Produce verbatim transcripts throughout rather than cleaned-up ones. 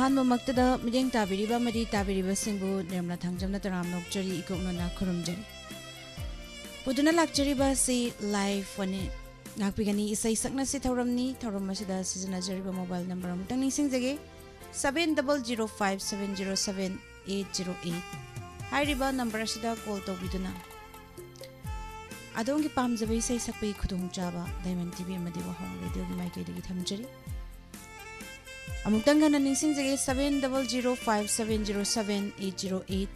ꯑꯍꯥꯟꯕꯃꯛꯇꯗ ꯃꯤꯠꯌꯦꯡ ꯇꯥꯕꯤꯔꯤꯕ ꯑꯃꯗꯤ ꯇꯥꯕꯤꯔꯤꯕꯁꯤꯡꯕꯨ ꯅꯤꯔꯃꯂꯥ ꯊꯥꯡꯖꯝꯅ ꯇꯔꯥꯝꯅ ꯑꯣꯛꯆꯔꯤ, ꯏꯀꯣꯛꯅꯅ ꯈꯨꯔꯨꯝꯖꯔꯤ꯫ ꯄꯨꯗꯨꯅ ꯂꯥꯛꯆꯔꯤꯕ ꯑꯁꯤ ꯂꯥꯏꯐ ꯋꯥꯅꯤ꯫ ꯉꯥꯛꯄꯤꯒꯅꯤ ꯏꯁꯩ ꯁꯛꯅꯁꯤ ꯊꯧꯔꯝꯅꯤ꯫ ꯊꯧꯔꯝ ꯑꯁꯤꯗ ꯁꯤꯖꯤꯟꯅꯖꯔꯤꯕ ꯃꯣꯕꯥꯏꯜ ꯅꯝꯕꯔ ꯑꯃꯨꯛꯇꯪ ꯅꯤꯡꯁꯤꯡꯖꯒꯦ, seven double zero five seven zero seven eight zero eight꯫ ꯍꯥꯏꯔꯤꯕ ꯅꯝꯕꯔ ꯑꯁꯤꯗ ꯀꯣꯜ ꯇꯧꯕꯤꯗꯨꯅ ꯑꯗꯣꯝꯒꯤ ꯄꯥꯝꯖꯕ ꯏꯁꯩ ꯁꯛꯄꯒꯤ ꯈꯨꯗꯣꯡꯆꯥꯕ ꯗꯥꯏꯃꯟ ꯇꯤꯚꯤ ꯑꯃꯗꯤ ꯋꯥꯍꯣꯡ ꯔꯦꯗꯤꯑꯣꯒꯤ ꯃꯥꯏꯀꯩꯗꯒꯤ ꯊꯝꯖꯔꯤ꯫ ꯑꯃꯨꯛꯇꯪ ꯍꯟꯅ ꯅꯤꯡꯁꯤꯡꯖꯒꯦ, seven double zero five seven zero seven eight zero eight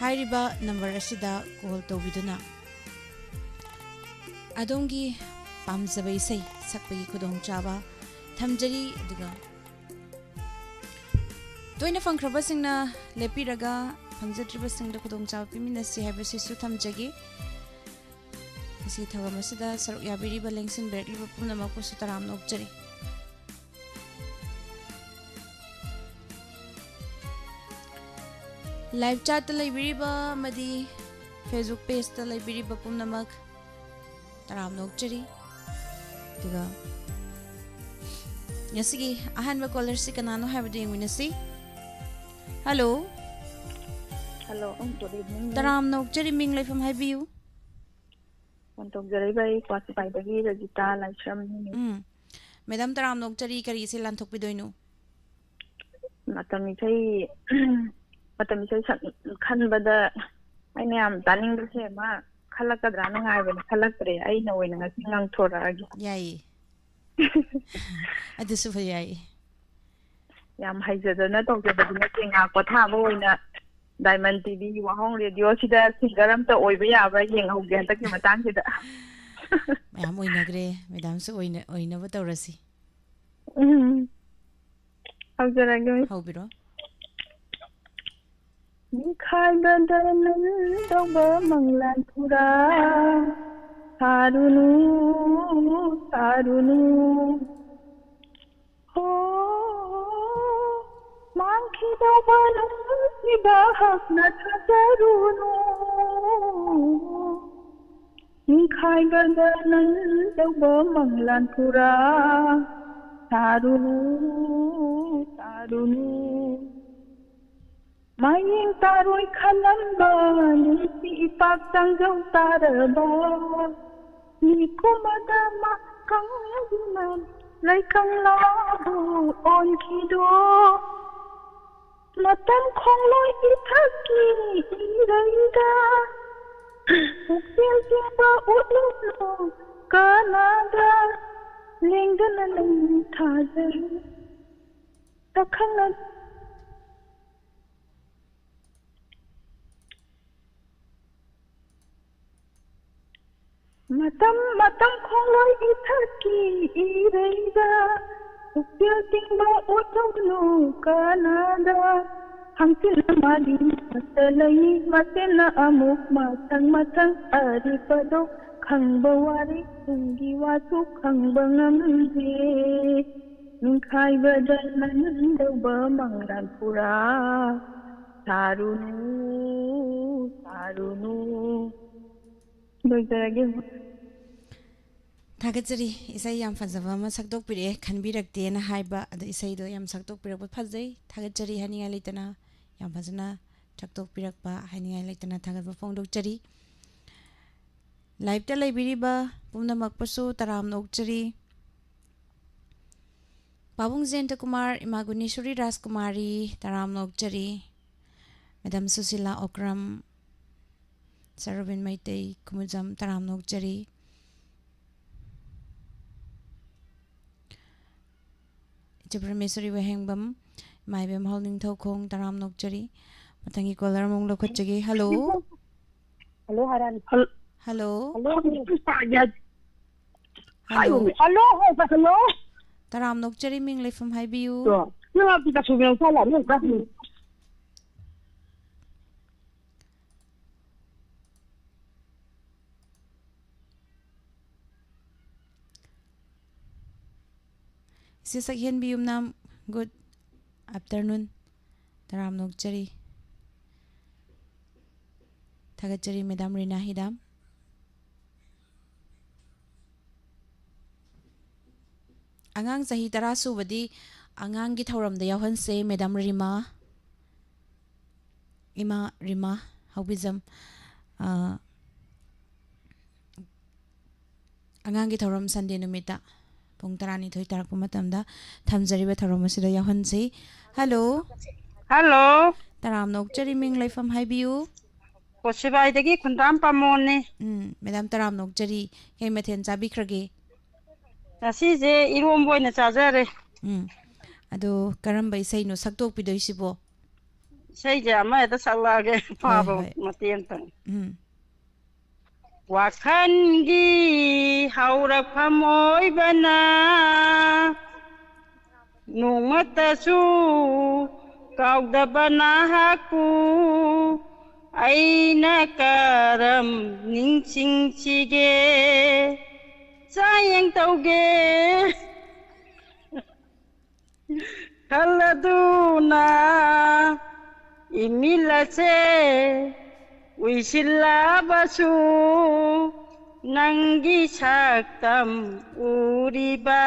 ꯍꯥꯏꯔꯤꯕ ꯅꯝꯕꯔ ꯑꯁꯤꯗ ꯀꯣꯜ ꯇꯧꯕꯤꯗꯨꯅ ꯑꯗꯣꯝꯒꯤ ꯄꯥꯝꯖꯕ ꯏꯁꯩ ꯁꯛꯄꯒꯤ ꯈꯨꯗꯣꯡꯆꯥꯕ ꯊꯝꯖꯔꯤ꯫ ꯑꯗꯨꯒ ꯇꯣꯏꯅ ꯐꯪꯈ꯭ꯔꯕꯁꯤꯡꯅ ꯂꯦꯞꯄꯤꯔꯒ ꯐꯪꯖꯗ꯭ꯔꯤꯕꯁꯤꯡꯗ ꯈꯨꯗꯣꯡꯆꯥꯕ ꯄꯤꯃꯤꯟꯅꯁꯤ ꯍꯥꯏꯕꯁꯤꯁꯨ ꯊꯝꯖꯒꯦ꯫ ꯉꯁꯤ ꯊꯧꯔꯝ ꯑꯁꯤꯗ ꯁꯔꯨꯛ ꯌꯥꯕꯤꯔꯤꯕ ꯂꯦꯡꯁꯤꯟꯕꯤꯔꯛꯂꯤꯕ ꯄꯨꯝꯅꯃꯛꯄꯨꯁꯨ ꯇꯔꯥꯝꯅ ꯑꯣꯛꯆꯔꯤ꯫ ꯂꯥꯏꯚ ꯆꯥꯠꯇ ꯂꯩꯕꯤꯔꯤꯕ ꯑꯃꯗꯤ ꯐꯦꯁꯕꯨꯛ ꯄꯦꯖꯇ ꯂꯩꯕꯤꯔꯤꯕ ꯄꯨꯝꯅꯃꯛ ꯇꯔꯥꯝꯅ ꯑꯣꯛꯆꯔꯤ꯫ ꯑꯗꯨꯒ ꯉꯁꯤꯒꯤ ꯑꯍꯥꯟꯕ ꯀꯣꯂꯔꯁꯤ ꯀꯅꯥꯅꯣ ꯍꯥꯏꯕꯗꯨ ꯌꯦꯡꯃꯤꯟꯅꯁꯤ꯫ ꯍꯜꯂꯣ꯫ ꯍꯜꯂꯣ, ꯎꯝ, good evening, ma'am. ꯇꯔꯥꯝꯅ ꯑꯣꯛꯆꯔꯤ, ꯃꯤꯡ ꯂꯩꯐꯝ ꯍꯥꯏꯕꯤꯌꯨ꯫ ꯐꯣꯟ ꯇꯧꯖꯔꯛꯏꯕ ꯑꯩ ꯀ꯭ꯋꯥꯁꯤꯄꯥꯏꯗꯒꯤ ꯔꯖꯤꯇꯥ ꯂꯥꯏꯁ꯭ꯔꯝꯅꯤ꯫ ꯎꯝ꯫ ꯃꯦꯗꯥꯝ, ꯇꯔꯥꯝꯅ ꯑꯣꯛꯆꯔꯤ, ꯀꯔꯤ ꯏꯁꯩ ꯂꯥꯟꯊꯣꯛꯄꯤꯗꯣꯏꯅꯣ? ꯃꯇꯝ ꯏꯁꯩ, ꯃꯇꯝ ꯏꯁꯩ ꯁꯛ-, ꯈꯟꯕꯗ ꯑꯩꯅ ꯌꯥꯝ ꯇꯥꯅꯤꯡꯕꯁꯦ ꯑꯃ ꯈꯜꯂꯛꯀꯗ꯭ꯔꯥꯅ ꯉꯥꯏꯕꯅꯦ, ꯈꯜꯂꯛꯇ꯭ꯔꯦ꯫ ꯑꯩꯅ ꯑꯣꯏꯅ ꯉꯁꯤ ꯉꯪꯊꯣꯔꯛꯑꯒꯦ꯫ ꯌꯥꯏꯌꯦ꯫ ꯑꯗꯨꯁꯨ ꯐꯩ, ꯌꯥꯏꯌꯦ꯫ ꯌꯥꯝ ꯍꯩꯖꯗꯅ ꯇꯧꯖꯕꯗꯤ ꯅꯠꯇꯦ, ꯉꯥꯏꯍꯥꯛ ꯄꯣꯊꯥꯕ ꯑꯣꯏꯅ ꯗꯥꯏꯃꯟ ꯇꯤꯚꯤ ꯋꯥꯍꯣꯡ ꯔꯦꯗꯤꯑꯣꯁꯤꯗ ꯁꯤꯡꯒꯔ ꯑꯝꯇ ꯑꯣꯏꯕ ꯌꯥꯕ꯭ꯔꯥ ꯌꯦꯡꯍꯧꯒꯦ ꯍꯟꯗꯛꯀꯤ ꯃꯇꯥꯡꯁꯤꯗ꯫ ꯃꯌꯥꯝ ꯑꯣꯏꯅꯈ꯭ꯔꯦ, ꯃꯦꯗꯥꯝꯁꯨ ꯑꯣꯏꯅ-, ꯑꯣꯏꯅꯕ ꯇꯧꯔꯁꯤ꯫ ꯎꯝ꯫ ꯍꯧꯖꯔꯒꯦ꯫ ꯍꯧꯕꯤꯔꯣ꯫ ꯅꯤꯡꯈꯥꯏꯕꯗ ꯅꯪꯗꯧꯕ ꯃꯪꯂꯥꯟ ꯄꯨꯔꯥ ꯁꯥꯔꯨꯅꯨ, ꯁꯥꯔꯨꯅꯨ꯫ ꯍꯣ, ꯃꯥꯡꯈꯤꯗꯧꯕ ꯅꯨꯡꯁꯤꯕ ꯍꯛꯅ ꯊꯥꯖꯔꯨꯅꯨ꯫ ꯅꯤꯡꯈꯥꯏꯕꯗ ꯅꯪꯗꯧꯕ ꯃꯪꯂꯥꯟ ꯄꯨꯔꯥ ꯁꯥꯔꯨꯅꯨ, ꯁꯥꯔꯨꯅꯨ꯫ ꯃꯥꯌꯦꯡ ꯇꯥꯔꯣꯏ ꯈꯜꯂꯝꯕ ꯅꯨꯡꯁꯤ ꯏꯄꯥꯛ ꯆꯪꯖꯧ ꯇꯥꯔꯕ꯫ ꯃꯤꯀꯨꯝ ꯑꯗꯃꯛ ꯀꯪꯗꯨꯅ ꯂꯩꯀꯪꯂꯥꯕꯨ ꯑꯣꯟꯈꯤꯗꯣ꯫ ꯃꯇꯝ ꯈꯣꯡꯂꯣꯏ ꯏꯊꯛꯀꯤ ꯏꯔꯩꯗ ꯄꯨꯛꯆꯦꯜ ꯁꯦꯡꯕ ꯎꯠꯂꯨꯅꯨ ꯀꯅꯥꯗ꯫ ꯂꯦꯡꯗꯅ ꯂꯩ ꯊꯥꯖꯔꯤ ꯇꯈꯪꯅ꯫ ꯃꯇꯝ ꯃꯇꯝ ꯈꯣꯡꯂꯣꯏ ꯏꯊꯛꯀꯤ ꯏꯔꯩꯗ ꯄꯨꯛꯆꯦꯜ ꯇꯤꯡꯕ ꯎꯠꯂꯨꯅꯨ ꯀꯅꯥꯗ꯫ ꯍꯪꯆꯤꯠꯅ ꯃꯥꯒꯤ ꯃꯊꯛꯇ ꯂꯩ, ꯃꯁꯦꯝꯅ ꯑꯃꯨꯛ ꯃꯊꯪ ꯃꯊꯪ ꯑꯔꯤꯕꯗꯣ ꯈꯪꯕ ꯋꯥꯔꯦ, ꯇꯨꯡꯒꯤ ꯋꯥꯁꯨ ꯈꯪꯕ ꯉꯝꯗꯦ꯫ ꯅꯤꯡꯈꯥꯏꯕꯗ ꯅꯪꯗꯧꯕ ꯃꯪꯂꯥꯟ ꯄꯨꯔꯥ ꯁꯥꯔꯨꯅꯨ, ꯁꯥꯔꯨꯅꯨ꯫ ꯂꯣꯏꯖꯔꯒꯦ꯫ ꯊꯥꯒꯠꯆꯔꯤ꯫ ꯏꯁꯩ ꯌꯥꯝ ꯐꯖꯕ ꯑꯃ ꯁꯛꯇꯣꯛꯄꯤꯔꯛꯑꯦ, ꯈꯟꯕꯤꯔꯛꯇꯦꯅ ꯍꯥꯏꯕ, ꯑꯗꯣ ꯏꯁꯩꯗꯣ ꯌꯥꯝ ꯁꯛꯇꯣꯛꯄꯤꯔꯛꯄ ꯐꯖꯩ꯫ ꯊꯥꯒꯠꯆꯔꯤ ꯍꯥꯏꯅꯤꯡꯉꯥꯏ ꯂꯩꯇꯅ ꯌꯥꯝ ꯐꯖꯅ ꯁꯛꯇꯣꯛꯄꯤꯔꯛꯄ ꯍꯥꯏꯅꯤꯡꯉꯥꯏ ꯂꯩꯇꯅ ꯊꯥꯒꯠꯄ ꯐꯣꯡꯗꯣꯛꯆꯔꯤ꯫ Live-ꯇ ꯂꯩꯕꯤꯔꯤꯕ ꯄꯨꯝꯅꯃꯛꯄꯨꯁꯨ ꯇꯔꯥꯝꯅ ꯑꯣꯛꯆꯔꯤ꯫ ꯄꯥꯕꯨꯡ ꯖꯌꯟꯇ ꯀꯨꯃꯥꯔ, ꯏꯃꯥ ꯒꯨꯅꯦꯁꯣꯔꯤ ꯔꯥꯖꯀꯨꯃꯥꯔꯤ, ꯇꯔꯥꯝꯅ ꯑꯣꯛꯆꯔꯤ꯫ Madam Sushila Okram, sir Robin Meitei, Khumujam, ꯇꯔꯥꯝꯅ ꯑꯣꯛꯆꯔꯤ꯫ ꯏꯆꯦ ꯄ꯭ꯔꯃꯦꯁꯣꯔꯤ ꯋꯥꯍꯦꯡꯕꯝ, ꯏꯃꯥ ꯏꯕꯦꯝ ꯍꯥꯎ ꯅꯤꯡꯊꯧꯈꯣꯡ, ꯇꯔꯥꯝꯅ ꯑꯣꯛꯆꯔꯤ꯫ ꯃꯊꯪꯒꯤ caller ꯑꯃꯨꯛ ꯂꯧꯈꯠꯆꯒꯦ꯫ Hello꯫ Hello, ꯍꯥꯏꯔꯛꯑꯅꯤ꯫ Hel-, hello꯫ Hello, ꯍꯥꯏꯌꯨꯃꯤ꯫ Hello, ꯍꯥꯏꯕ, hello꯫ ꯇꯔꯥꯝꯅ ꯑꯣꯛꯆꯔꯤ, ꯃꯤꯡ ꯂꯩꯐꯝ ꯍꯥꯏꯕꯤꯌꯨ꯫ ꯇꯣ, ꯅꯪ ꯑꯝꯇ ꯆꯠꯁꯨ ꯃꯦꯟ ꯁꯥ ꯂꯥꯛꯅꯤ, ꯑꯝꯇ꯫ ꯏꯆꯦ ꯁꯛꯍꯦꯟꯕꯤ ꯌꯨꯝꯅꯥꯝ, good afternoon꯫ ꯇꯔꯥꯝꯅ ꯑꯣꯛꯆꯔꯤ꯫ ꯊꯥꯒꯠꯆꯔꯤ, Madam ꯔꯤꯅꯥ ꯍꯤꯗꯥꯝ꯫ ꯑꯉꯥꯡ ꯆꯍꯤ ꯇꯔꯥ ꯁꯨꯕꯗꯤ ꯑꯉꯥꯡꯒꯤ ꯊꯧꯔꯝꯗ ꯌꯥꯎꯍꯟꯁꯦ, ꯃꯦꯗꯥꯝ ꯔꯤꯃꯥ꯫ ꯏꯃꯥ ꯔꯤꯃꯥ ꯍꯧꯕꯤꯖꯝ, ꯑ, ꯑꯉꯥꯡꯒꯤ ꯊꯧꯔꯝ ꯁꯟꯗꯦ ꯅꯨꯃꯤꯠꯇ ꯄꯨꯡ ꯇꯔꯥꯅꯤꯊꯣꯏ ꯇꯥꯔꯛꯄ ꯃꯇꯝꯗ ꯊꯝꯖꯔꯤꯕ ꯊꯧꯔꯝ ꯑꯁꯤꯗ ꯌꯥꯎꯍꯟꯁꯤ꯫ ꯍꯜꯂꯣ꯫ ꯍꯜꯂꯣ꯫ ꯇꯔꯥꯝꯅ ꯑꯣꯛꯆꯔꯤ, ꯃꯤꯡ ꯂꯩꯐꯝ ꯍꯥꯏꯕꯤꯌꯨ꯫ ꯀꯣꯁꯤꯕꯥꯏꯗꯒꯤ ꯈꯨꯟꯗ꯭ꯔꯥꯝ ꯄꯥꯃꯣꯟꯅꯤ꯫ ꯎꯝ, ꯃꯦꯗꯥꯝ ꯇꯔꯥꯝꯅ ꯑꯣꯛꯆꯔꯤ꯫ ꯀꯩ ꯃꯊꯦꯜ ꯆꯥꯕꯤꯈ꯭ꯔꯒꯦ? ꯉꯁꯤꯁꯦ ꯏꯔꯣꯝꯕ ꯑꯣꯏꯅ ꯆꯥꯖꯔꯦ꯫ ꯎꯝ꯫ ꯑꯗꯣ ꯀꯔꯝꯕ ꯏꯁꯩꯅꯣ ꯁꯛꯇꯣꯛꯄꯤꯗꯣꯏꯁꯤꯕꯣ? ꯏꯁꯩꯁꯦ ꯑꯃ ꯍꯦꯛꯇ ꯁꯛꯂꯛꯑꯒꯦ, ꯍꯣꯏ, ꯐꯥꯕ ꯍꯣꯏ꯫ ꯃꯇꯦꯛ ꯑꯃꯇꯪ꯫ ꯎꯝ꯫ ꯋꯥꯈꯜꯒꯤ ꯍꯧꯔꯛꯐꯝ ꯑꯣꯏꯕꯅ ꯅꯣꯡꯃꯇꯁꯨ ꯀꯥꯎꯗꯕ ꯅꯍꯥꯛꯄꯨ ꯑꯩꯅ ꯀꯔꯝ ꯅꯤꯡꯁꯤꯡꯁꯤꯒꯦ? ꯆꯥꯌꯦꯡ ꯇꯧꯒꯦ ꯈꯜꯂꯗꯨꯅ ꯏꯃꯤꯠ ꯑꯁꯦ ꯎꯏꯁꯤꯜꯂꯕꯁꯨ ꯅꯪꯒꯤ ꯁꯛꯇꯝ ꯎꯔꯤꯕ꯫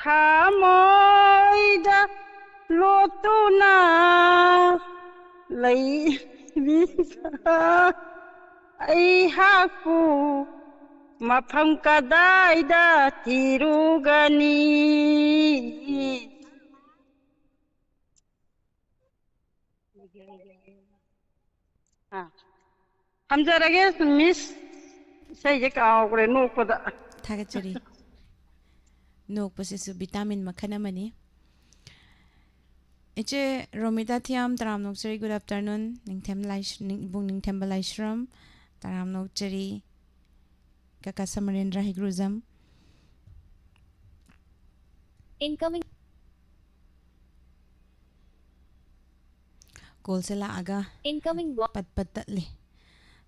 ꯊꯃꯣꯏꯗ ꯂꯣꯠꯇꯨꯅ ꯂꯩꯔꯤꯕ ꯑꯩꯍꯥꯛꯄꯨ ꯃꯐꯝ ꯀꯗꯥꯏꯗ ꯊꯤꯔꯨꯒꯅꯤ? ꯑꯥ꯫ ꯊꯝꯖꯔꯒꯦ, ꯃꯤꯁ꯫ ꯏꯁꯩꯁꯦ ꯀꯥꯎꯈ꯭ꯔꯦ ꯅꯣꯛꯄꯗ꯫ ꯊꯥꯒꯠꯆꯔꯤ꯫ ꯅꯣꯛꯄꯁꯤꯁꯨ ꯚꯤꯇꯥꯃꯤꯟ ꯃꯈꯜ ꯑꯃꯅꯤ꯫ ꯏꯆꯦ ꯔꯣꯃꯤꯇꯥ ꯊꯤꯌꯥꯝ, ꯇꯔꯥꯝꯅ ꯑꯣꯛꯆꯔꯤ, good afternoon꯫ ꯅꯤꯡꯊꯦꯝ ꯂꯥꯏꯁ-, ꯅꯤꯡ-, ꯏꯕꯨꯡ ꯅꯤꯡꯊꯦꯝꯕ ꯂꯥꯏꯁ꯭ꯔꯝ, ꯇꯔꯥꯝꯅ ꯑꯣꯛꯆꯔꯤ꯫ ꯀꯀꯥ ꯁꯃꯔꯦꯟꯗ꯭ꯔ ꯍꯩꯒ꯭ꯔꯨꯖꯝ꯫ Incoming꯫ ꯀꯣꯜꯁꯦ ꯂꯥꯛꯑꯒ Incoming ꯕ꯭ꯂꯣꯛ꯫ ꯄꯠ ꯄꯠ ꯇꯠꯂꯦ꯫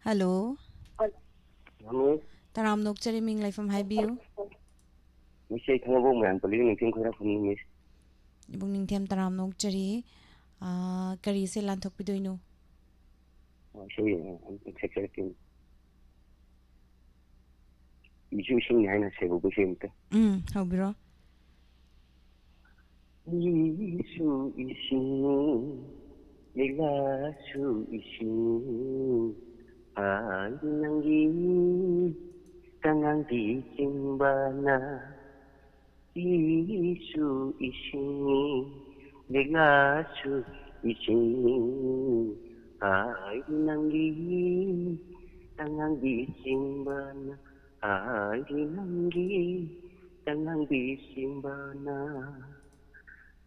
ꯍꯜꯂꯣ꯫ ꯍꯜꯂꯣ꯫ ꯇꯔꯥꯝꯅ ꯑꯣꯛꯆꯔꯤ, ꯃꯤꯡ ꯂꯩꯐꯝ ꯍꯥꯏꯕꯤꯌꯨ꯫ ꯃꯤꯁ, ꯑꯩ ꯊꯥꯡꯃꯩꯕꯟ ꯃꯣꯏꯔꯥꯡ ꯄꯜꯂꯤꯒꯤ ꯅꯤꯡꯊꯦꯝ ꯈꯣꯏꯔꯥꯛꯄꯝꯅꯤ, ꯃꯤꯁ꯫ ꯏꯕꯨꯡ ꯅꯤꯡꯊꯦꯝ, ꯇꯔꯥꯝꯅ ꯑꯣꯛꯆꯔꯤ꯫ ꯑꯥ, ꯀꯔꯤ ꯏꯁꯩ ꯂꯥꯟꯊꯣꯛꯄꯤꯗꯣꯏꯅꯣ? ꯑꯣ, ꯏꯁꯩ ꯑꯃ ꯁꯛꯆꯔꯛꯀꯦ꯫ ꯏꯁꯤꯡ ꯏꯁꯤꯡꯅꯤ ꯍꯥꯏꯅ ꯁꯩꯍꯧꯕ ꯏꯁꯩ ꯑꯝꯇ꯫ ꯎꯝ, ꯍꯧꯕꯤꯔꯣ꯫ ꯃꯤꯁꯨ ꯏꯁꯤꯡꯅꯤ, ꯂꯤꯂꯥꯁꯨ ꯏꯁꯤꯡꯅꯤ, ꯍꯥꯏ ꯅꯪꯒꯤ ꯇꯉꯥꯡꯕꯤ ꯆꯤꯡꯕꯅ꯫ ꯃꯤꯁꯨ ꯏꯁꯤꯡꯅꯤ, ꯂꯤꯂꯥꯁꯨ ꯏꯁꯤꯡꯅꯤ, ꯍꯥꯏ ꯅꯪꯒꯤ ꯇꯉꯥꯡꯕꯤ ꯆꯤꯡꯕꯅ꯫ ꯍꯥꯏ ꯅꯪꯒꯤ ꯇꯉꯥꯡꯕꯤ ꯆꯤꯡꯕꯅ꯫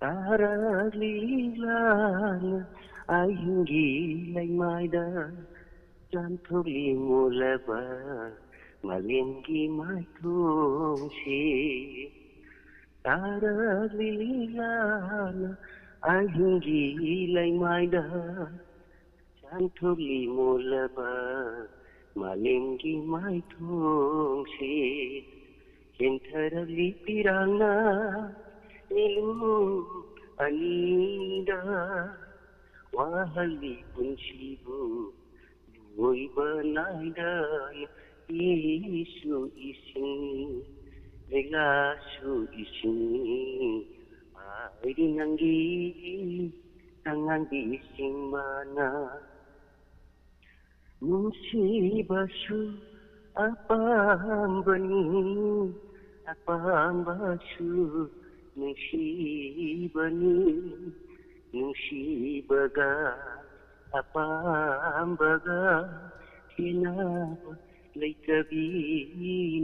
ꯇꯥꯔꯛꯂꯤꯕꯅ ꯑꯍꯤꯡꯒꯤ ꯂꯩꯃꯥꯏꯗ ꯆꯥꯟꯊꯣꯛꯂꯤ ꯃꯨꯜꯂꯕ ꯃꯥꯂꯦꯝꯒꯤ ꯃꯥꯏꯊꯣꯡꯁꯤ꯫ ꯇꯥꯔꯛꯂꯤꯕꯅ ꯑꯍꯤꯡꯒꯤ ꯂꯩꯃꯥꯏꯗ ꯆꯥꯟꯊꯣꯛꯂꯤ ꯃꯨꯜꯂꯕ ꯃꯥꯂꯦꯝꯒꯤ ꯃꯥꯏꯊꯣꯡꯁꯤ꯫ ꯆꯦꯟꯊꯔꯛꯂꯤ ꯄꯤꯔꯥꯡꯅ ꯅꯤꯂꯨ ꯑꯅꯤꯗ ꯋꯥꯍꯜꯂꯤ ꯄꯨꯟꯁꯤꯕꯨ ꯂꯣꯏꯕ ꯅꯥꯏꯗꯅ꯫ ꯏꯁꯨ ꯏꯁꯤꯡ, ꯂꯤꯂꯥꯁꯨ ꯏꯁꯤꯡ, ꯍꯥꯏꯔꯤ ꯅꯪꯒꯤ ꯇꯉꯥꯡꯕꯤ ꯆꯤꯡꯕꯅ꯫ ꯅꯨꯡꯁꯤꯕꯁꯨ ꯑꯄꯥꯝꯕꯅꯤ, ꯑꯄꯥꯝꯕꯁꯨ ꯅꯨꯡꯁꯤꯕꯅꯤ꯫ ꯅꯨꯡꯁꯤꯕꯒ ꯑꯄꯥꯝꯕꯒ ꯈꯦꯠꯅꯕ ꯂꯩꯇꯕꯤ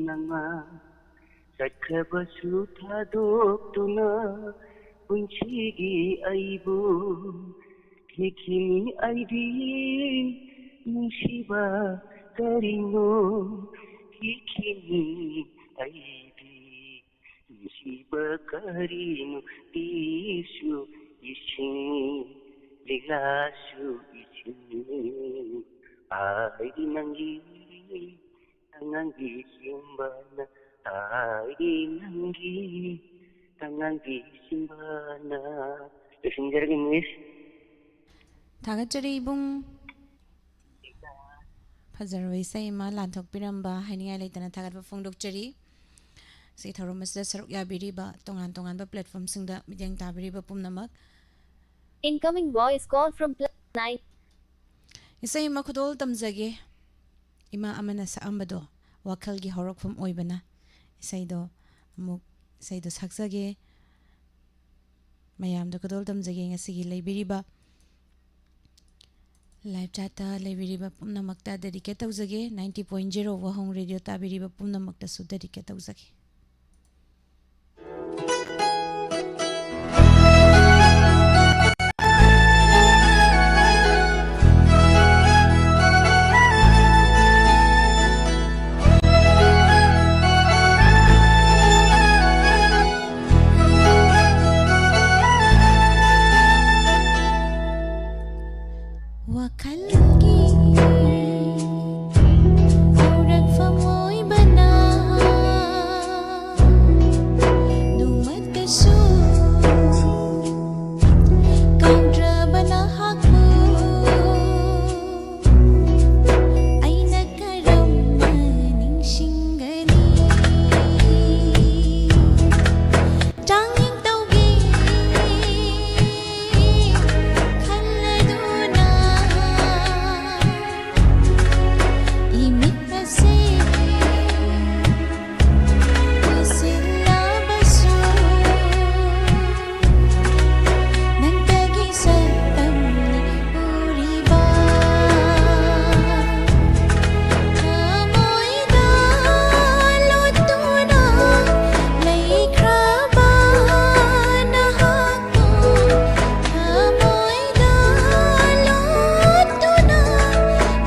ꯅꯪꯅ꯫ ꯆꯠꯈ꯭ꯔꯕꯁꯨ ꯊꯥꯗꯣꯛꯇꯨꯅ ꯄꯨꯟꯁꯤꯒꯤ ꯑꯩꯕꯨ ꯊꯤꯈꯤꯅꯤ ꯑꯩꯗꯤ꯫ ꯅꯨꯡꯁꯤꯕ ꯀꯔꯤꯅꯣ ꯊꯤꯈꯤꯅꯤ ꯑꯩꯗꯤ꯫ ꯅꯨꯡꯁꯤꯕ ꯀꯔꯤꯅꯣ ꯏꯁꯨ ꯏꯁꯤꯡ, ꯂꯤꯂꯥꯁꯨ ꯏꯁꯤꯡ, ꯍꯥꯏꯗꯤ ꯅꯪꯒꯤ ꯇꯉꯥꯡꯕꯤ ꯆꯤꯡꯕꯅ꯫ ꯍꯥꯏꯗꯤ ꯅꯪꯒꯤ ꯇꯉꯥꯡꯕꯤ ꯆꯤꯡꯕꯅ꯫ ꯂꯣꯏꯁꯤꯟꯖꯔꯒꯦ ꯃꯤꯁ꯫ ꯊꯥꯒꯠꯆꯔꯤ ꯏꯕꯨꯡ꯫ ꯐꯖꯔꯕ ꯏꯁꯩ ꯑꯃ ꯂꯥꯟꯊꯣꯛꯄꯤꯔꯝꯕ ꯍꯥꯏꯅꯤꯡꯉꯥꯏ ꯂꯩꯇꯅ ꯊꯥꯒꯠꯄ ꯐꯣꯡꯗꯣꯛꯆꯔꯤ꯫ ꯁꯤ ꯊꯧꯔꯝ ꯑꯁꯤꯗ ꯁꯔꯨꯛ ꯌꯥꯕꯤꯔꯤꯕ ꯇꯣꯉꯥꯟ ꯇꯣꯉꯥꯟꯕ platformꯁꯤꯡꯗ ꯃꯤꯠꯌꯦꯡ ꯇꯥꯕꯤꯔꯤꯕ ꯄꯨꯝꯅꯃꯛ꯫ Incoming voice call from plus nine. ꯏꯁꯩ ꯑꯃ ꯈꯨꯗꯣꯜ ꯇꯝꯖꯒꯦ꯫ ꯏꯃꯥ ꯑꯃꯅ ꯁꯛꯑꯝꯕꯗꯣ ꯋꯥꯈꯜꯒꯤ ꯍꯧꯔꯛꯐꯝ ꯑꯣꯏꯕꯅ ꯏꯁꯩꯗꯣ ꯑꯃꯨꯛ ꯏꯁꯩꯗꯣ ꯁꯛꯆꯒꯦ꯫ ꯃꯌꯥꯝꯗ ꯈꯨꯗꯣꯜ ꯇꯝꯖꯒꯦ꯫ ꯉꯁꯤꯒꯤ ꯂꯩꯕꯤꯔꯤꯕ live chatꯇ ꯂꯩꯕꯤꯔꯤꯕ ꯄꯨꯝꯅꯃꯛꯇ dedicate ꯇꯧꯖꯒꯦ꯫ Ninety point zero ꯋꯥꯍꯣꯡ Radio ꯇꯥꯕꯤꯔꯤꯕ ꯄꯨꯝꯅꯃꯛꯇꯁꯨ dedicate ꯇꯧꯖꯒꯦ꯫ ꯋꯥꯈꯜꯒꯤ ꯍꯧꯔꯛꯐꯝ ꯑꯣꯏꯕꯅ ꯅꯣꯡꯃꯇꯁꯨ ꯀꯥꯎꯗ꯭ꯔꯕ ꯅꯍꯥꯛꯄꯨ ꯑꯩꯅ ꯀꯔꯝꯅ ꯅꯤꯡꯁꯤꯡꯒꯅꯤ? ꯆꯥꯡꯌꯦꯡ ꯇꯧꯒꯦ ꯈꯜꯂꯗꯨꯅ ꯏꯃꯤꯠ ꯑꯁꯤ ꯎꯏꯁꯤꯜꯂꯕꯁꯨ ꯅꯪꯇꯒꯤ ꯁꯛꯇꯝꯅꯤ ꯎꯔꯤꯕ꯫ ꯊꯃꯣꯏꯗ ꯂꯣꯠꯇꯨꯅ ꯂꯩꯈ꯭ꯔꯕ ꯅꯍꯥꯛꯄꯨ, ꯊꯃꯣꯏꯗ ꯂꯣꯠꯇꯨꯅ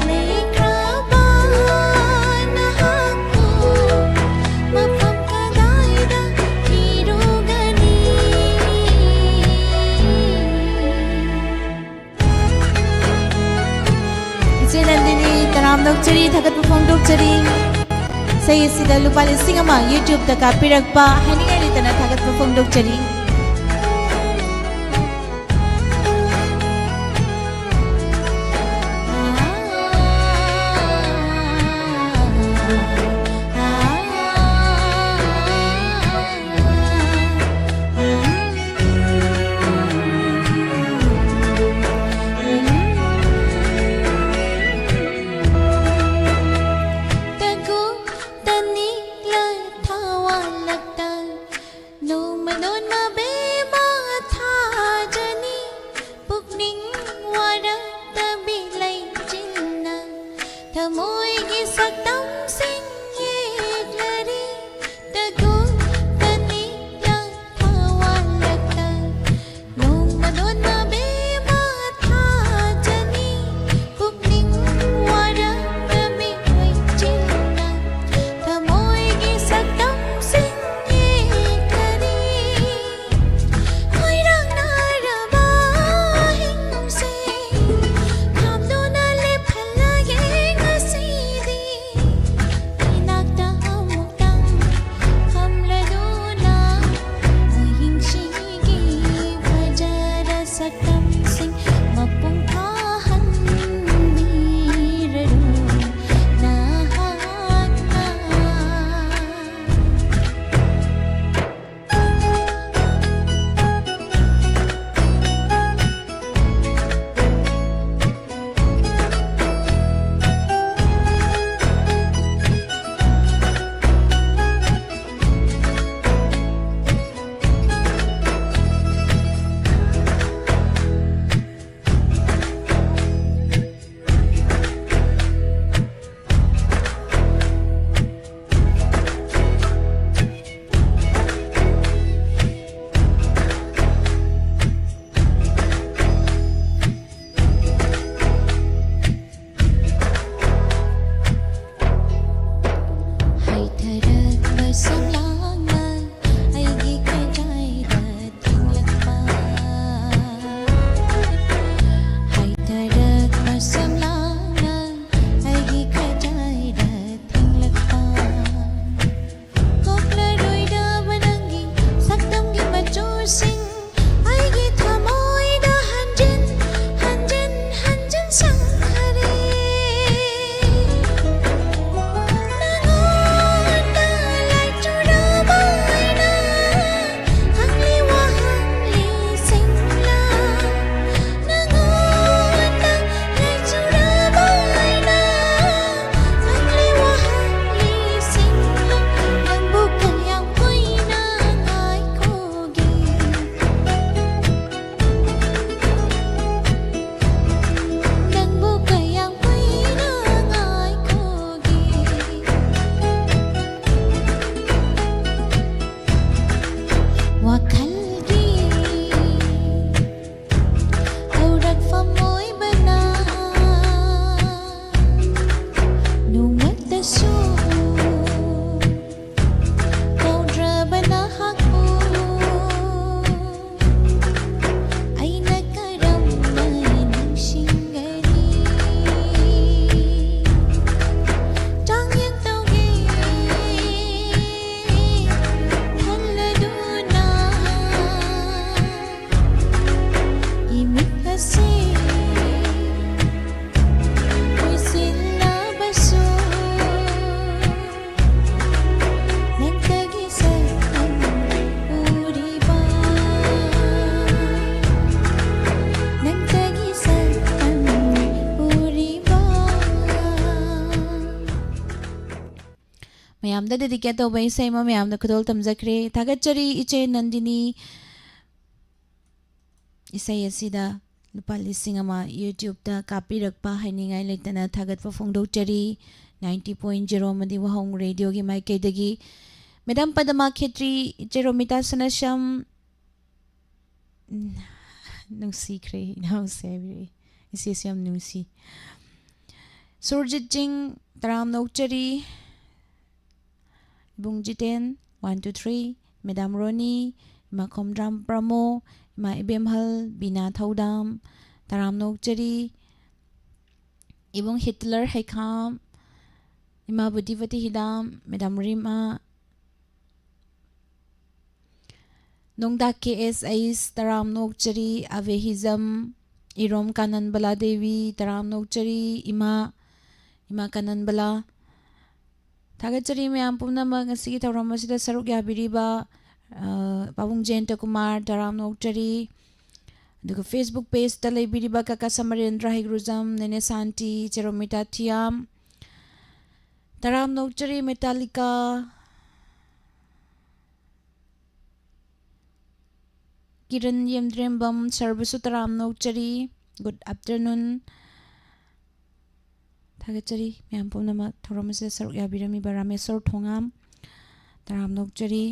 ꯂꯩꯈ꯭ꯔꯕ ꯅꯍꯥꯛꯄꯨ ꯃꯐꯝ ꯀꯗꯥꯏꯗ ꯊꯤꯔꯨꯒꯅꯤ? ꯏꯆꯦ ꯅꯟꯗꯤꯅꯤ, ꯇꯔꯥꯝꯅ ꯑꯣꯛꯆꯔꯤ, ꯊꯥꯒꯠꯄ ꯐꯣꯡꯗꯣꯛꯆꯔꯤ꯫ ꯏꯁꯩ ꯑꯁꯤꯗ ꯂꯨꯄꯥ ꯂꯤꯁꯤꯡ ꯑꯃ YouTubeꯇ ꯀꯥꯞꯄꯤꯔꯛꯄ ꯍꯥꯏꯅꯤꯡꯉꯥꯏ ꯂꯩꯇꯅ ꯊꯥꯒꯠꯄ ꯐꯣꯡꯗꯣꯛꯆꯔꯤ꯫ ꯃꯌꯥꯝꯗ ꯗꯦꯗꯤꯀꯦꯠ ꯇꯧꯕ ꯏꯁꯩ ꯑꯃ ꯃꯌꯥꯝꯗ ꯈꯨꯗꯣꯜ ꯇꯝꯖꯈ꯭ꯔꯦ꯫ ꯊꯥꯒꯠꯆꯔꯤ ꯏꯆꯦ ꯅꯟꯗꯤꯅꯤ꯫ ꯏꯁꯩ ꯑꯁꯤꯗ ꯂꯨꯄꯥ ꯂꯤꯁꯤꯡ ꯑꯃ YouTube-ꯇ ꯀꯥꯞꯄꯤꯔꯛꯄ ꯍꯥꯏꯅꯤꯡꯉꯥꯏ ꯂꯩꯇꯅ ꯊꯥꯒꯠꯄ ꯐꯣꯡꯗꯣꯛꯆꯔꯤ꯫ ninety point zero ꯑꯃꯗꯤ ꯋꯥꯍꯣꯡ ꯔꯦꯗꯤꯑꯣꯒꯤ ꯃꯥꯏꯀꯩꯗꯒꯤ꯫ ꯃꯦꯗꯥꯝ ꯄꯗꯃꯥ ꯈꯦꯇ꯭ꯔꯤ, ꯏꯆꯦ ꯔꯣꯃꯤꯇꯥ ꯁꯅꯥꯁꯝ, ꯎꯝ, ꯅꯨꯡꯁꯤꯈ꯭ꯔꯦ ꯏꯅꯥꯎꯁꯦ ꯍꯥꯏꯕꯤꯔꯛꯏ꯫ ꯏꯆꯦꯁꯨ ꯌꯥꯝ ꯅꯨꯡꯁꯤ꯫ ꯁꯨꯔꯖꯤꯠ ꯆꯤꯡ, ꯇꯔꯥꯝꯅ ꯑꯣꯛꯆꯔꯤ꯫ Ibung Jiten, one two three, madam Roni, ꯏꯃꯥ ꯈꯣꯝꯗ꯭ꯔꯥꯝ ꯄ꯭ꯔꯃꯣ, ꯏꯃꯥ ꯏꯕꯦꯝꯍꯜ, ꯕꯤꯅꯥ ꯊꯧꯗꯥꯝ, ꯇꯔꯥꯝꯅ ꯑꯣꯛꯆꯔꯤ꯫ ꯏꯕꯨꯡ ꯍꯤꯠꯂꯔ ꯍꯩꯈꯥꯝ, ꯏꯃꯥ ꯕꯨꯙꯤꯄꯇꯤ ꯍꯤꯗꯥꯝ, ꯃꯦꯗꯥꯝ ꯔꯤꯃꯥ, ꯅꯣꯡꯗꯥ ꯀꯦ ꯑꯦꯁ ꯑꯩꯁ, ꯇꯔꯥꯝꯅ ꯑꯣꯛꯆꯔꯤ꯫ ꯑꯕꯦ ꯍꯤꯖꯝ, ꯏꯔꯣꯝ ꯀꯥꯅꯟꯕꯂꯥ ꯗꯦꯕꯤ, ꯇꯔꯥꯝꯅ ꯑꯣꯛꯆꯔꯤ꯫ ꯏꯃꯥ, ꯏꯃꯥ ꯀꯥꯅꯟꯕꯂꯥ꯫ ꯊꯥꯒꯠꯆꯔꯤ ꯃꯌꯥꯝ ꯄꯨꯝꯅꯃꯛ ꯉꯁꯤꯒꯤ ꯊꯧꯔꯝ ꯑꯁꯤꯗ ꯁꯔꯨꯛ ꯌꯥꯕꯤꯔꯤꯕ, ꯑ, ꯄꯥꯕꯨꯡ ꯖꯌꯟꯇ ꯀꯨꯃꯥꯔ, ꯇꯔꯥꯝꯅ ꯑꯣꯛꯆꯔꯤ꯫ ꯑꯗꯨꯒ Facebook page-ꯇ ꯂꯩꯕꯤꯔꯤꯕ ꯀꯀꯥ ꯁꯃꯔꯦꯟꯗ꯭ꯔ ꯍꯩꯒ꯭ꯔꯨꯖꯝ, ꯅꯦꯅꯦ ꯁꯥꯟꯇꯤ, ꯆꯦꯔꯣꯃꯤꯇꯥ ꯊꯤꯌꯥꯝ, ꯇꯔꯥꯝꯅ ꯑꯣꯛꯆꯔꯤ꯫ ꯃꯦꯇꯥꯂꯤꯀꯥ, ꯀꯤꯔꯟ ꯌꯦꯝꯗ꯭ꯔꯦꯝꯕꯝ, ꯁꯔꯕꯁꯨ ꯇꯔꯥꯝꯅ ꯑꯣꯛꯆꯔꯤ꯫ Good afternoon꯫ ꯊꯥꯒꯠꯆꯔꯤ ꯃꯌꯥꯝ ꯄꯨꯝꯅꯃꯛ ꯊꯧꯔꯝ ꯑꯁꯤꯗ ꯁꯔꯨꯛ ꯌꯥꯕꯤꯔꯝꯃꯤꯕ ꯔꯥꯃꯦꯁꯣꯔ ꯊꯣꯉꯥꯝ, ꯇꯔꯥꯝꯅ ꯑꯣꯛꯆꯔꯤ꯫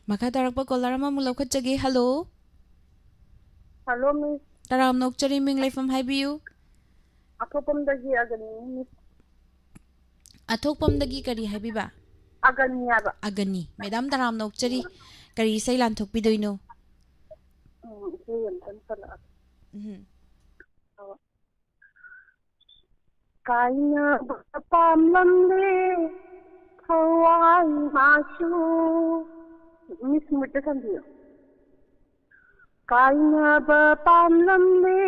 ꯃꯈꯥ ꯇꯥꯔꯛꯄ caller ꯑꯃꯃꯨꯛ ꯂꯧꯈꯠꯆꯒꯦ꯫ Hello꯫ Hello, Miss꯫ ꯇꯔꯥꯝꯅ ꯑꯣꯛꯆꯔꯤ, ꯃꯤꯡ ꯂꯩꯐꯝ ꯍꯥꯏꯕꯤꯌꯨ꯫ ꯑꯊꯣꯛꯄꯝꯗꯒꯤ ꯑꯒꯅꯤ, Miss꯫ ꯑꯊꯣꯛꯄꯝꯗꯒꯤ ꯀꯔꯤ ꯍꯥꯏꯕꯤꯕ? ꯑꯒꯅꯤ ꯍꯥꯏꯕ꯫ ꯑꯒꯅꯤ꯫ ꯃꯦꯗꯥꯝ ꯇꯔꯥꯝꯅ ꯑꯣꯛꯆꯔꯤ꯫ ꯀꯔꯤ ꯏꯁꯩ ꯂꯥꯟꯊꯣꯛꯄꯤꯗꯣꯏꯅꯣ? ꯎꯝ, ꯏꯁꯩ ꯑꯝꯇꯪ ꯁꯛꯂꯛꯑꯣ꯫ ꯎꯝ꯫ ꯀꯥꯏꯅꯕ ꯄꯥꯝꯂꯝꯂꯦ ꯊꯋꯥꯏ ꯃꯥꯁꯨ꯫ Miss, mute ꯊꯝꯕꯤꯌꯨ꯫ ꯀꯥꯏꯅꯕ ꯄꯥꯝꯂꯝꯂꯦ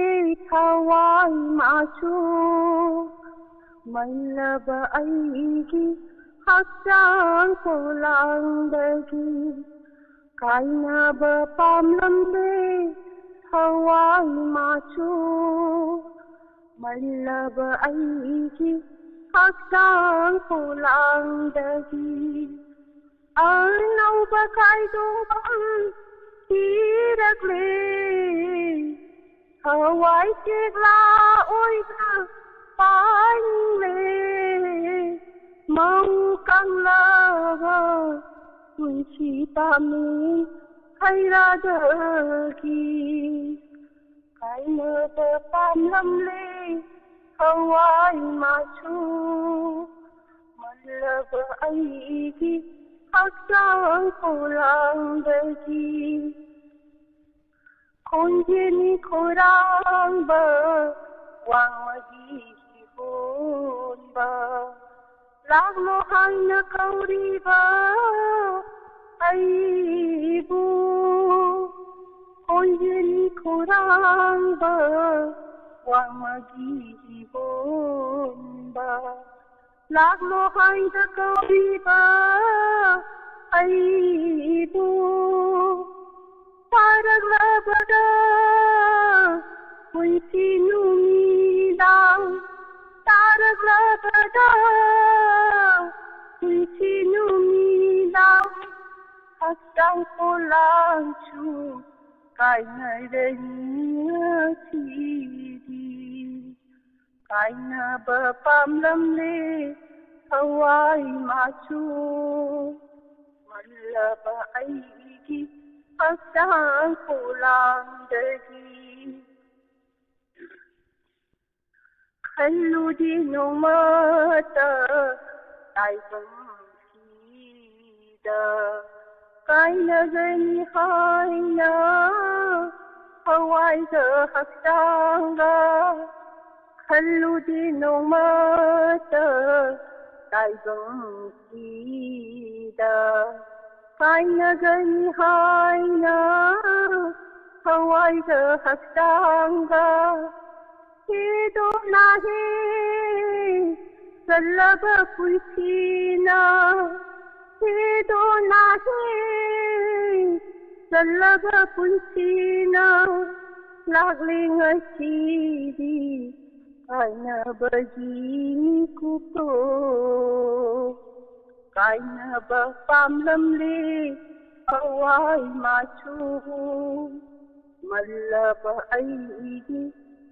ꯊꯋꯥꯏ ꯃꯥꯁꯨ꯫ ꯃꯜꯂꯕ ꯑꯩꯒꯤ ꯍꯛꯆꯥꯡ ꯄꯣꯂꯥꯡꯗꯒꯤ꯫ ꯀꯥꯏꯅꯕ ꯄꯥꯝꯂꯝꯂꯦ ꯊꯋꯥꯏ ꯃꯥꯁꯨ꯫ ꯍꯜꯂꯕ ꯑꯩꯒꯤ ꯍꯛꯆꯥꯡ ꯄꯣꯂꯥꯡꯗꯒꯤ ꯑꯅꯧꯕ ꯀꯥꯏꯗꯣꯡꯕ ꯊꯤꯔꯛꯂꯦ꯫ ꯊꯋꯥꯏ ꯆꯦꯛꯂꯥ ꯑꯣꯏꯅ ꯄꯥꯏꯅꯤꯡꯂꯦ꯫ ꯃꯧ ꯀꯪꯂꯕ ꯄꯨꯟꯁꯤ ꯄꯥꯝꯃꯤ ꯍꯩꯔꯥꯗꯒꯤ ꯀꯥꯏꯅꯕ ꯄꯥꯝꯂꯝꯂꯦ ꯊꯋꯥꯏ ꯃꯆꯨ꯫ ꯃꯜꯂꯕ ꯑꯩꯒꯤ ꯍꯛꯆꯥꯡ ꯄꯣꯂꯥꯡꯗꯒꯤ ꯈꯣꯟꯖꯦꯜꯅꯤ ꯈꯣꯏꯔꯥꯡꯕ ꯋꯥꯡꯃꯒꯤ ꯍꯤꯒꯣꯟꯕ꯫ ꯂꯥꯛꯂꯣ ꯍꯥꯏꯅ ꯀꯧꯔꯤꯕ ꯑꯩꯕꯨ ꯈꯣꯟꯖꯦꯜꯅꯤ ꯈꯣꯏꯔꯥꯡꯕ ꯋꯥꯡꯃꯒꯤ ꯍꯤꯒꯣꯟꯕ꯫ ꯂꯥꯛꯂꯣ ꯍꯥꯏꯅ ꯀꯧꯔꯤꯕ ꯑꯩꯕꯨ ꯇꯥꯔꯛꯂꯕꯗ ꯄꯨꯟꯁꯤ ꯅꯨꯃꯤꯗꯥꯡ ꯇꯥꯔꯛꯂꯕꯗ ꯄꯨꯟꯁꯤ ꯅꯨꯃꯤꯗꯥꯡ ꯍꯛꯆꯥꯡ ꯄꯣꯂꯥꯡꯁꯨ ꯀꯥꯏꯅꯔꯅꯤ ꯉꯁꯤꯗꯤ꯫ ꯀꯥꯏꯅꯕ ꯄꯥꯝꯂꯝꯂꯦ ꯊꯋꯥꯏ ꯃꯆꯨ꯫ ꯃꯜꯂꯕ ꯑꯩꯒꯤ ꯍꯛꯆꯥꯡ ꯄꯣꯂꯥꯡꯗꯒꯤ ꯈꯜꯂꯨꯗꯦ ꯅꯣꯡꯃꯇ ꯇꯥꯏꯕꯪꯁꯤꯗ ꯀꯥꯏꯅꯒꯅꯤ ꯍꯥꯏꯅ ꯊꯋꯥꯏꯒ ꯍꯛꯆꯥꯡꯒ ꯈꯜꯂꯨꯗꯦ ꯅꯣꯡꯃꯇ ꯇꯥꯏꯕꯪꯁꯤꯗ ꯀꯥꯏꯅꯒꯅꯤ ꯍꯥꯏꯅ ꯊꯋꯥꯏꯒ ꯍꯛꯆꯥꯡꯒ ꯍꯦꯗꯣ ꯅꯥꯍꯦ ꯆꯜꯂꯕ ꯄꯨꯟꯁꯤꯅ ꯍꯦꯗꯣ ꯅꯥꯍꯦ ꯆꯜꯂꯕ ꯄꯨꯟꯁꯤꯅ ꯂꯥꯛꯂꯤ ꯉꯁꯤꯗꯤ ꯀꯥꯏꯅꯕꯒꯤ ꯃꯤꯀꯨꯞꯇꯣ ꯀꯥꯏꯅꯕ ꯄꯥꯝꯂꯝꯂꯦ ꯊꯋꯥꯏ ꯃꯆꯨ꯫ ꯃꯜꯂꯕ ꯑꯩꯒꯤ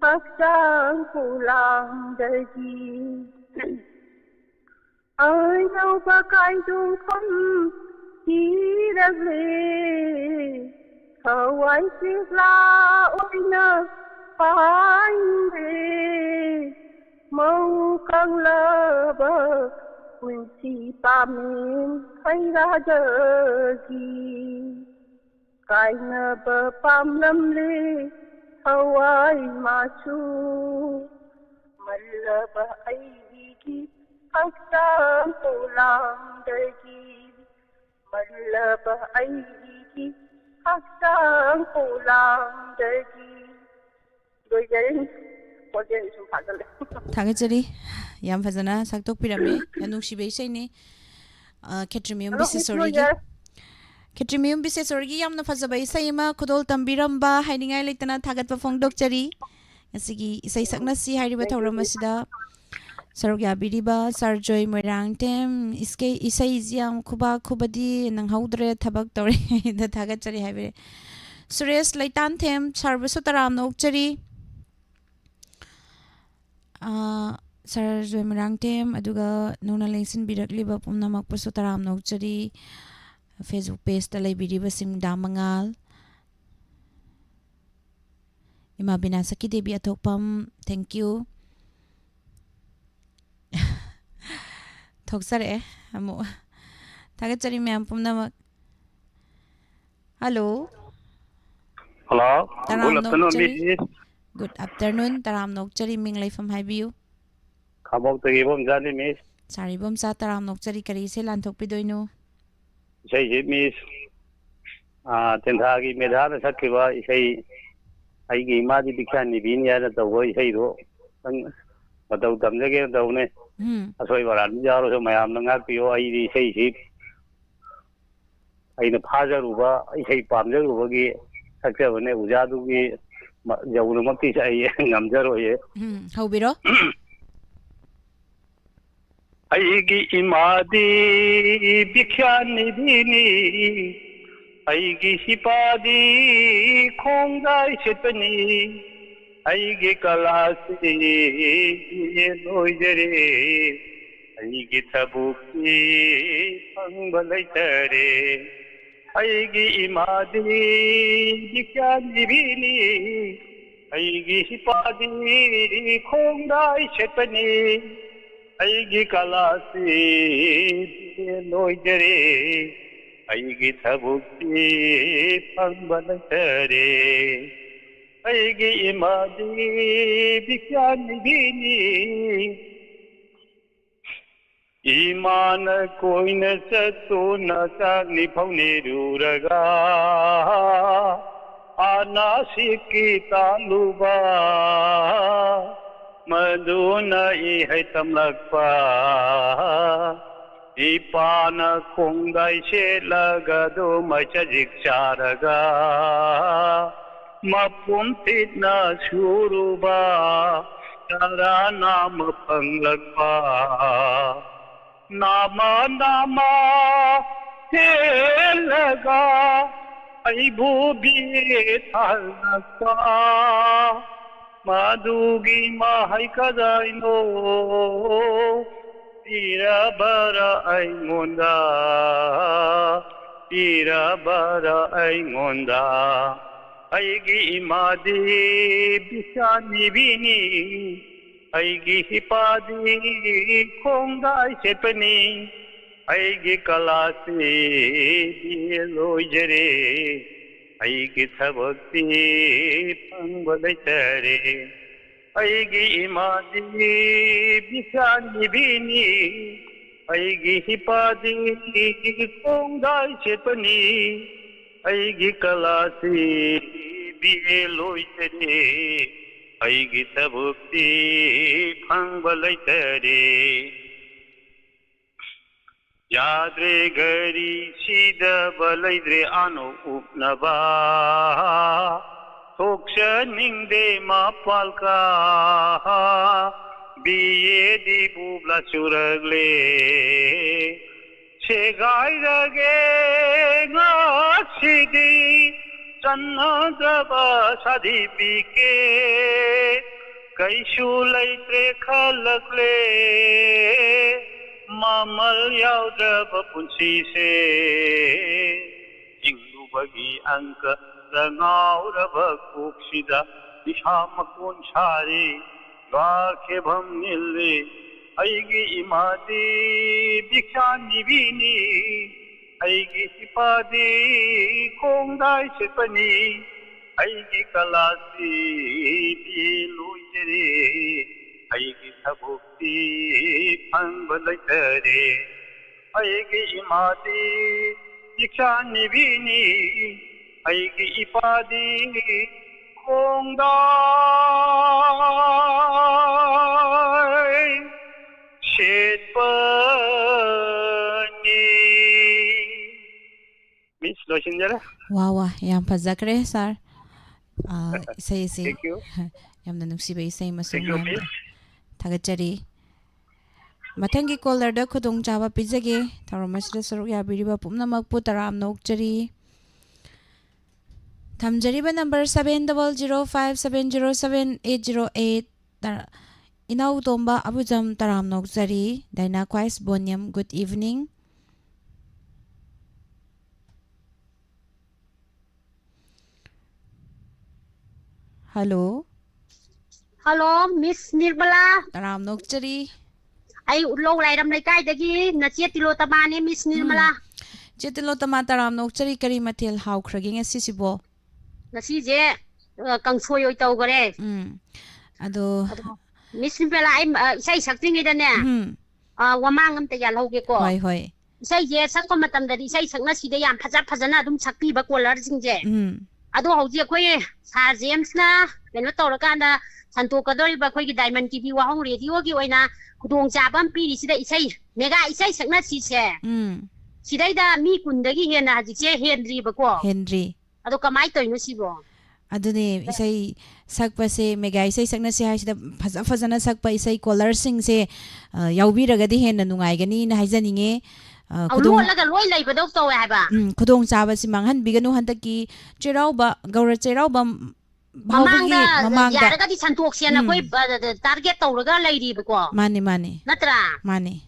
ꯍꯛꯆꯥꯡ ꯄꯣꯂꯥꯡꯗꯒꯤ ꯑꯅꯧꯕ ꯀꯥꯏꯗꯣꯡꯐꯝ ꯊꯤꯔꯛꯂꯦ꯫ ꯊꯋꯥꯏ ꯆꯦꯛꯂꯥ ꯑꯣꯏꯅ ꯄꯥꯏꯔꯦ꯫ ꯃꯧ ꯀꯪꯂꯕ ꯄꯨꯟꯁꯤ ꯄꯥꯝꯃꯤ ꯈꯩꯔꯥꯗꯒꯤ꯫ ꯀꯥꯏꯅꯕ ꯄꯥꯝꯂꯝꯂꯦ ꯊꯋꯥꯏ ꯃꯆꯨ꯫ ꯃꯜꯂꯕ ꯑꯩꯒꯤ ꯍꯛꯆꯥꯡ ꯄꯣꯂꯥꯡꯗꯒꯤ꯫ ꯃꯜꯂꯕ ꯑꯩꯒꯤ ꯍꯛꯆꯥꯡ ꯄꯣꯂꯥꯡꯗꯒꯤ꯫ ꯂꯣꯏꯖꯔꯦ꯫ ꯈꯣꯟꯖꯦꯜꯁꯨ ꯐꯥꯖꯜꯂꯦ꯫ ꯊꯥꯒꯠꯆꯔꯤ꯫ ꯌꯥꯝ ꯐꯖꯅ ꯁꯛꯇꯣꯛꯄꯤꯔꯝꯃꯦ꯫ ꯌꯥꯝ ꯅꯨꯡꯁꯤꯕ ꯏꯁꯩꯅꯤ꯫ ꯑ, ꯈꯦꯇ꯭ꯔꯤꯃꯌꯨꯝ ꯑꯗꯣ ꯕꯤꯁꯦꯁꯣꯔꯤꯒꯤ, ꯂꯣꯏꯖꯔꯦ꯫ ꯈꯦꯇ꯭ꯔꯤꯃꯌꯨꯝ ꯕꯤꯁꯦꯁꯣꯔꯤꯒꯤ ꯌꯥꯝꯅ ꯐꯖꯕ ꯏꯁꯩ ꯑꯃ ꯈꯨꯗꯣꯜ ꯇꯝꯕꯤꯔꯝꯕ ꯍꯥꯏꯅꯤꯡꯉꯥꯏ ꯂꯩꯇꯅ ꯊꯥꯒꯠꯄ ꯐꯣꯡꯗꯣꯛꯆꯔꯤ꯫ ꯉꯁꯤꯒꯤ ꯏꯁꯩ ꯁꯛꯅꯁꯤ ꯍꯥꯏꯔꯤꯕ ꯊꯧꯔꯝ ꯑꯁꯤꯗ ꯁꯔꯨꯛ ꯌꯥꯕꯤꯔꯤꯕ ꯁꯥꯔ ꯖꯣꯏ ꯃꯣꯏꯔꯥꯡꯊꯦꯝ, ꯏꯁꯩ, ꯏꯁꯩꯁꯤ ꯌꯥꯝ ꯈꯨꯕꯥꯛ ꯈꯨꯕꯗꯤ ꯅꯪꯍꯧꯗ꯭ꯔꯦ, ꯊꯕꯛ ꯇꯧꯔꯤꯉꯩꯗ ꯊꯥꯒꯠꯆꯔꯤ ꯍꯥꯏꯕꯤꯔꯦ꯫ ꯁꯨꯔꯦꯁ ꯂꯩꯇꯥꯟꯊꯦꯝ, ꯁꯥꯔꯕꯨꯁꯨ ꯇꯔꯥꯝꯅ ꯑꯣꯛꯆꯔꯤ꯫ ꯑꯥ, ꯁꯥꯔ ꯖꯣꯏ ꯃꯣꯏꯔꯥꯡꯊꯦꯝ, ꯑꯗꯨꯒ ꯅꯧꯅ ꯂꯦꯡꯁꯤꯟꯕꯤꯔꯛꯂꯤꯕ ꯄꯨꯝꯅꯃꯛꯄꯨꯁꯨ ꯇꯔꯥꯝꯅ ꯑꯣꯛꯆꯔꯤ꯫ Facebook page ꯇ ꯂꯩꯕꯤꯔꯤꯕꯁꯤꯡꯗ ꯃꯉꯥꯜ, ꯏꯃꯥ ꯕꯤꯅꯥ ꯁꯈꯤ ꯗꯦꯕꯤ ꯑꯊꯣꯛꯄꯝ, thank you꯫ ꯊꯣꯛꯆꯔꯛꯑꯦ ꯑꯃꯨꯛ꯫ ꯊꯥꯒꯠꯆꯔꯤ ꯃꯌꯥꯝ ꯄꯨꯝꯅꯃꯛ꯫ ꯍꯜꯂꯣ꯫ ꯍꯜꯂꯣ꯫ ꯇꯔꯥꯝꯅ ꯑꯣꯛꯆꯔꯤ꯫ Good afternoon, ꯇꯔꯥꯝꯅ ꯑꯣꯛꯆꯔꯤ, ꯃꯤꯡ ꯂꯩꯐꯝ ꯍꯥꯏꯕꯤꯌꯨ꯫ ꯈꯥꯡꯕꯣꯛꯇꯒꯤ ꯏꯕꯣꯝꯆꯥꯅꯤ, ꯃꯤꯁ꯫ ꯁꯥꯔ ꯏꯕꯣꯝꯆꯥ, ꯇꯔꯥꯝꯅ ꯑꯣꯛꯆꯔꯤ, ꯀꯔꯤ ꯏꯁꯩ ꯂꯥꯟꯊꯣꯛꯄꯤꯗꯣꯏꯅꯣ? ꯏꯁꯩꯁꯤ, ꯃꯤꯁ, ꯑꯥ, ꯇꯦꯟꯊꯥꯒꯤ ꯃꯦꯙꯥꯅ ꯁꯛꯈꯤꯕ ꯏꯁꯩ, ꯑꯩꯒꯤ ꯏꯃꯥꯗꯤ ꯕꯤꯈ꯭ꯌꯥꯟ ꯅꯤꯕꯤꯅꯤ ꯍꯥꯏꯅ ꯇꯧꯕ ꯏꯁꯩꯗꯣ ꯈꯤꯇꯪ ꯃꯇꯧ ꯇꯝꯖꯒꯦꯅ ꯇꯧꯕꯅꯦ꯫ ꯎꯝ꯫ ꯑꯁꯣꯏ ꯑꯔꯥꯟ ꯌꯥꯎꯔꯁꯨ ꯃꯌꯥꯝꯅ ꯉꯥꯛꯄꯤꯌꯣ꯫ ꯑꯩꯗꯤ ꯏꯁꯩꯁꯤ ꯑꯩꯅ ꯐꯥꯖꯔꯨꯕ, ꯏꯁꯩ ꯄꯥꯝꯖꯔꯨꯕꯒꯤ ꯁꯛꯆꯕꯅꯦ꯫ ꯑꯣꯖꯥꯗꯨꯒꯤ ꯌꯧꯅꯃꯛꯇꯤ ꯑꯩ ꯉꯝꯖꯔꯣꯏꯌꯦ꯫ ꯎꯝ, ꯍꯧꯕꯤꯔꯣ꯫ ꯑꯩꯒꯤ ꯏꯃꯥꯗꯤ ꯕꯤꯈ꯭ꯌꯥꯟ ꯅꯤꯕꯤꯅꯤ, ꯑꯩꯒꯤ ꯏꯄꯥꯗꯤ ꯈꯣꯡꯗꯥꯏ ꯁꯦꯠꯄꯅꯤ꯫ ꯑꯩꯒꯤ ꯀꯂꯥꯁꯤ ꯕꯤ ꯑꯦ ꯂꯣꯏꯖꯔꯦ, ꯑꯩꯒꯤ ꯊꯕꯛꯇꯤ ꯐꯪꯕ ꯂꯩꯇꯔꯦ꯫ ꯑꯩꯒꯤ ꯏꯃꯥꯗꯤ ꯕꯤꯈ꯭ꯌꯥꯟ ꯅꯤꯕꯤꯅꯤ, ꯑꯩꯒꯤ ꯏꯄꯥꯗꯤ ꯈꯣꯡꯗꯥꯏ ꯁꯦꯠꯄꯅꯤ꯫ ꯑꯩꯒꯤ ꯀꯂꯥꯁꯤ ꯕꯤ ꯑꯦ ꯂꯣꯏꯖꯔꯦ, ꯑꯩꯒꯤ ꯊꯕꯛꯇꯤ ꯐꯪꯕ ꯂꯩꯇꯔꯦ꯫ ꯑꯩꯒꯤ ꯏꯃꯥꯗꯤ ꯕꯤꯈ꯭ꯌꯥꯟ ꯅꯤꯕꯤꯅꯤ꯫ ꯏꯃꯥꯅ ꯀꯣꯏꯅ ꯆꯠꯇꯨꯅ ꯆꯥꯛꯅꯤ ꯐꯧꯅꯤꯔꯨꯔꯒ, ꯑꯅꯥꯁꯤꯛꯀꯤ ꯇꯥꯜꯂꯨꯕ, ꯃꯗꯨꯅ ꯏꯍꯩ ꯇꯝꯂꯛꯄ꯫ ꯏꯄꯥꯅ ꯈꯣꯡꯗꯥꯏ ꯁꯦꯠꯂꯒ ꯑꯗꯨꯃꯥꯏ ꯆꯖꯤꯛ ꯆꯥꯔꯒ, ꯃꯄꯨꯝ ꯊꯤꯠꯅ ꯁꯨꯔꯨꯕ, ꯆꯔꯥ ꯅꯥꯝꯃ ꯐꯪꯂꯛꯄ꯫ ꯅꯥꯃ ꯅꯥꯃ ꯍꯦꯜꯂꯒ ꯑꯩꯕꯨ ꯕꯤ ꯑꯦ ꯊꯥꯔꯛꯄ꯫ ꯃꯗꯨꯒꯤ ꯃꯍꯩ ꯀꯗꯥꯏꯅꯣ ꯄꯤꯔꯕꯔꯥ ꯑꯩꯉꯣꯟꯗ, ꯄꯤꯔꯕꯔꯥ ꯑꯩꯉꯣꯟꯗ? ꯑꯩꯒꯤ ꯏꯃꯥꯗꯤ ꯕꯤꯈ꯭ꯌꯥꯟ ꯅꯤꯕꯤꯅꯤ, ꯑꯩꯒꯤ ꯏꯄꯥꯗꯤ ꯈꯣꯡꯗꯥꯏ ꯁꯦꯠꯄꯅꯤ꯫ ꯑꯩꯒꯤ ꯀꯂꯥꯁꯤ ꯕꯤ ꯑꯦ ꯂꯣꯏꯖꯔꯦ, ꯑꯩꯒꯤ ꯊꯕꯛꯇꯤ ꯐꯪꯕ ꯂꯩꯇꯔꯦ꯫ ꯑꯩꯒꯤ ꯏꯃꯥꯗꯤ ꯕꯤꯈ꯭ꯌꯥꯟ ꯅꯤꯕꯤꯅꯤ, ꯑꯩꯒꯤ ꯏꯄꯥꯗꯤ ꯈꯣꯡꯗꯥꯏ ꯁꯦꯠꯄꯅꯤ꯫ ꯑꯩꯒꯤ ꯀꯂꯥꯁꯤ ꯕꯤ ꯑꯦ ꯂꯣꯏꯖꯔꯦ, ꯑꯩꯒꯤ ꯊꯕꯛꯇꯤ ꯐꯪꯕ ꯂꯩꯇꯔꯦ꯫ ꯌꯥꯗ꯭ꯔꯦ ꯒꯥꯔꯤ ꯁꯤꯗꯕ, ꯂꯩꯇ꯭ꯔꯦ ꯑꯅꯧ ꯎꯞꯅꯕ꯫ ꯊꯣꯛꯆꯅꯤꯡꯗꯦ ꯃꯄꯥꯜ ꯀꯥ, ꯕꯤ ꯑꯦ ꯗꯤꯕꯨ ꯕ꯭ꯂꯥꯁ ꯆꯨꯔꯛꯂꯦ꯫ ꯁꯦꯒꯥꯏꯔꯒꯦ ꯉꯁꯤꯗꯤ, ꯆꯟꯅꯗ꯭ꯔꯕ ꯁꯥꯔꯇꯤꯐꯤꯀꯦꯠ ꯀꯩꯁꯨ ꯂꯩꯇ꯭ꯔꯦ ꯈꯜꯂꯛꯂꯦ꯫ ꯃꯃꯜ ꯌꯥꯎꯗ꯭ꯔꯕ ꯄꯨꯟꯁꯤꯁꯦ, ꯍꯤꯡꯂꯨꯕꯒꯤ ꯑꯪꯀꯗ ꯉꯥꯎꯔꯕ ꯀꯣꯛꯁꯤꯗ ꯅꯤꯁꯥ ꯃꯀꯣꯟ ꯁꯥꯔꯤ, ꯂꯥꯛꯈꯦꯐꯝ ꯅꯤꯜꯂꯤ꯫ ꯑꯩꯒꯤ ꯏꯃꯥꯗꯤ ꯕꯤꯈ꯭ꯌꯥ ꯅꯤꯕꯤꯅꯤ, ꯑꯩꯒꯤ ꯏꯄꯥꯗꯤ ꯈꯣꯡꯗꯥꯏ ꯁꯦꯠꯄꯅꯤ꯫ ꯑꯩꯒꯤ ꯀꯂꯥꯁꯤ ꯕꯤ ꯑꯦ ꯂꯣꯏꯖꯔꯦ, ꯑꯩꯒꯤ ꯊꯕꯛꯇꯤ ꯐꯪꯕ ꯂꯩꯇꯔꯦ꯫ ꯑꯩꯒꯤ ꯏꯃꯥꯗꯤ ꯕꯤꯈ꯭ꯌꯥ ꯅꯤꯕꯤꯅꯤ, ꯑꯩꯒꯤ ꯏꯄꯥꯗꯤ ꯈꯣꯡꯗꯥꯏ ꯁꯦꯠꯄꯅꯤ꯫ ꯃꯤꯁ, ꯂꯣꯏꯁꯤꯟꯖꯔꯦ꯫ ꯋꯥ ꯋꯥ, ꯌꯥꯝ ꯐꯖꯈ꯭ꯔꯦ ꯁꯥꯔ꯫ ꯑꯥ, ꯏꯁꯩ ꯑꯁꯤ Thank you. ꯌꯥꯝꯅ ꯅꯨꯡꯁꯤꯕ ꯏꯁꯩ ꯑꯃꯁꯨ Thank you, ꯃꯌꯥꯝꯅ miss. ꯊꯥꯒꯠꯆꯔꯤ꯫ ꯃꯊꯪꯒꯤ ꯀꯣꯂꯔꯗ ꯈꯨꯗꯣꯡꯆꯥꯕ ꯄꯤꯖꯒꯦ꯫ ꯊꯧꯔꯝ ꯑꯁꯤꯗ ꯁꯔꯨꯛ ꯌꯥꯕꯤꯔꯤꯕ ꯄꯨꯝꯅꯃꯛꯄꯨ ꯇꯔꯥꯝꯅ ꯑꯣꯛꯆꯔꯤ꯫ ꯊꯝꯖꯔꯤꯕ number seven double zero five seven zero seven eight zero eight꯫ ꯏꯅꯥꯎ ꯇꯣꯝꯕ ꯑꯕꯨꯖꯝ ꯇꯔꯥꯝꯅ ꯑꯣꯛꯆꯔꯤ꯫ ꯗꯥꯏꯅꯥ ꯈ꯭ꯋꯥꯏꯁ ꯕꯣꯅꯤꯌꯝ, good evening꯫ ꯍꯜꯂꯣ꯫ ꯍꯜꯂꯣ, ꯃꯤꯁ ꯅꯤꯔꯃꯂꯥ꯫ ꯇꯔꯥꯝꯅ ꯑꯣꯛꯆꯔꯤ꯫ ꯑꯩ ꯎꯠꯂꯧ ꯂꯥꯏꯔꯝ ꯂꯩꯀꯥꯏꯗꯒꯤ ꯅꯆꯦ ꯇꯤꯂꯣꯇꯃꯥꯅꯦ, ꯃꯤꯁ ꯅꯤꯔꯃꯂꯥ꯫ ꯆꯦ ꯇꯤꯂꯣꯇꯃꯥ, ꯇꯔꯥꯝꯅ ꯑꯣꯛꯆꯔꯤ꯫ ꯀꯔꯤ ꯃꯊꯦꯜ ꯍꯥꯎꯈ꯭ꯔꯒꯦ ꯉꯁꯤꯁꯤꯕꯣ? ꯉꯁꯤꯁꯦ ꯑ, ꯀꯥꯡꯁꯣꯏ ꯑꯣꯏ ꯇꯧꯈꯔꯦ꯫ ꯎꯝ꯫ ꯑꯗꯣ ꯃꯤꯁ ꯅꯤꯔꯃꯂꯥ, ꯑꯩ ꯑ, ꯏꯁꯩ ꯁꯛꯇ꯭ꯔꯤꯉꯩꯗꯅꯦ, ꯎꯝ꯫ ꯑ, ꯋꯥꯃꯥꯡ ꯑꯝꯇ ꯌꯥꯜꯍꯧꯒꯦꯀꯣ꯫ ꯍꯣꯏ, ꯍꯣꯏ꯫ ꯏꯁꯩꯁꯦ ꯁꯛꯄ ꯃꯇꯝꯗꯗꯤ ꯏꯁꯩ ꯁꯛꯅꯁꯤꯗ ꯌꯥꯝ ꯐꯖ ꯐꯖꯅ ꯑꯗꯨꯝ ꯁꯛꯄꯤꯕ ꯀꯣꯂꯔꯁꯤꯡꯁꯦ꯫ ꯎꯝ꯫ ꯑꯗꯣ ꯍꯧꯖꯤꯛ ꯑꯩꯈꯣꯏ ꯁꯥꯔ ꯖꯦꯝꯁꯅ ꯀꯩꯅꯣ ꯇꯧꯔꯀꯥꯟꯗ ꯁꯟꯗꯣꯛꯀꯗꯧꯔꯤꯕ ꯑꯩꯈꯣꯏꯒꯤ ꯗꯥꯏꯃꯟ ꯇꯤ ꯚꯤ ꯋꯥꯍꯣꯡ ꯔꯦꯗꯤꯑꯣꯒꯤ ꯑꯣꯏꯅ ꯈꯨꯗꯣꯡꯆꯥꯕ ꯑꯃ ꯄꯤꯔꯤꯁꯤꯗ ꯏꯁꯩ, ꯃꯦꯒꯥ ꯏꯁꯩ ꯁꯛꯅꯁꯤꯁꯦ꯫ ꯎꯝ꯫ ꯁꯤꯗꯩꯗ ꯃꯤ ꯀꯨꯟꯗꯒꯤ ꯍꯦꯟꯅ ꯍꯧꯖꯤꯛꯁꯦ ꯍꯦꯟꯗ꯭ꯔꯤꯕꯀꯣ꯫ ꯍꯦꯟꯗ꯭ꯔꯤ꯫ ꯑꯗꯣ ꯀꯃꯥꯏꯅ ꯇꯧꯔꯤꯅꯣ ꯁꯤꯕꯣ? ꯑꯗꯨꯅꯦ, ꯏꯁꯩ ꯁꯛꯄꯁꯦ, ꯃꯦꯒꯥ ꯏꯁꯩ ꯁꯛꯅꯁꯤ ꯍꯥꯏꯁꯤꯗ ꯐꯖ ꯐꯖꯅ ꯁꯛꯄ ꯏꯁꯩ ꯀꯣꯂꯔꯁꯤꯡꯁꯦ, ꯑ, ꯌꯥꯎꯕꯤꯔꯒꯗꯤ ꯍꯦꯟꯅ ꯅꯨꯡꯉꯥꯏꯒꯅꯤꯅ ꯍꯥꯏꯖꯅꯤꯡꯉꯦ꯫ ꯑ, ꯑꯧ, ꯈꯨꯗꯣꯡ ꯂꯣꯜꯂꯒ ꯂꯣꯏ ꯂꯩꯕꯗꯧ ꯇꯧꯋꯦ ꯍꯥꯏꯕ꯫ ꯎꯝ, ꯈꯨꯗꯣꯡꯆꯥꯕꯁꯤ ꯃꯥꯡꯍꯟꯕꯤꯒꯅꯨ꯫ ꯍꯟꯗꯛꯀꯤ ꯆꯩꯔꯥꯎꯕ, ꯒꯧꯔ ꯆꯩꯔꯥꯎꯕ ꯐꯥꯎꯕꯒꯤ ꯃꯃꯥꯡꯗ ꯃꯃꯥꯡꯗ꯫ ꯌꯥꯔꯒꯗꯤ ꯁꯟꯗꯣꯛꯁꯦꯅ ꯎꯝ꯫ ꯑꯩꯈꯣꯏ ꯇꯥꯔꯒꯦꯠ ꯇꯧꯔꯒ ꯂꯩꯔꯤꯕꯀꯣ꯫ ꯃꯥꯅꯦ, ꯃꯥꯅꯦ꯫ ꯅꯠꯇ꯭ꯔꯥ? ꯃꯥꯅꯦ꯫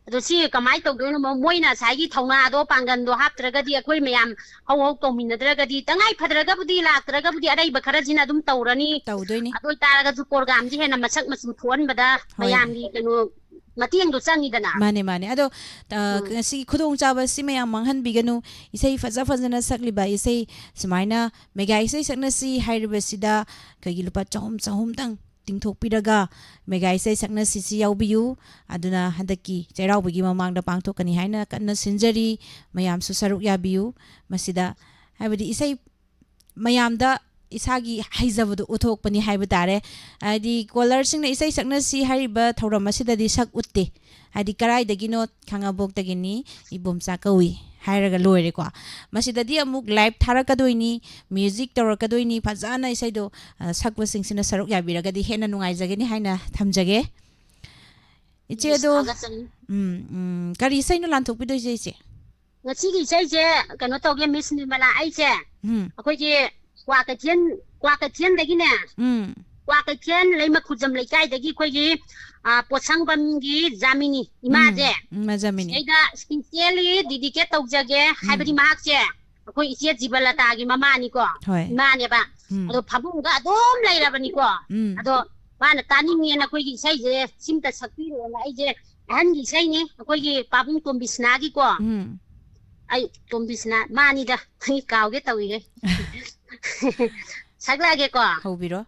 ꯑꯗꯣ ꯁꯤ ꯀꯃꯥꯏꯅ ꯇꯧꯗꯣꯏꯅꯣ? ꯃꯣꯏꯅ ꯉꯁꯥꯏꯒꯤ ꯊꯧꯅꯥꯗꯣ, ꯄꯥꯡꯒꯜꯗꯣ ꯍꯥꯞꯇ꯭ꯔꯒꯗꯤ, ꯑꯩꯈꯣꯏ ꯃꯌꯥꯝ ꯍꯧ ꯍꯧ ꯇꯧꯃꯤꯟꯅꯗ꯭ꯔꯒꯗꯤ, ꯇꯉꯥꯏ ꯐꯗ꯭ꯔꯒꯕꯨꯗꯤ ꯂꯥꯛꯇ꯭ꯔꯒꯕꯨꯗꯤ ꯑꯔꯩꯕ ꯈꯔꯁꯤꯅ ꯑꯗꯨꯝ ꯇꯧꯔꯅꯤ꯫ ꯇꯧꯗꯣꯏꯅꯤ꯫ ꯑꯗꯨ ꯑꯣꯏꯇꯥꯔꯒꯁꯨ ꯄ꯭ꯔꯣꯒ꯭ꯔꯥꯝꯁꯤ ꯍꯦꯟꯅ ꯃꯁꯛ ꯃꯆꯨ ꯊꯣꯛꯍꯟꯕꯗ ꯍꯣꯏ꯫ ꯃꯌꯥꯝꯒꯤ ꯀꯩꯅꯣ ꯃꯇꯦꯡꯗꯣ ꯆꯪꯉꯤꯗꯅ꯫ ꯃꯥꯅꯦ, ꯃꯥꯅꯦ꯫ ꯑꯗꯣ, ꯑ, ꯎꯝ꯫ ꯉꯁꯤ ꯈꯨꯗꯣꯡꯆꯥꯕꯁꯤ ꯃꯌꯥꯝ ꯃꯥꯡꯍꯟꯕꯤꯒꯅꯨ꯫ ꯏꯁꯩ ꯐꯖ ꯐꯖꯅ ꯁꯛꯂꯤꯕ, ꯏꯁꯩ ꯁꯨꯃꯥꯏꯅ ꯃꯦꯒꯥ ꯏꯁꯩ ꯁꯛꯅꯁꯤ ꯍꯥꯏꯔꯤꯕꯁꯤꯗ ꯑꯩꯈꯣꯏꯒꯤ ꯂꯨꯄꯥ ꯆꯍꯨꯝ, ꯆꯍꯨꯝꯇꯪ ꯇꯤꯡꯊꯣꯛꯄꯤꯔꯒ ꯃꯦꯒꯥ ꯏꯁꯩ ꯁꯛꯅꯁꯤꯁꯤ ꯌꯥꯎꯕꯤꯌꯨ꯫ ꯑꯗꯨꯅ ꯍꯟꯗꯛꯀꯤ ꯆꯩꯔꯥꯎꯕꯒꯤ ꯃꯃꯥꯡꯗ ꯄꯥꯡꯊꯣꯛꯀꯅꯤ ꯍꯥꯏꯅ ꯀꯟꯅ ꯁꯤꯟꯖꯔꯤ꯫ ꯃꯌꯥꯝꯁꯨ ꯁꯔꯨꯛ ꯌꯥꯕꯤꯌꯨ꯫ ꯃꯁꯤꯗ ꯍꯥꯏꯕꯗꯤ ꯏꯁꯩ ꯃꯌꯥꯝꯗ ꯏꯁꯥꯒꯤ ꯍꯩꯖꯕꯗꯣ ꯎꯠꯊꯣꯛꯄꯅꯤ ꯍꯥꯏꯕ ꯇꯥꯔꯦ꯫ ꯍꯥꯏꯗꯤ ꯀꯣꯂꯔꯁꯤꯡꯅ ꯏꯁꯩ ꯁꯛꯅꯁꯤ ꯍꯥꯏꯔꯤꯕ ꯊꯧꯔꯝ ꯑꯁꯤꯗꯗꯤ ꯁꯛ ꯎꯠꯇꯦ꯫ ꯍꯥꯏꯗꯤ ꯀꯔꯥꯏꯗꯒꯤꯅꯣ? ꯈꯥꯡꯉꯕꯣꯛꯇꯒꯤꯅꯤ, ꯏꯕꯣꯝꯆꯥ ꯀꯧꯏ ꯍꯥꯏꯔꯒ ꯂꯣꯏꯔꯦꯀꯣ꯫ ꯃꯁꯤꯗꯗꯤ ꯑꯃꯨꯛ ꯂꯥꯏꯚ ꯊꯥꯔꯛꯀꯗꯣꯏꯅꯤ, ꯃ꯭ꯌꯨꯖꯤꯛ ꯇꯧꯔꯛꯀꯗꯣꯏꯅꯤ, ꯐꯖꯅ ꯏꯁꯩꯗꯣ, ꯑ, ꯁꯛꯄꯁꯤꯡꯁꯤꯅ ꯁꯔꯨꯛ ꯌꯥꯕꯤꯔꯒꯗꯤ ꯍꯦꯟꯅ ꯅꯨꯡꯉꯥꯏꯖꯒꯅꯤ ꯍꯥꯏꯅ ꯊꯝꯖꯒꯦ꯫ ꯏꯆꯦ, ꯃꯤꯁ ꯑꯗꯣ, ꯊꯥꯒꯠꯆꯔꯤ꯫ ꯎꯝ, ꯎꯝ, ꯀꯔꯤ ꯏꯁꯩꯅꯣ ꯂꯥꯟꯊꯣꯛꯄꯤꯗꯣꯏꯁꯦ, ꯏꯆꯦ? ꯉꯁꯤꯒꯤ ꯏꯁꯩꯁꯦ ꯀꯩꯅꯣ ꯇꯧꯒꯦ, ꯃꯤꯁ ꯅꯤꯔꯃꯂꯥ, ꯑꯩꯁꯦ ꯎꯝ, ꯑꯩꯈꯣꯏꯒꯤ ꯀ꯭ꯋꯥꯀꯩꯊꯦꯜ, ꯀ꯭ꯋꯥꯀꯩꯊꯦꯜꯗꯒꯤꯅꯦ, ꯎꯝ, ꯀ꯭ꯋꯥꯀꯩꯊꯦꯜ ꯂꯩꯃꯈꯨꯖꯝ ꯂꯩꯀꯥꯏꯗꯒꯤ ꯑꯩꯈꯣꯏꯒꯤ, ꯑ, ꯄꯣꯠꯁꯪꯕꯝꯒꯤ ꯖꯥꯃꯤꯅꯤ ꯏꯃꯥꯁꯦ, ꯎꯝ, ꯎꯝ, ꯃꯖꯥꯃꯤꯅꯤ꯫ ꯁꯤꯗꯩꯗ specially dedicate ꯇꯧꯖꯒꯦ꯫ ꯍꯥꯏꯕꯗꯤ ꯃꯍꯥꯛꯁꯦ ꯑꯩꯈꯣꯏ ꯏꯆꯦ ꯖꯤꯕꯂꯇꯥꯒꯤ ꯃꯃꯥꯅꯤꯀꯣ, ꯍꯣꯏ꯫ ꯏꯃꯥꯅꯦꯕ꯫ ꯎꯝ, ꯑꯗꯣ ꯐꯃꯨꯡꯗ ꯑꯗꯨꯝ ꯂꯩꯔꯕꯅꯤꯀꯣ꯫ ꯎꯝ, ꯑꯗꯣ ꯃꯥꯅ ꯇꯥꯅꯤꯡꯉꯦꯅ ꯑꯩꯈꯣꯏꯒꯤ ꯏꯁꯩꯁꯦ ꯁꯤꯝꯇ ꯁꯛꯄꯤꯔꯣꯅ, ꯑꯩꯁꯦ ꯑꯍꯟꯒꯤ ꯏꯁꯩꯅꯤ, ꯑꯩꯈꯣꯏꯒꯤ ꯄꯥꯕꯨꯡ ꯇꯣꯝꯕꯤꯁꯅꯥꯒꯤꯀꯣ꯫ ꯎꯝ꯫ ꯑꯩ ꯇꯣꯝꯕꯤꯁꯅꯥ ꯃꯥꯅꯤꯗ, ꯑꯩ ꯀꯥꯎꯒꯦ ꯇꯧꯏꯍꯦ꯫ ꯁꯛꯂꯛꯑꯒꯦꯀꯣ꯫ ꯍꯧꯕꯤꯔꯣ꯫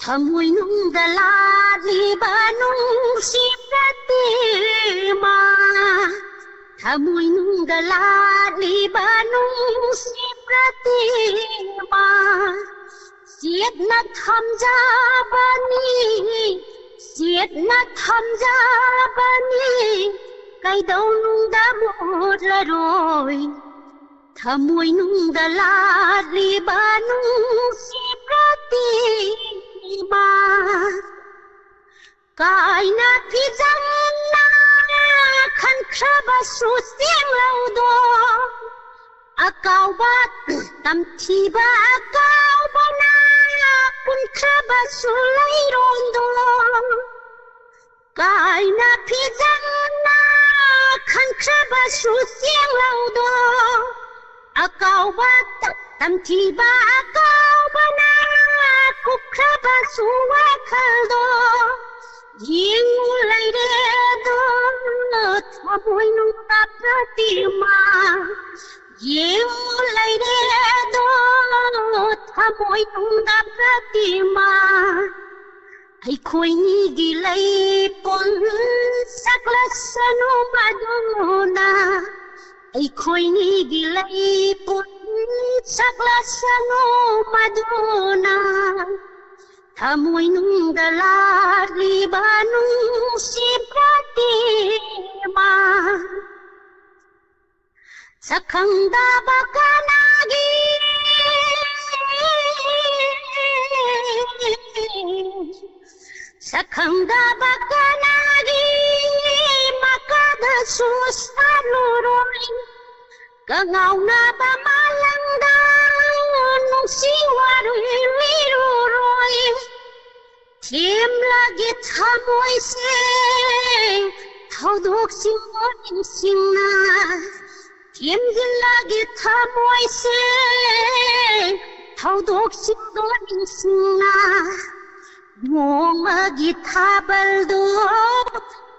ꯊꯃꯣꯏꯅꯨꯡꯗ ꯂꯥꯠꯂꯤꯕ ꯅꯨꯡꯁꯤ ꯄ꯭ꯔꯇꯤꯃꯥ, ꯊꯃꯣꯏꯅꯨꯡꯗ ꯂꯥꯠꯂꯤꯕ ꯅꯨꯡꯁꯤ ꯄ꯭ꯔꯇꯤꯃꯥ, ꯆꯦꯠꯅ ꯊꯝꯖꯕꯅꯤ, ꯆꯦꯠꯅ ꯊꯝꯖꯕꯅꯤ, ꯀꯩꯗꯧꯅꯨꯡꯗ ꯃꯨꯠꯂꯔꯣꯏ꯫ ꯊꯃꯣꯏꯅꯨꯡꯗ ꯂꯥꯠꯂꯤꯕ ꯅꯨꯡꯁꯤ ꯄ꯭ꯔꯇꯤꯃꯥ, ꯀꯥꯏꯅ ꯐꯤꯖꯪꯅ ꯈꯟꯈ꯭ꯔꯕꯁꯨ ꯆꯦꯡꯂꯧꯗꯣ, ꯑꯀꯥꯎꯕ ꯇꯝꯊꯤꯕ ꯑꯀꯥꯎꯕꯅ ꯄꯨꯟꯈ꯭ꯔꯕꯁꯨ ꯂꯩꯔꯣꯟꯗꯣ, ꯀꯥꯏꯅ ꯐꯤꯖꯪꯅ ꯈꯟꯈ꯭ꯔꯕꯁꯨ ꯆꯦꯡꯂꯧꯗꯣ, ꯑꯀꯥꯎꯕ ꯇꯝꯊꯤꯕ ꯑꯀꯥꯎꯕꯅ ꯀꯨꯞꯈ꯭ꯔꯕꯁꯨ ꯋꯥꯈꯜꯗꯣ, ꯌꯦꯡꯉꯨ ꯂꯩꯔꯦꯗꯣ ꯊꯃꯣꯏꯅꯨꯡꯗ ꯄ꯭ꯔꯇꯤꯃꯥ, ꯌꯦꯡꯉꯨ ꯂꯩꯔꯦꯗꯣ ꯊꯃꯣꯏꯅꯨꯡꯗ ꯄ꯭ꯔꯇꯤꯃꯥ꯫ ꯑꯩꯈꯣꯏꯅꯤꯒꯤ ꯂꯩ ꯄꯨꯟ ꯁꯛꯂꯁꯅꯨ ꯃꯗꯨꯅ, ꯑꯩꯈꯣꯏꯅꯤꯒꯤ ꯂꯩ ꯄꯨꯟ ꯁꯛꯂꯁꯅꯨ ꯃꯗꯨꯅ, ꯊꯃꯣꯏꯅꯨꯡꯗ ꯂꯥꯠꯂꯤꯕ ꯅꯨꯡꯁꯤ ꯄ꯭ꯔꯇꯤꯃꯥ꯫ ꯁꯛꯈꯪꯗꯕ ꯀꯅꯥꯒꯤ, ꯁꯛꯈꯪꯗꯕ ꯀꯅꯥꯒꯤ ꯃꯀꯥꯗꯁꯨ ꯁꯥꯠꯂꯨꯔꯣꯏ꯫ ꯀꯉꯥꯎꯅꯕ ꯃꯥꯂꯪꯗ ꯅꯨꯡꯁꯤ ꯋꯥꯔꯤ ꯂꯤꯔꯨꯔꯣꯏ꯫ ꯊꯦꯝꯂꯒꯦ ꯊꯃꯣꯏꯁꯦ ꯊꯧꯗꯣꯛꯁꯤꯡꯗꯣ ꯅꯤꯡꯁꯤꯡꯅ, ꯊꯦꯝꯖꯤꯜꯂꯒꯦ ꯊꯃꯣꯏꯁꯦ ꯊꯧꯗꯣꯛꯁꯤꯡꯗꯣ ꯅꯤꯡꯁꯤꯡꯅ, ꯅꯣꯡꯃꯒꯤ ꯊꯥꯕꯜꯗꯣ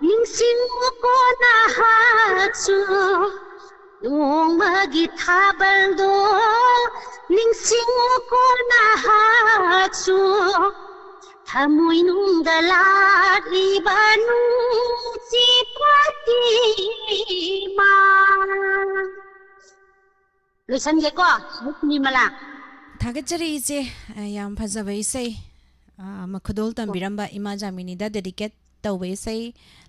ꯅꯤꯡꯁꯤꯡꯉꯨꯀꯣ ꯅꯍꯥꯛꯁꯨ꯫ ꯅꯣꯡꯃꯒꯤ ꯊꯥꯕꯜꯗꯣ ꯅꯤꯡꯁꯤꯡꯉꯨꯀꯣ ꯅꯍꯥꯛꯁꯨ꯫ ꯊꯃꯣꯏꯅꯨꯡꯗ ꯂꯥꯠꯂꯤꯕ ꯅꯨꯡꯁꯤ ꯄ꯭ꯔꯇꯤꯃꯥ꯫ ꯂꯣꯏꯁꯟꯒꯦꯀꯣ, ꯔꯨꯛꯃꯤꯃꯂꯥ꯫ ꯊꯥꯒꯠꯆꯔꯤ ꯏꯆꯦ, ꯑ, ꯌꯥꯝ ꯐꯖꯕ ꯏꯁꯩ, ꯑ, ꯃꯈꯨꯗꯣꯜ ꯇꯝꯕꯤꯔꯝꯕ ꯏꯃꯥ ꯖꯥꯃꯤꯅꯤꯗ dedicate ꯇꯧꯕ ꯏꯁꯩ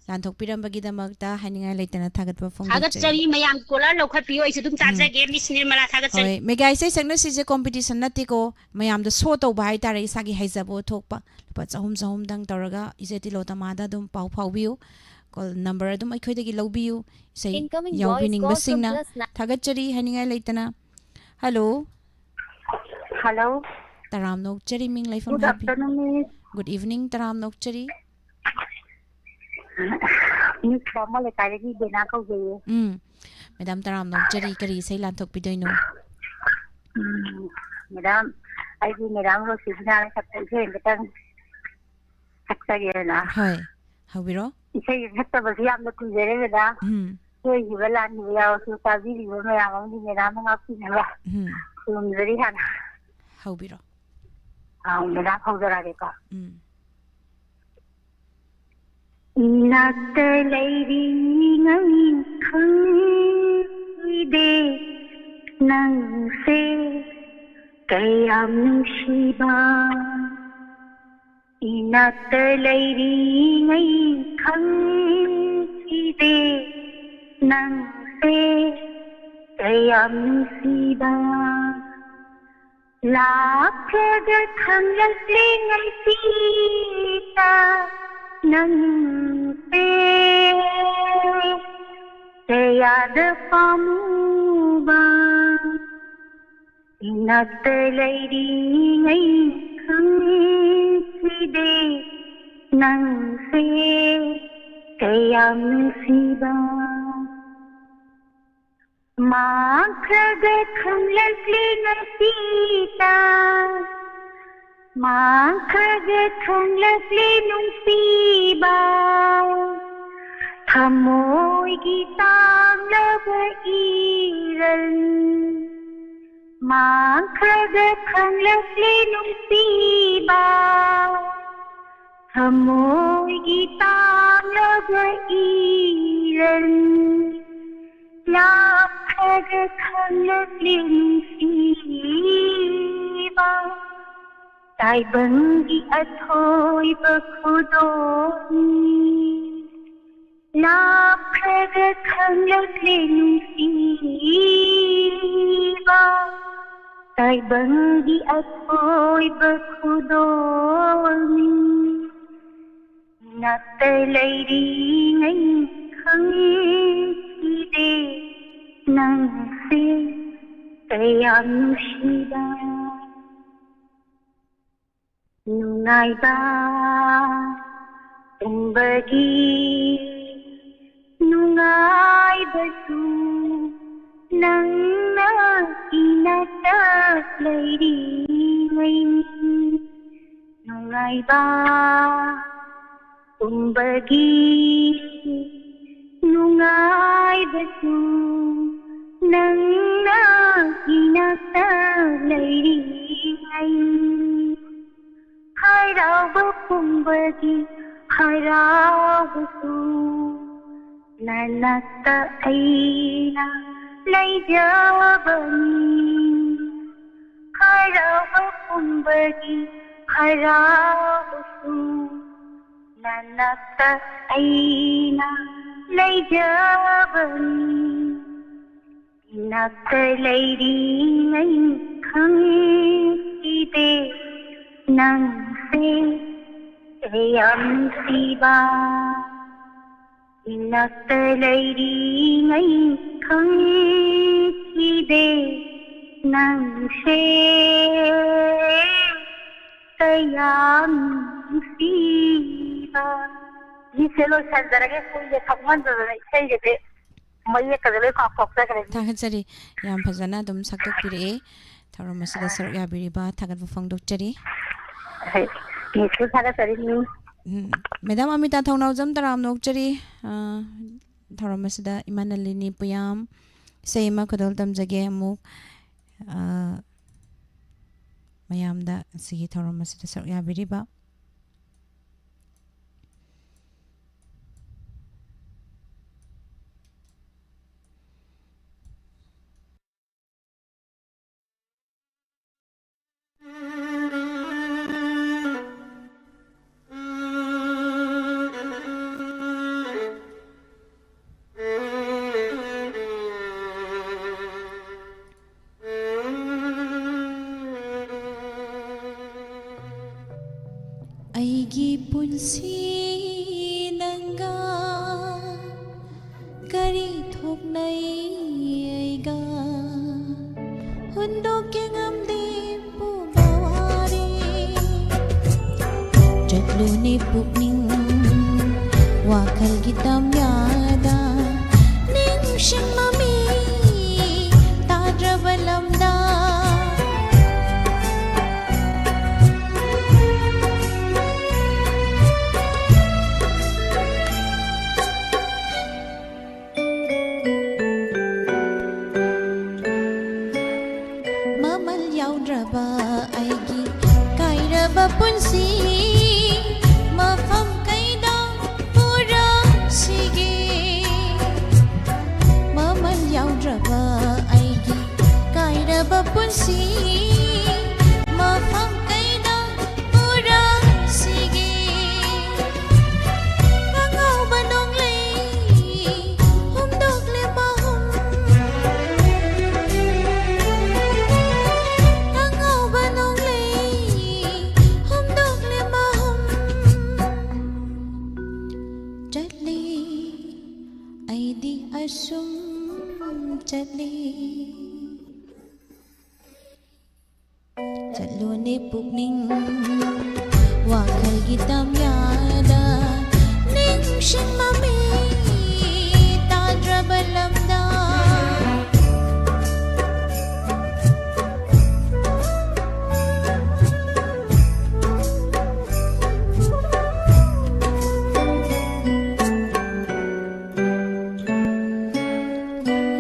ꯂꯥꯟꯊꯣꯛꯄꯤꯔꯝꯕꯒꯤꯗꯃꯛꯇ ꯍꯥꯏꯅꯤꯡꯉꯥꯏ ꯂꯩꯇꯅ ꯊꯥꯒꯠꯄ ꯐꯣꯡꯗꯣꯛꯆꯔꯤ꯫ ꯊꯥꯒꯠꯆꯔꯤ꯫ ꯃꯌꯥꯝ ꯀꯣꯂꯔ ꯂꯧꯈꯠꯄꯤꯌꯨ꯫ ꯑꯩꯁꯨ ꯑꯗꯨꯝ ꯇꯥꯖꯒꯦ꯫ ꯃꯤꯁ ꯅꯤꯔꯃꯂꯥ, ꯊꯥꯒꯠꯆꯔꯤ꯫ ꯍꯣꯏ, ꯃꯦꯒꯥ ꯏꯁꯩ ꯁꯛꯅꯁꯤꯁꯦ ꯀꯣꯝꯄꯤꯇꯤꯁꯟ ꯅꯠꯇꯦꯀꯣ, ꯃꯌꯥꯝꯗ ꯁꯣ ꯇꯧꯕ ꯍꯥꯏꯇꯥꯔꯦ, ꯏꯁꯥꯒꯤ ꯍꯩꯖꯕ ꯎꯠꯊꯣꯛꯄ꯫ ꯂꯨꯄꯥ ꯆꯍꯨꯝ ꯆꯍꯨꯝꯗꯪ ꯇꯧꯔꯒ ꯏꯆꯦ ꯇꯤꯂꯣꯇꯃꯥꯗ ꯑꯗꯨꯝ ꯄꯥꯎ ꯐꯥꯎꯕꯤꯌꯨ꯫ ꯀꯣꯜ ꯅꯝꯕꯔ ꯑꯗꯨꯝ ꯑꯩꯈꯣꯏꯗꯒꯤ ꯂꯧꯕꯤꯌꯨ꯫ ꯏꯁꯩ ꯌꯥꯎꯕꯤꯅꯤꯡꯕꯁꯤꯡꯅ꯫ ꯊꯥꯒꯠꯆꯔꯤ ꯍꯥꯏꯅꯤꯡꯉꯥꯏ ꯂꯩꯇꯅ꯫ ꯍꯜꯂꯣ꯫ ꯍꯜꯂꯣ꯫ ꯇꯔꯥꯝꯅ ꯑꯣꯛꯆꯔꯤ꯫ ꯃꯤꯡ ꯂꯩꯐꯝ Good ꯍꯥꯏꯕꯤ-, afternoon, Miss. Good evening. ꯇꯔꯥꯝꯅ ꯑꯣꯛꯆꯔꯤ꯫ Miss ꯕꯥꯃꯣꯟ ꯂꯩꯀꯥꯏꯗꯒꯤ ꯕꯦꯅꯥ ꯀꯧꯖꯩꯌꯦ꯫ ꯎꯝ꯫ ꯃꯦꯗꯥꯝ ꯇꯔꯥꯝꯅ ꯑꯣꯛꯆꯔꯤ꯫ ꯀꯔꯤ ꯏꯁꯩ ꯂꯥꯟꯊꯣꯛꯄꯤꯗꯣꯏꯅꯣ? ꯎꯝ, ꯃꯦꯗꯥꯝ, ꯑꯩꯒꯤ ꯃꯦꯗꯥꯝ ꯔꯣꯁꯤꯕꯤꯅꯥꯅ ꯁꯛꯄ ꯏꯁꯩ ꯑꯃꯇꯪ ꯁꯛꯆꯒꯦꯅ꯫ ꯍꯣꯏ, ꯍꯧꯕꯤꯔꯣ꯫ ꯏꯁꯩ ꯁꯛꯇꯕꯁꯨ ꯌꯥꯝꯅ ꯀꯨꯏꯖꯔꯦ ꯃꯦꯗꯥꯝ꯫ ꯎꯝ꯫ ꯁꯣꯏꯈꯤꯕ ꯂꯥꯟꯈꯤꯕ ꯌꯥꯎꯔꯁꯨ ꯇꯥꯕꯤꯔꯤꯕ ꯃꯌꯥꯝ ꯑꯃꯒꯤ ꯃꯦꯗꯥꯝꯅ ꯉꯥꯛꯄꯤꯅꯕ ꯎꯝ꯫ ꯈꯨꯔꯨꯝꯖꯔꯤ ꯍꯥꯟꯅ꯫ ꯍꯧꯕꯤꯔꯣ꯫ ꯑꯥ, ꯃꯦꯗꯥꯝ ꯍꯧꯖꯔꯛꯑꯒꯦꯀꯣ꯫ ꯎꯝ꯫ ꯏꯅꯥꯛꯇ ꯂꯩꯔꯤꯉꯩ ꯈꯪꯈꯤꯗꯦ ꯅꯪꯁꯦ ꯀꯌꯥꯝ ꯅꯨꯡꯁꯤꯕ꯫ ꯏꯅꯥꯛꯇ ꯂꯩꯔꯤꯉꯩ ꯈꯪꯈꯤꯗꯦ ꯅꯪꯁꯦ ꯀꯌꯥꯝ ꯅꯨꯡꯁꯤꯕ꯫ ꯂꯥꯛꯈ꯭ꯔꯒ ꯈꯪꯂꯛꯂꯦ ꯉꯁꯤꯇ ꯅꯪꯁꯦ ꯀꯌꯥꯗ ꯄꯥꯝꯃꯨꯕ꯫ ꯏꯅꯥꯛꯇ ꯂꯩꯔꯤꯉꯩ ꯈꯪꯈꯤꯗꯦ ꯅꯪꯁꯦ ꯀꯌꯥꯝ ꯅꯨꯡꯁꯤꯕ꯫ ꯃꯥꯡꯈ꯭ꯔꯒ ꯈꯪꯂꯛꯂꯦ ꯉꯁꯤꯇ, ꯃꯥꯡꯈ꯭ꯔꯒ ꯈꯪꯂꯛꯂꯦ ꯅꯨꯡꯁꯤꯕ꯫ ꯊꯃꯣꯏꯒꯤ ꯇꯥꯡꯂꯕ ꯏꯔꯜ ꯃꯥꯡꯈ꯭ꯔꯒ ꯈꯪꯂꯛꯂꯦ ꯅꯨꯡꯁꯤꯕ꯫ ꯊꯃꯣꯏꯒꯤ ꯇꯥꯡꯂꯕ ꯏꯔꯜ ꯂꯥꯞꯈ꯭ꯔꯒ ꯈꯪꯂꯛꯂꯦ ꯅꯨꯡꯁꯤꯕ꯫ ꯇꯥꯏꯕꯪꯒꯤ ꯑꯊꯣꯏꯕ ꯈꯨꯗꯣꯜꯅꯤ꯫ ꯂꯥꯞꯈ꯭ꯔꯒ ꯈꯪꯂꯛꯂꯦ ꯅꯨꯡꯁꯤꯕ, ꯇꯥꯏꯕꯪꯒꯤ ꯑꯊꯣꯏꯕ ꯈꯨꯗꯣꯜꯅꯤ꯫ ꯏꯅꯥꯛꯇ ꯂꯩꯔꯤꯉꯩ ꯈꯪꯈꯤꯗꯦ ꯅꯪꯁꯦ ꯀꯌꯥꯝ ꯅꯨꯡꯁꯤꯕ꯫ ꯅꯨꯡꯉꯥꯏꯕ ꯄꯨꯝꯕꯒꯤ ꯅꯨꯡꯉꯥꯏꯕꯁꯨ ꯅꯪꯅ ꯏꯅꯥꯛꯇ ꯂꯩꯔꯤꯉꯩ꯫ ꯅꯨꯡꯉꯥꯏꯕ ꯄꯨꯝꯕꯒꯤ ꯅꯨꯡꯉꯥꯏꯕꯁꯨ ꯅꯪꯅ ꯏꯅꯥꯛꯇ ꯂꯩꯔꯤꯉꯩ꯫ ꯍꯔꯥꯎꯕ ꯄꯨꯝꯕꯒꯤ ꯍꯔꯥꯎꯕꯁꯨ ꯅꯅꯥꯛꯇ ꯑꯩꯅ ꯂꯩꯖꯕꯅꯤ꯫ ꯍꯔꯥꯎꯕ ꯄꯨꯝꯕꯒꯤ ꯍꯔꯥꯎꯕꯁꯨ ꯅꯅꯥꯛꯇ ꯑꯩꯅ ꯂꯩꯖꯕꯅꯤ꯫ ꯏꯅꯥꯛꯇ ꯂꯩꯔꯤꯉꯩ ꯈꯪꯈꯤꯗꯦ ꯅꯪꯁꯦ ꯀꯌꯥꯝ ꯅꯨꯡꯁꯤꯕ꯫ ꯏꯅꯥꯛꯇ ꯂꯩꯔꯤꯉꯩ ꯈꯪꯈꯤꯗꯦ ꯅꯪꯁꯦ ꯀꯌꯥꯝ ꯅꯨꯡꯁꯤꯕ꯫ ꯁꯤꯁꯦ ꯂꯣꯏꯁꯟꯖꯔꯒꯦ, ꯀꯨꯏꯅ ꯁꯛꯃꯟꯗꯗꯅ ꯏꯁꯩꯒꯁꯦ ꯃꯌꯦꯛꯀꯁꯦ ꯂꯣꯏ ꯀꯥꯎꯊꯣꯛꯆꯈ꯭ꯔꯦ꯫ ꯊꯥꯒꯠꯆꯔꯤ꯫ ꯌꯥꯝ ꯐꯖꯅ ꯑꯗꯨꯝ ꯁꯛꯇꯣꯛꯄꯤꯔꯛꯑꯦ꯫ ꯊꯧꯔꯝ ꯑꯁꯤꯗ ꯁꯔꯨꯛ ꯌꯥꯕꯤꯔꯤꯕ ꯊꯥꯒꯠꯄ ꯐꯣꯡꯗꯣꯛꯆꯔꯤ꯫ ꯍꯣꯏ, ꯃꯤꯁꯄꯨ ꯊꯥꯒꯠꯆꯔꯤꯅꯤ꯫ ꯎꯝ, ꯃꯦꯗꯥꯝ ꯑꯃꯤꯇꯥ ꯊꯧꯅꯥꯎꯖꯝ ꯇꯔꯥꯝꯅ ꯑꯣꯛꯆꯔꯤ꯫ ꯑ, ꯊꯧꯔꯝ ꯑꯁꯤꯗ ꯏꯃꯥ ꯅꯂꯤꯅꯤ ꯄꯨꯌꯥꯝ ꯏꯁꯩ ꯑꯃ ꯈꯨꯗꯣꯜ ꯇꯝꯖꯒꯦ꯫ ꯑꯃꯨꯛ, ꯑ, ꯃꯌꯥꯝꯗ ꯑꯁꯤꯒꯤ ꯊꯧꯔꯝ ꯑꯁꯤꯗ ꯁꯔꯨꯛ ꯌꯥꯕꯤꯔꯤꯕ ꯑꯩꯒꯤ ꯄꯨꯟꯁꯤ ꯅꯪꯒ ꯀꯔꯤ ꯊꯣꯛꯅꯩ ꯑꯩꯒ ꯍꯨꯟꯗꯣꯛꯀꯦ ꯉꯝꯗꯦ ꯄꯨꯕ ꯋꯥꯔꯦ꯫ ꯆꯠꯂꯨꯅꯦ ꯄꯨꯛꯅꯤꯡ ꯋꯥꯈꯜꯒꯤ ꯇꯝꯌꯥꯗ ꯅꯤꯡꯁꯤꯡ ꯃꯃꯤ ꯇꯥꯗ꯭ꯔꯕ ꯂꯝꯗ꯫ ꯃꯃꯜ ꯌꯥꯎꯗ꯭ꯔꯕ ꯑꯩꯒꯤ ꯀꯥꯏꯔꯕ ꯄꯨꯟꯁꯤ ꯃꯐꯝ ꯀꯩꯗ ꯄꯨꯔꯛꯁꯤꯒꯦ? ꯃꯃꯜ ꯌꯥꯎꯗ꯭ꯔꯕ ꯑꯩꯒꯤ ꯀꯥꯏꯔꯕ ꯄꯨꯟꯁꯤ ꯃꯐꯝ ꯀꯩꯗ ꯄꯨꯔꯛꯁꯤꯒꯦ? ꯑꯉꯧꯕ ꯅꯣꯡꯂꯩ ꯍꯨꯝꯗꯣꯛꯂꯦ ꯃꯍꯨꯝ꯫ ꯑꯉꯧꯕ ꯅꯣꯡꯂꯩ ꯍꯨꯝꯗꯣꯛꯂꯦ ꯃꯍꯨꯝ꯫ ꯆꯠꯂꯤ, ꯑꯩꯗꯤ ꯑꯁꯨꯝ ꯆꯠꯂꯤ꯫ ꯆꯠꯂꯨꯅꯦ ꯄꯨꯛꯅꯤꯡ ꯋꯥꯈꯜꯒꯤ ꯇꯝꯌꯥꯗ ꯅꯤꯡꯁꯤꯡ ꯃꯃꯤ ꯇꯥꯗ꯭ꯔꯕ ꯂꯝꯗ꯫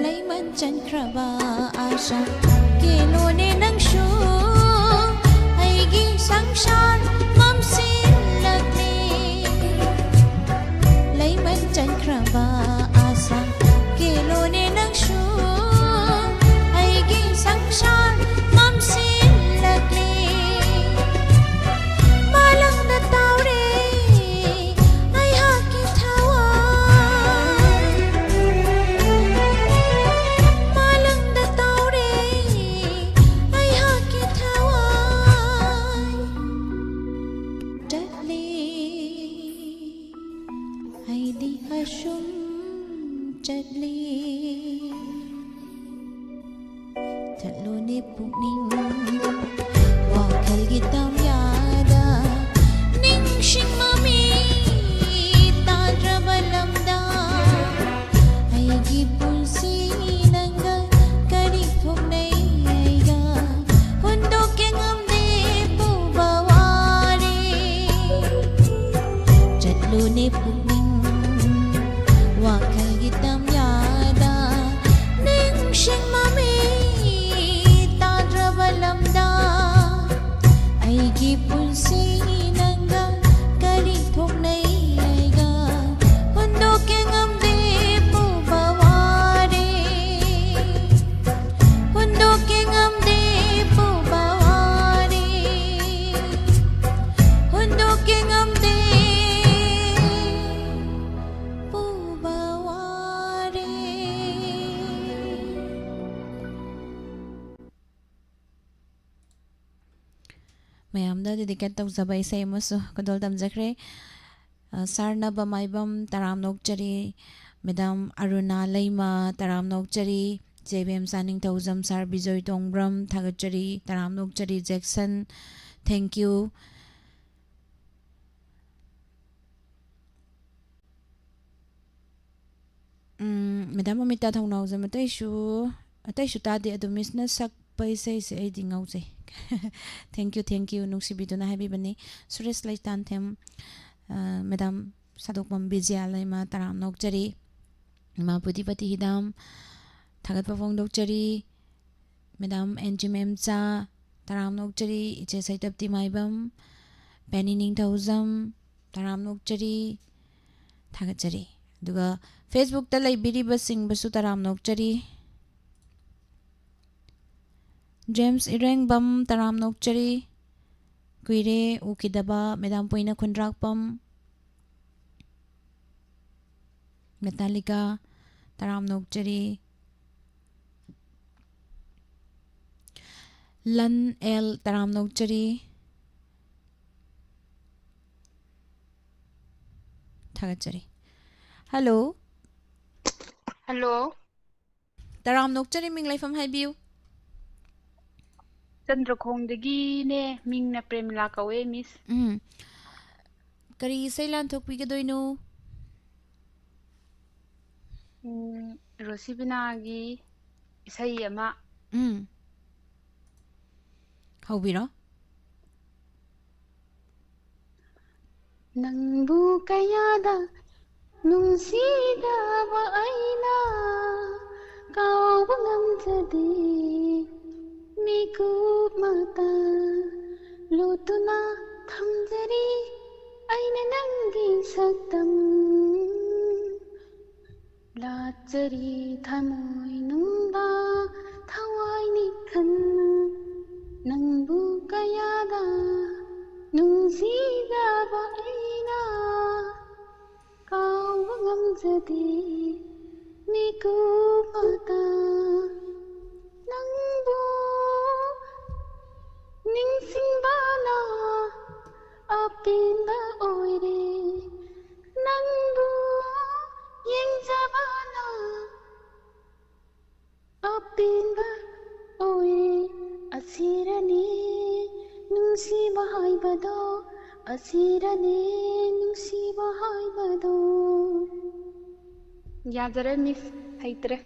ꯂꯩꯃꯟ ꯆꯟꯈ꯭ꯔꯕ ꯑꯥꯁꯥ ꯀꯦꯜꯂꯣꯅꯦ ꯅꯪꯁꯨ ꯑꯩꯒꯤ ꯁꯪꯁꯥꯔ ꯃꯝꯁꯤꯜꯂꯛꯂꯦ꯫ ꯂꯩꯃꯟ ꯆꯟꯈ꯭ꯔ ꯁꯨꯝ ꯆꯠꯂꯤ꯫ ꯆꯠꯂꯨꯅꯦ ꯄꯨꯛꯅꯤꯡ ꯋꯥꯈꯜꯒꯤ ꯇꯝꯌꯥꯗ, ꯅꯤꯡꯁꯤꯡ ꯃꯃꯤ ꯇꯥꯗ꯭ꯔꯕ ꯂꯝꯗ꯫ ꯑꯩꯒꯤ ꯄꯨꯟꯁꯤ ꯅꯪꯒ ꯀꯔꯤ ꯊꯣꯛꯅꯩ ꯑꯩꯒ ꯍꯨꯟꯗꯣꯛꯀꯦ ꯉꯝꯗꯦ ꯄꯨꯕ ꯋꯥꯔꯦ꯫ ꯆꯠꯂꯨꯅꯦ ꯄꯨꯛꯅꯤꯡ ꯋꯥꯈꯜꯒꯤ ꯇꯝꯌꯥꯗ, ꯅꯤꯡꯁꯤꯡ ꯃꯃꯤ ꯇꯥꯗ꯭ꯔꯕ ꯂꯝꯗ꯫ ꯑꯩꯒꯤ ꯄꯨꯟꯁꯤ ꯅꯪꯒ ꯀꯔꯤ ꯊꯣꯛꯅꯩ ꯑꯩꯒ ꯍꯨꯟꯗꯣꯛꯀꯦ ꯉꯝꯗꯦ ꯄꯨꯕ ꯋꯥꯔꯦ꯫ ꯍꯨꯟꯗꯣꯛꯀꯦ ꯉꯝꯗꯦ ꯄꯨꯕ ꯋꯥꯔꯦ꯫ ꯍꯨꯟꯗꯣꯛꯀꯦ ꯉꯝꯗꯦ ꯄꯨꯕ ꯋꯥꯔꯦ꯫ ꯃꯌꯥꯝꯗ dedicate ꯇꯧꯖꯕ ꯏꯁꯩ ꯑꯃꯁꯨ ꯈꯨꯗꯣꯜ ꯇꯝꯖꯈ꯭ꯔꯦ꯫ ꯑ, ꯁꯥꯔꯅꯕ ꯃꯥꯏꯕꯝ ꯇꯔꯥꯝꯅ ꯑꯣꯛꯆꯔꯤ꯫ ꯃꯦꯗꯥꯝ ꯑꯔꯨꯅꯥ ꯂꯩꯃ ꯇꯔꯥꯝꯅ ꯑꯣꯛꯆꯔꯤ꯫ ꯆꯦ ꯏꯕꯦꯝꯆꯥ ꯅꯤꯡꯊꯧꯖꯝ, ꯁꯥꯔ ꯕꯤꯖꯣꯏ ꯇꯣꯡꯕ꯭ꯔꯝ ꯊꯥꯒꯠꯆꯔꯤ, ꯇꯔꯥꯝꯅ ꯑꯣꯛꯆꯔꯤ꯫ Jackson, thank you꯫ Um, madam Amita Thounaojam, ꯑꯇꯩꯁꯨ, ꯑꯇꯩꯁꯨ ꯇꯥꯗꯦ, ꯑꯗꯣ ꯃꯤꯁꯅ ꯁꯛꯄ ꯏꯁꯩꯁꯦ ꯑꯩꯗꯤ ꯉꯥꯎꯖꯩ꯫ Thank you, thank you, ꯅꯨꯡꯁꯤꯕꯤꯗꯨꯅ ꯍꯥꯏꯕꯤꯕꯅꯤ꯫ Suresh ꯂꯩꯇꯥꯟꯊꯦꯝ, ꯑ, ꯃꯦꯗꯥꯝ ꯁꯥꯗꯣꯛꯄꯝ ꯕꯤꯖꯌꯥ ꯂꯩꯃ ꯇꯔꯥꯝꯅ ꯑꯣꯛꯆꯔꯤ꯫ ꯏꯃꯥ ꯄꯨꯗꯤꯄꯇꯤ ꯍꯤꯗꯥꯝ ꯊꯥꯒꯠꯄ ꯐꯣꯡꯗꯣꯛꯆꯔꯤ꯫ ꯃꯦꯗꯥꯝ ꯑꯦꯟ ꯖꯤ ꯃꯦꯝꯆꯥ ꯇꯔꯥꯝꯅ ꯑꯣꯛꯆꯔꯤ꯫ ꯏꯆꯦ ꯁꯩꯇꯞꯇꯤ ꯃꯥꯏꯕꯝ, ꯄꯦꯅꯤ ꯅꯤꯡꯊꯧꯖꯝ ꯇꯔꯥꯝꯅ ꯑꯣꯛꯆꯔꯤ, ꯊꯥꯒꯠꯆꯔꯤ꯫ ꯑꯗꯨꯒ Facebook-ꯇ ꯂꯩꯕꯤꯔꯤꯕꯁꯤꯡꯕꯨꯁꯨ ꯇꯔꯥꯝꯅ ꯑꯣꯛꯆꯔꯤ꯫ ꯖꯦꯝꯁ ꯏꯔꯦꯡꯕꯝ ꯇꯔꯥꯝꯅ ꯑꯣꯛꯆꯔꯤ꯫ ꯀꯨꯏꯔꯦ ꯎꯈꯤꯗꯕ꯫ ꯃꯦꯗꯥꯝ ꯄꯣꯏꯅ ꯈꯨꯟꯗ꯭ꯔꯥꯛꯄꯝ, ꯃꯦꯇꯥꯂꯤꯀꯥ ꯇꯔꯥꯝꯅ ꯑꯣꯛꯆꯔꯤ꯫ ꯂꯟ ꯑꯦꯜ ꯇꯔꯥꯝꯅ ꯑꯣꯛꯆꯔꯤ꯫ ꯊꯥꯒꯠꯆꯔꯤ꯫ ꯍꯜꯂꯣ꯫ ꯍꯜꯂꯣ꯫ ꯇꯔꯥꯝꯅ ꯑꯣꯛꯆꯔꯤ, ꯃꯤꯡ ꯂꯩꯐꯝ ꯍꯥꯏꯕꯤꯌꯨ꯫ ꯆꯟꯗ꯭ꯔꯈꯣꯡꯗꯒꯤꯅꯦ, ꯃꯤꯡꯅ ꯄ꯭ꯔꯦꯃꯤꯂꯥ ꯀꯧꯋꯦ, ꯃꯤꯁ꯫ ꯎꯝ꯫ ꯀꯔꯤ ꯏꯁꯩ ꯂꯥꯟꯊꯣꯛꯄꯤꯒꯗꯣꯏꯅꯣ? ꯎꯝ, ꯔꯣꯁꯤꯕꯤꯅꯥꯒꯤ ꯏꯁꯩ ꯑꯃ꯫ ꯎꯝ꯫ ꯍꯧꯕꯤꯔꯣ꯫ ꯅꯪꯕꯨ ꯀꯌꯥꯗ ꯅꯨꯡꯁꯤꯗꯕ ꯑꯩꯅ ꯀꯥꯎꯕ ꯉꯝꯖꯗꯦ꯫ ꯃꯤꯀꯨꯞ ꯃꯇ ꯂꯣꯠꯇꯨꯅ ꯊꯝꯖꯔꯤ ꯑꯩꯅ ꯅꯪꯒꯤ ꯁꯛꯇꯝ꯫ ꯂꯥꯠꯆꯔꯤ ꯊꯃꯣꯏ ꯅꯨꯡꯗ ꯊꯋꯥꯏ ꯅꯤꯛꯊꯟꯅ ꯅꯪꯕꯨ ꯀꯌꯥꯗ ꯅꯨꯡꯁꯤꯖꯕ ꯑꯩꯅ ꯀꯥꯎꯕ ꯉꯝꯖꯗꯦ꯫ ꯃꯤꯀꯨꯞ ꯃꯇ ꯅꯪꯕꯨ ꯅꯤꯡꯁꯤꯡꯕꯅ ꯑꯄꯦꯟꯕ ꯑꯣꯏꯔꯦ꯫ ꯅꯪꯕꯨ ꯌꯦꯡꯖꯕꯅ ꯑꯄꯦꯟꯕ ꯑꯣꯏꯔꯦ꯫ ꯑꯁꯤꯔꯅꯤ ꯅꯨꯡꯁꯤꯕ ꯍꯥꯏꯕꯗꯣ, ꯑꯁꯤꯔꯅꯤ ꯅꯨꯡꯁꯤꯕ ꯍꯥꯏꯕꯗꯣ꯫ ꯌꯥꯖꯔꯦ, ꯃꯤꯁ, ꯍꯩꯇ꯭ꯔꯦ꯫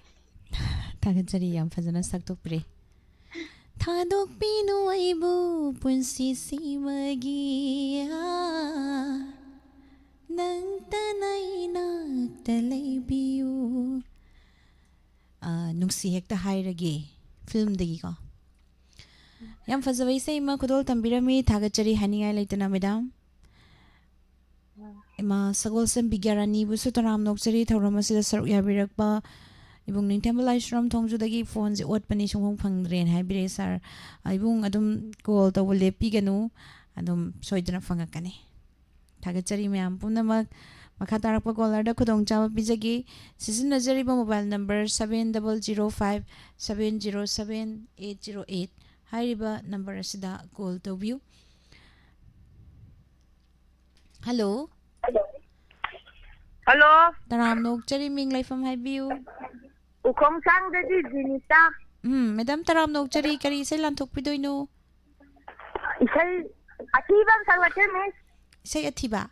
ꯊꯥꯒꯠꯆꯔꯤ, ꯌꯥꯝ ꯐꯖꯅ ꯁꯛꯇꯣꯛꯄꯤꯔꯦ꯫ ꯊꯥꯗꯣꯛꯄꯤꯅꯨ ꯑꯩꯕꯨ ꯄꯨꯟꯁꯤꯁꯤꯃꯒꯤ, ꯑꯥ, ꯅꯪꯇꯅ ꯏꯅꯥꯛꯇ ꯂꯩꯕꯤꯌꯨ꯫ ꯑꯥ, ꯅꯨꯡꯁꯤ ꯍꯦꯛꯇ ꯍꯥꯏꯔꯒꯦ ꯐꯤꯂꯝꯗꯒꯤꯀꯣ꯫ ꯌꯥꯝ ꯐꯖꯕ ꯏꯁꯩ ꯑꯃ ꯈꯨꯗꯣꯜ ꯇꯝꯕꯤꯔꯝꯃꯤ, ꯊꯥꯒꯠꯆꯔꯤ ꯍꯥꯏꯅꯤꯡꯉꯥꯏ ꯂꯩꯇꯅ, ꯃꯦꯗꯥꯝ꯫ ꯏꯃꯥ ꯁꯒꯣꯜꯁꯦꯝ ꯕꯤꯒ꯭ꯌꯥꯔꯥꯅꯤꯕꯨꯁꯨ ꯇꯔꯥꯝꯅ ꯑꯣꯛꯆꯔꯤ, ꯊꯧꯔꯝ ꯑꯁꯤꯗ ꯁꯔꯨꯛ ꯌꯥꯕꯤꯔꯛꯄ꯫ ꯏꯕꯨꯡ ꯅꯤꯡꯊꯦꯝꯕ ꯂꯥꯏꯁ꯭ꯔꯝ ꯊꯣꯡꯖꯨꯗꯒꯤ ꯐꯣꯟꯁꯦ ꯑꯣꯠꯄꯅꯤ, ꯁꯨꯡꯐꯪ ꯐꯪꯗ꯭ꯔꯦꯅ ꯍꯥꯏꯕꯤꯔꯛꯑꯦ, ꯁꯥꯔ꯫ ꯑ, ꯏꯕꯨꯡ ꯑꯗꯨꯝ ꯀꯣꯜ ꯇꯧꯕ ꯂꯦꯞꯄꯤꯒꯅꯨ, ꯑꯗꯨꯝ ꯁꯣꯏꯗꯅ ꯐꯪꯉꯛꯀꯅꯤ꯫ ꯊꯥꯒꯠꯆꯔꯤ ꯃꯌꯥꯝ ꯄꯨꯝꯅꯃꯛ꯫ ꯃꯈꯥ ꯇꯥꯔꯛꯄ ꯀꯣꯂꯔꯗ ꯈꯨꯗꯣꯡꯆꯥꯕ ꯄꯤꯖꯒꯦ꯫ ꯁꯤꯖꯤꯟꯅꯖꯔꯤꯕ mobile number seven double zero five seven zero seven eight zero eight ꯍꯥꯏꯔꯤꯕ ꯅꯝꯕꯔ ꯑꯁꯤꯗ ꯀꯣꯜ ꯇꯧꯕꯤꯌꯨ꯫ ꯍꯜꯂꯣ꯫ ꯍꯜꯂꯣ꯫ ꯇꯔꯥꯝꯅ ꯑꯣꯛꯆꯔꯤ, ꯃꯤꯡ ꯂꯩꯐꯝ ꯍꯥꯏꯕꯤꯌꯨ꯫ ꯎꯈꯣꯡꯁꯥꯡꯗꯒꯤ ꯖꯤꯅꯤꯇꯥ꯫ ꯎꯝ, ꯃꯦꯗꯥꯝ, ꯇꯔꯥꯝꯅ ꯑꯣꯛꯆꯔꯤ, ꯀꯔꯤ ꯏꯁꯩ ꯂꯥꯟꯊꯣꯛꯄꯤꯗꯣꯏꯅꯣ? ꯏꯁꯩ ꯑꯊꯤꯕ ꯑꯃ ꯁꯛꯂꯛꯀꯦ, ꯃꯤꯁ꯫ ꯏꯁꯩ ꯑꯊꯤꯕ?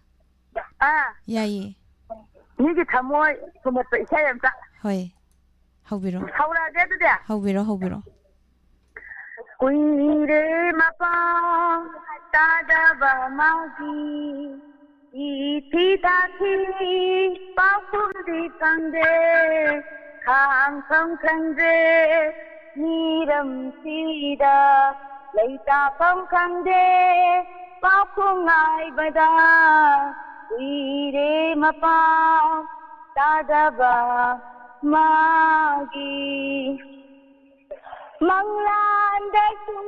ꯑꯥ꯫ ꯌꯥꯏꯌꯦ꯫ ꯃꯤꯒꯤ ꯊꯃꯣꯏ ꯁꯨꯝꯍꯠꯄ ꯏꯁꯩ ꯑꯝꯇ꯫ ꯍꯣꯏ꯫ ꯍꯧꯕꯤꯔꯣ꯫ ꯍꯧꯔꯛꯑꯒꯦ ꯑꯗꯨꯗꯤ꯫ ꯍꯧꯕꯤꯔꯣ, ꯍꯧꯕꯤꯔꯣ꯫ ꯀꯨꯏꯔꯦ ꯃꯄꯥꯎ ꯇꯥꯗꯕ ꯃꯥꯒꯤ, ꯆꯤꯊꯤ ꯇꯥꯈꯤ ꯄꯥꯎꯈꯨꯝꯗꯤ ꯐꯪꯗꯦ, ꯈꯥꯡꯐꯝ ꯈꯪꯗ꯭ꯔꯦ ꯃꯤꯔꯝꯁꯤꯗ, ꯂꯩꯇꯥꯐꯝ ꯈꯪꯗꯦ ꯄꯥꯎꯈꯨꯝ ꯉꯥꯏꯕꯗ, ꯀꯨꯏꯔꯦ ꯃꯄꯥꯎ ꯇꯥꯗꯕ ꯃꯥꯒꯤ꯫ ꯃꯪꯂꯥꯟꯗꯁꯨ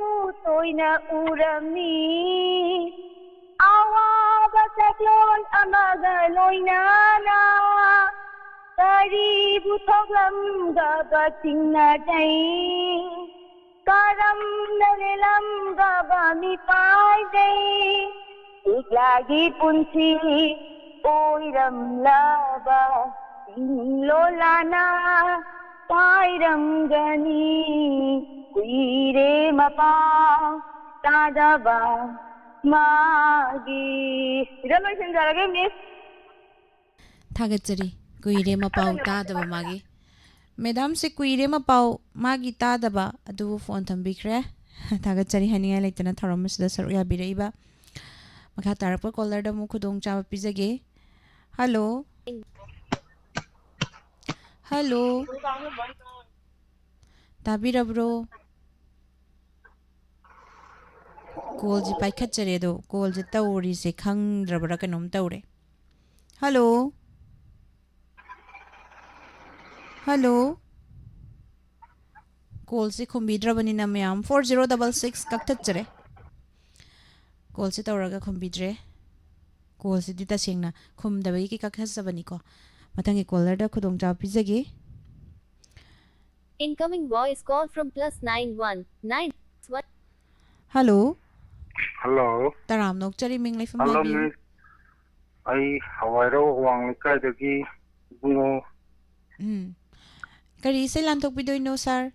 ꯇꯣꯏꯅ ꯎꯔꯝꯃꯤ, ꯑꯋꯥꯕ ꯁꯛꯂꯣꯟ ꯑꯃꯒ ꯂꯣꯏꯅꯅ꯫ ꯀꯔꯤꯕꯨ ꯊꯣꯛꯂꯝꯒꯕ ꯆꯤꯡꯅꯗꯩ, ꯀꯔꯝꯅ ꯂꯦꯜꯂꯝꯒꯕ ꯃꯤꯄꯥꯏꯗꯩ, ꯂꯤꯛꯂꯥꯒꯤ ꯄꯨꯟꯁꯤ ꯑꯣꯏꯔꯝꯂꯕ ꯆꯤꯡꯂꯣꯜꯂꯥꯅ ꯄꯥꯏꯔꯝꯒꯅꯤ꯫ ꯀꯨꯏꯔꯦ ꯃꯄꯥꯎ ꯇꯥꯗꯕ ꯃꯥꯒꯤ꯫ ꯁꯤꯗ ꯂꯣꯏꯁꯤꯟꯖꯔꯒꯦ, ꯃꯤꯁ꯫ ꯊꯥꯒꯠꯆꯔꯤ꯫ ꯀꯨꯏꯔꯦ ꯃꯄꯥꯎ ꯇꯥꯗꯕ ꯃꯥꯒꯤ꯫ ꯃꯦꯗꯥꯝꯁꯦ ꯀꯨꯏꯔꯦ ꯃꯄꯥꯎ ꯃꯥꯒꯤ ꯇꯥꯗꯕ ꯑꯗꯨꯕꯨ ꯐꯣꯟ ꯊꯝꯕꯤꯈ꯭ꯔꯦ꯫ ꯊꯥꯒꯠꯆꯔꯤ ꯍꯥꯏꯅꯤꯡꯉꯥꯏ ꯂꯩꯇꯅ ꯊꯧꯔꯝ ꯑꯁꯤꯗ ꯁꯔꯨꯛ ꯌꯥꯕꯤꯔꯛꯏꯕ꯫ ꯃꯈꯥ ꯇꯥꯔꯛꯄ ꯀꯣꯂꯔꯗ ꯑꯃꯨꯛ ꯈꯨꯗꯣꯡꯆꯥꯕ ꯄꯤꯖꯒꯦ꯫ ꯍꯜꯂꯣ꯫ ꯍꯜꯂꯣ꯫ ꯇꯥꯕꯤꯔꯕ꯭ꯔꯣ? ꯀꯣꯜꯁꯦ ꯄꯥꯏꯈꯠꯆꯔꯦ, ꯑꯗꯣ ꯀꯣꯜꯁꯦ ꯇꯧꯔꯤꯁꯦ ꯈꯪꯗ꯭ꯔꯕ꯭ꯔꯥ ꯀꯩꯅꯣꯝ ꯇꯧꯔꯦ꯫ ꯍꯜꯂꯣ꯫ ꯍꯜꯂꯣ꯫ ꯀꯣꯜꯁꯦ ꯈꯨꯝꯕꯤꯗ꯭ꯔꯕꯅꯤꯅ ꯃꯌꯥꯝ, four zero double six ꯀꯛꯊꯠꯆꯔꯦ꯫ ꯀꯣꯜꯁꯦ ꯇꯧꯔꯒ ꯈꯨꯝꯕꯤꯗ꯭ꯔꯦ꯫ ꯀꯣꯜꯁꯤꯗꯤ ꯇꯁꯦꯡꯅ ꯈꯨꯝꯗꯕꯒꯤ ꯀꯛꯊꯠꯆꯕꯅꯤꯀꯣ꯫ ꯃꯊꯪꯒꯤ ꯀꯣꯂꯔꯗ ꯈꯨꯗꯣꯡꯆꯥꯕ ꯄꯤꯖꯒꯦ꯫ Incoming voice call from plus nine one nine one. Hello. Hello. ꯇꯔꯥꯝꯅ ꯑꯣꯛꯆꯔꯤ, ꯃꯤꯡ ꯂꯩꯐꯝ ꯍꯜꯂꯣ, ꯍꯥꯏꯕꯤꯌꯨ꯫ ꯃꯤꯁ꯫ ꯑꯩ ꯍꯋꯥꯏꯔꯧ ꯑꯋꯥꯡ ꯂꯩꯀꯥꯏꯗꯒꯤ ꯏꯕꯨꯡꯉꯣ꯫ ꯎꯝ꯫ ꯀꯔꯤ ꯏꯁꯩ ꯂꯥꯟꯊꯣꯛꯄꯤꯗꯣꯏꯅꯣ, ꯁꯥꯔ?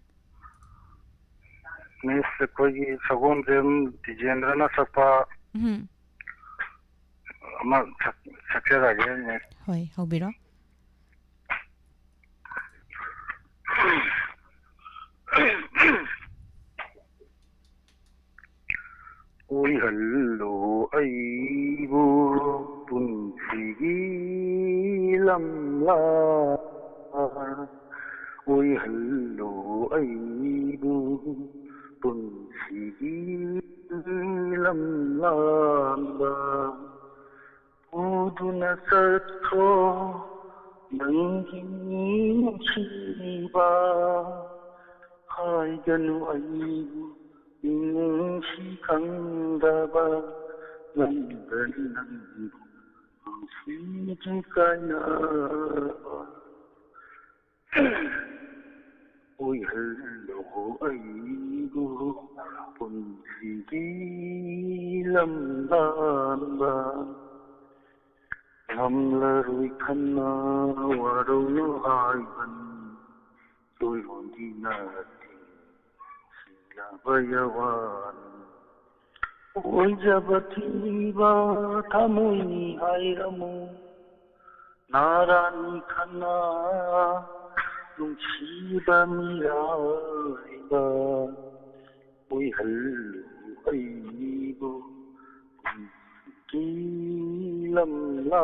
ꯃꯤꯁ, ꯑꯩꯈꯣꯏꯒꯤ ꯁꯒꯣꯜꯕꯦꯝ ꯗꯤꯖꯦꯟꯗ꯭ꯔꯅ ꯁꯛꯄ ꯎꯝ꯫ ꯑꯃ ꯁꯛ-, ꯁꯛꯆꯔꯛꯑꯒꯦ, ꯃꯤꯁ꯫ ꯍꯣꯏ, ꯍꯧꯕꯤꯔꯣ꯫ ꯑꯣꯏꯍꯜꯂꯣ ꯑꯩꯕꯨ ꯄꯨꯟꯁꯤꯒꯤ ꯂꯝꯂꯥ, ꯑꯣꯏꯍꯜꯂꯣ ꯑꯩꯕꯨ ꯄꯨꯟꯁꯤꯒꯤ ꯂꯝꯂꯥꯟꯕ꯫ ꯄꯨꯗꯨꯅ ꯆꯠꯈ꯭ꯔꯣ ꯅꯪꯒꯤ ꯅꯨꯡꯁꯤꯕ, ꯍꯥꯏꯒꯅꯨ ꯑꯩꯕꯨ ꯃꯤꯅꯨꯡꯁꯤ ꯈꯪꯗꯕ, ꯉꯝꯒꯅꯤ ꯅꯪꯕꯨ ꯅꯨꯡꯁꯤꯗ꯭ꯔꯤ ꯀꯥꯏꯅꯕ꯫ ꯑꯣꯏꯍꯜꯂꯣ ꯑꯩꯕꯨ ꯄꯨꯟꯁꯤꯒꯤ ꯂꯝꯂꯥꯟꯕ꯫ ꯉꯝꯂꯔꯣꯏ ꯈꯟꯅ ꯋꯥꯔꯧꯅꯨ ꯍꯥꯏꯕꯅꯤ, ꯆꯣꯏꯔꯣꯟꯒꯤ ꯅꯠꯇꯦ ꯁꯤꯂꯕ ꯌꯥꯋꯥꯅꯤ꯫ ꯑꯣꯏꯖꯕ ꯊꯤꯕ ꯊꯃꯣꯏꯅꯤ ꯍꯥꯏꯔꯝꯃꯨ, ꯅꯥꯔꯥꯅꯤ ꯈꯟꯅ ꯅꯨꯡꯁꯤꯕ ꯃꯤꯔꯥꯏꯕ꯫ ꯑꯣꯏꯍꯜꯂꯨ ꯑꯩꯕꯨ ꯄꯨꯟꯁꯤꯒꯤ ꯂꯝꯂꯥꯟꯕ꯫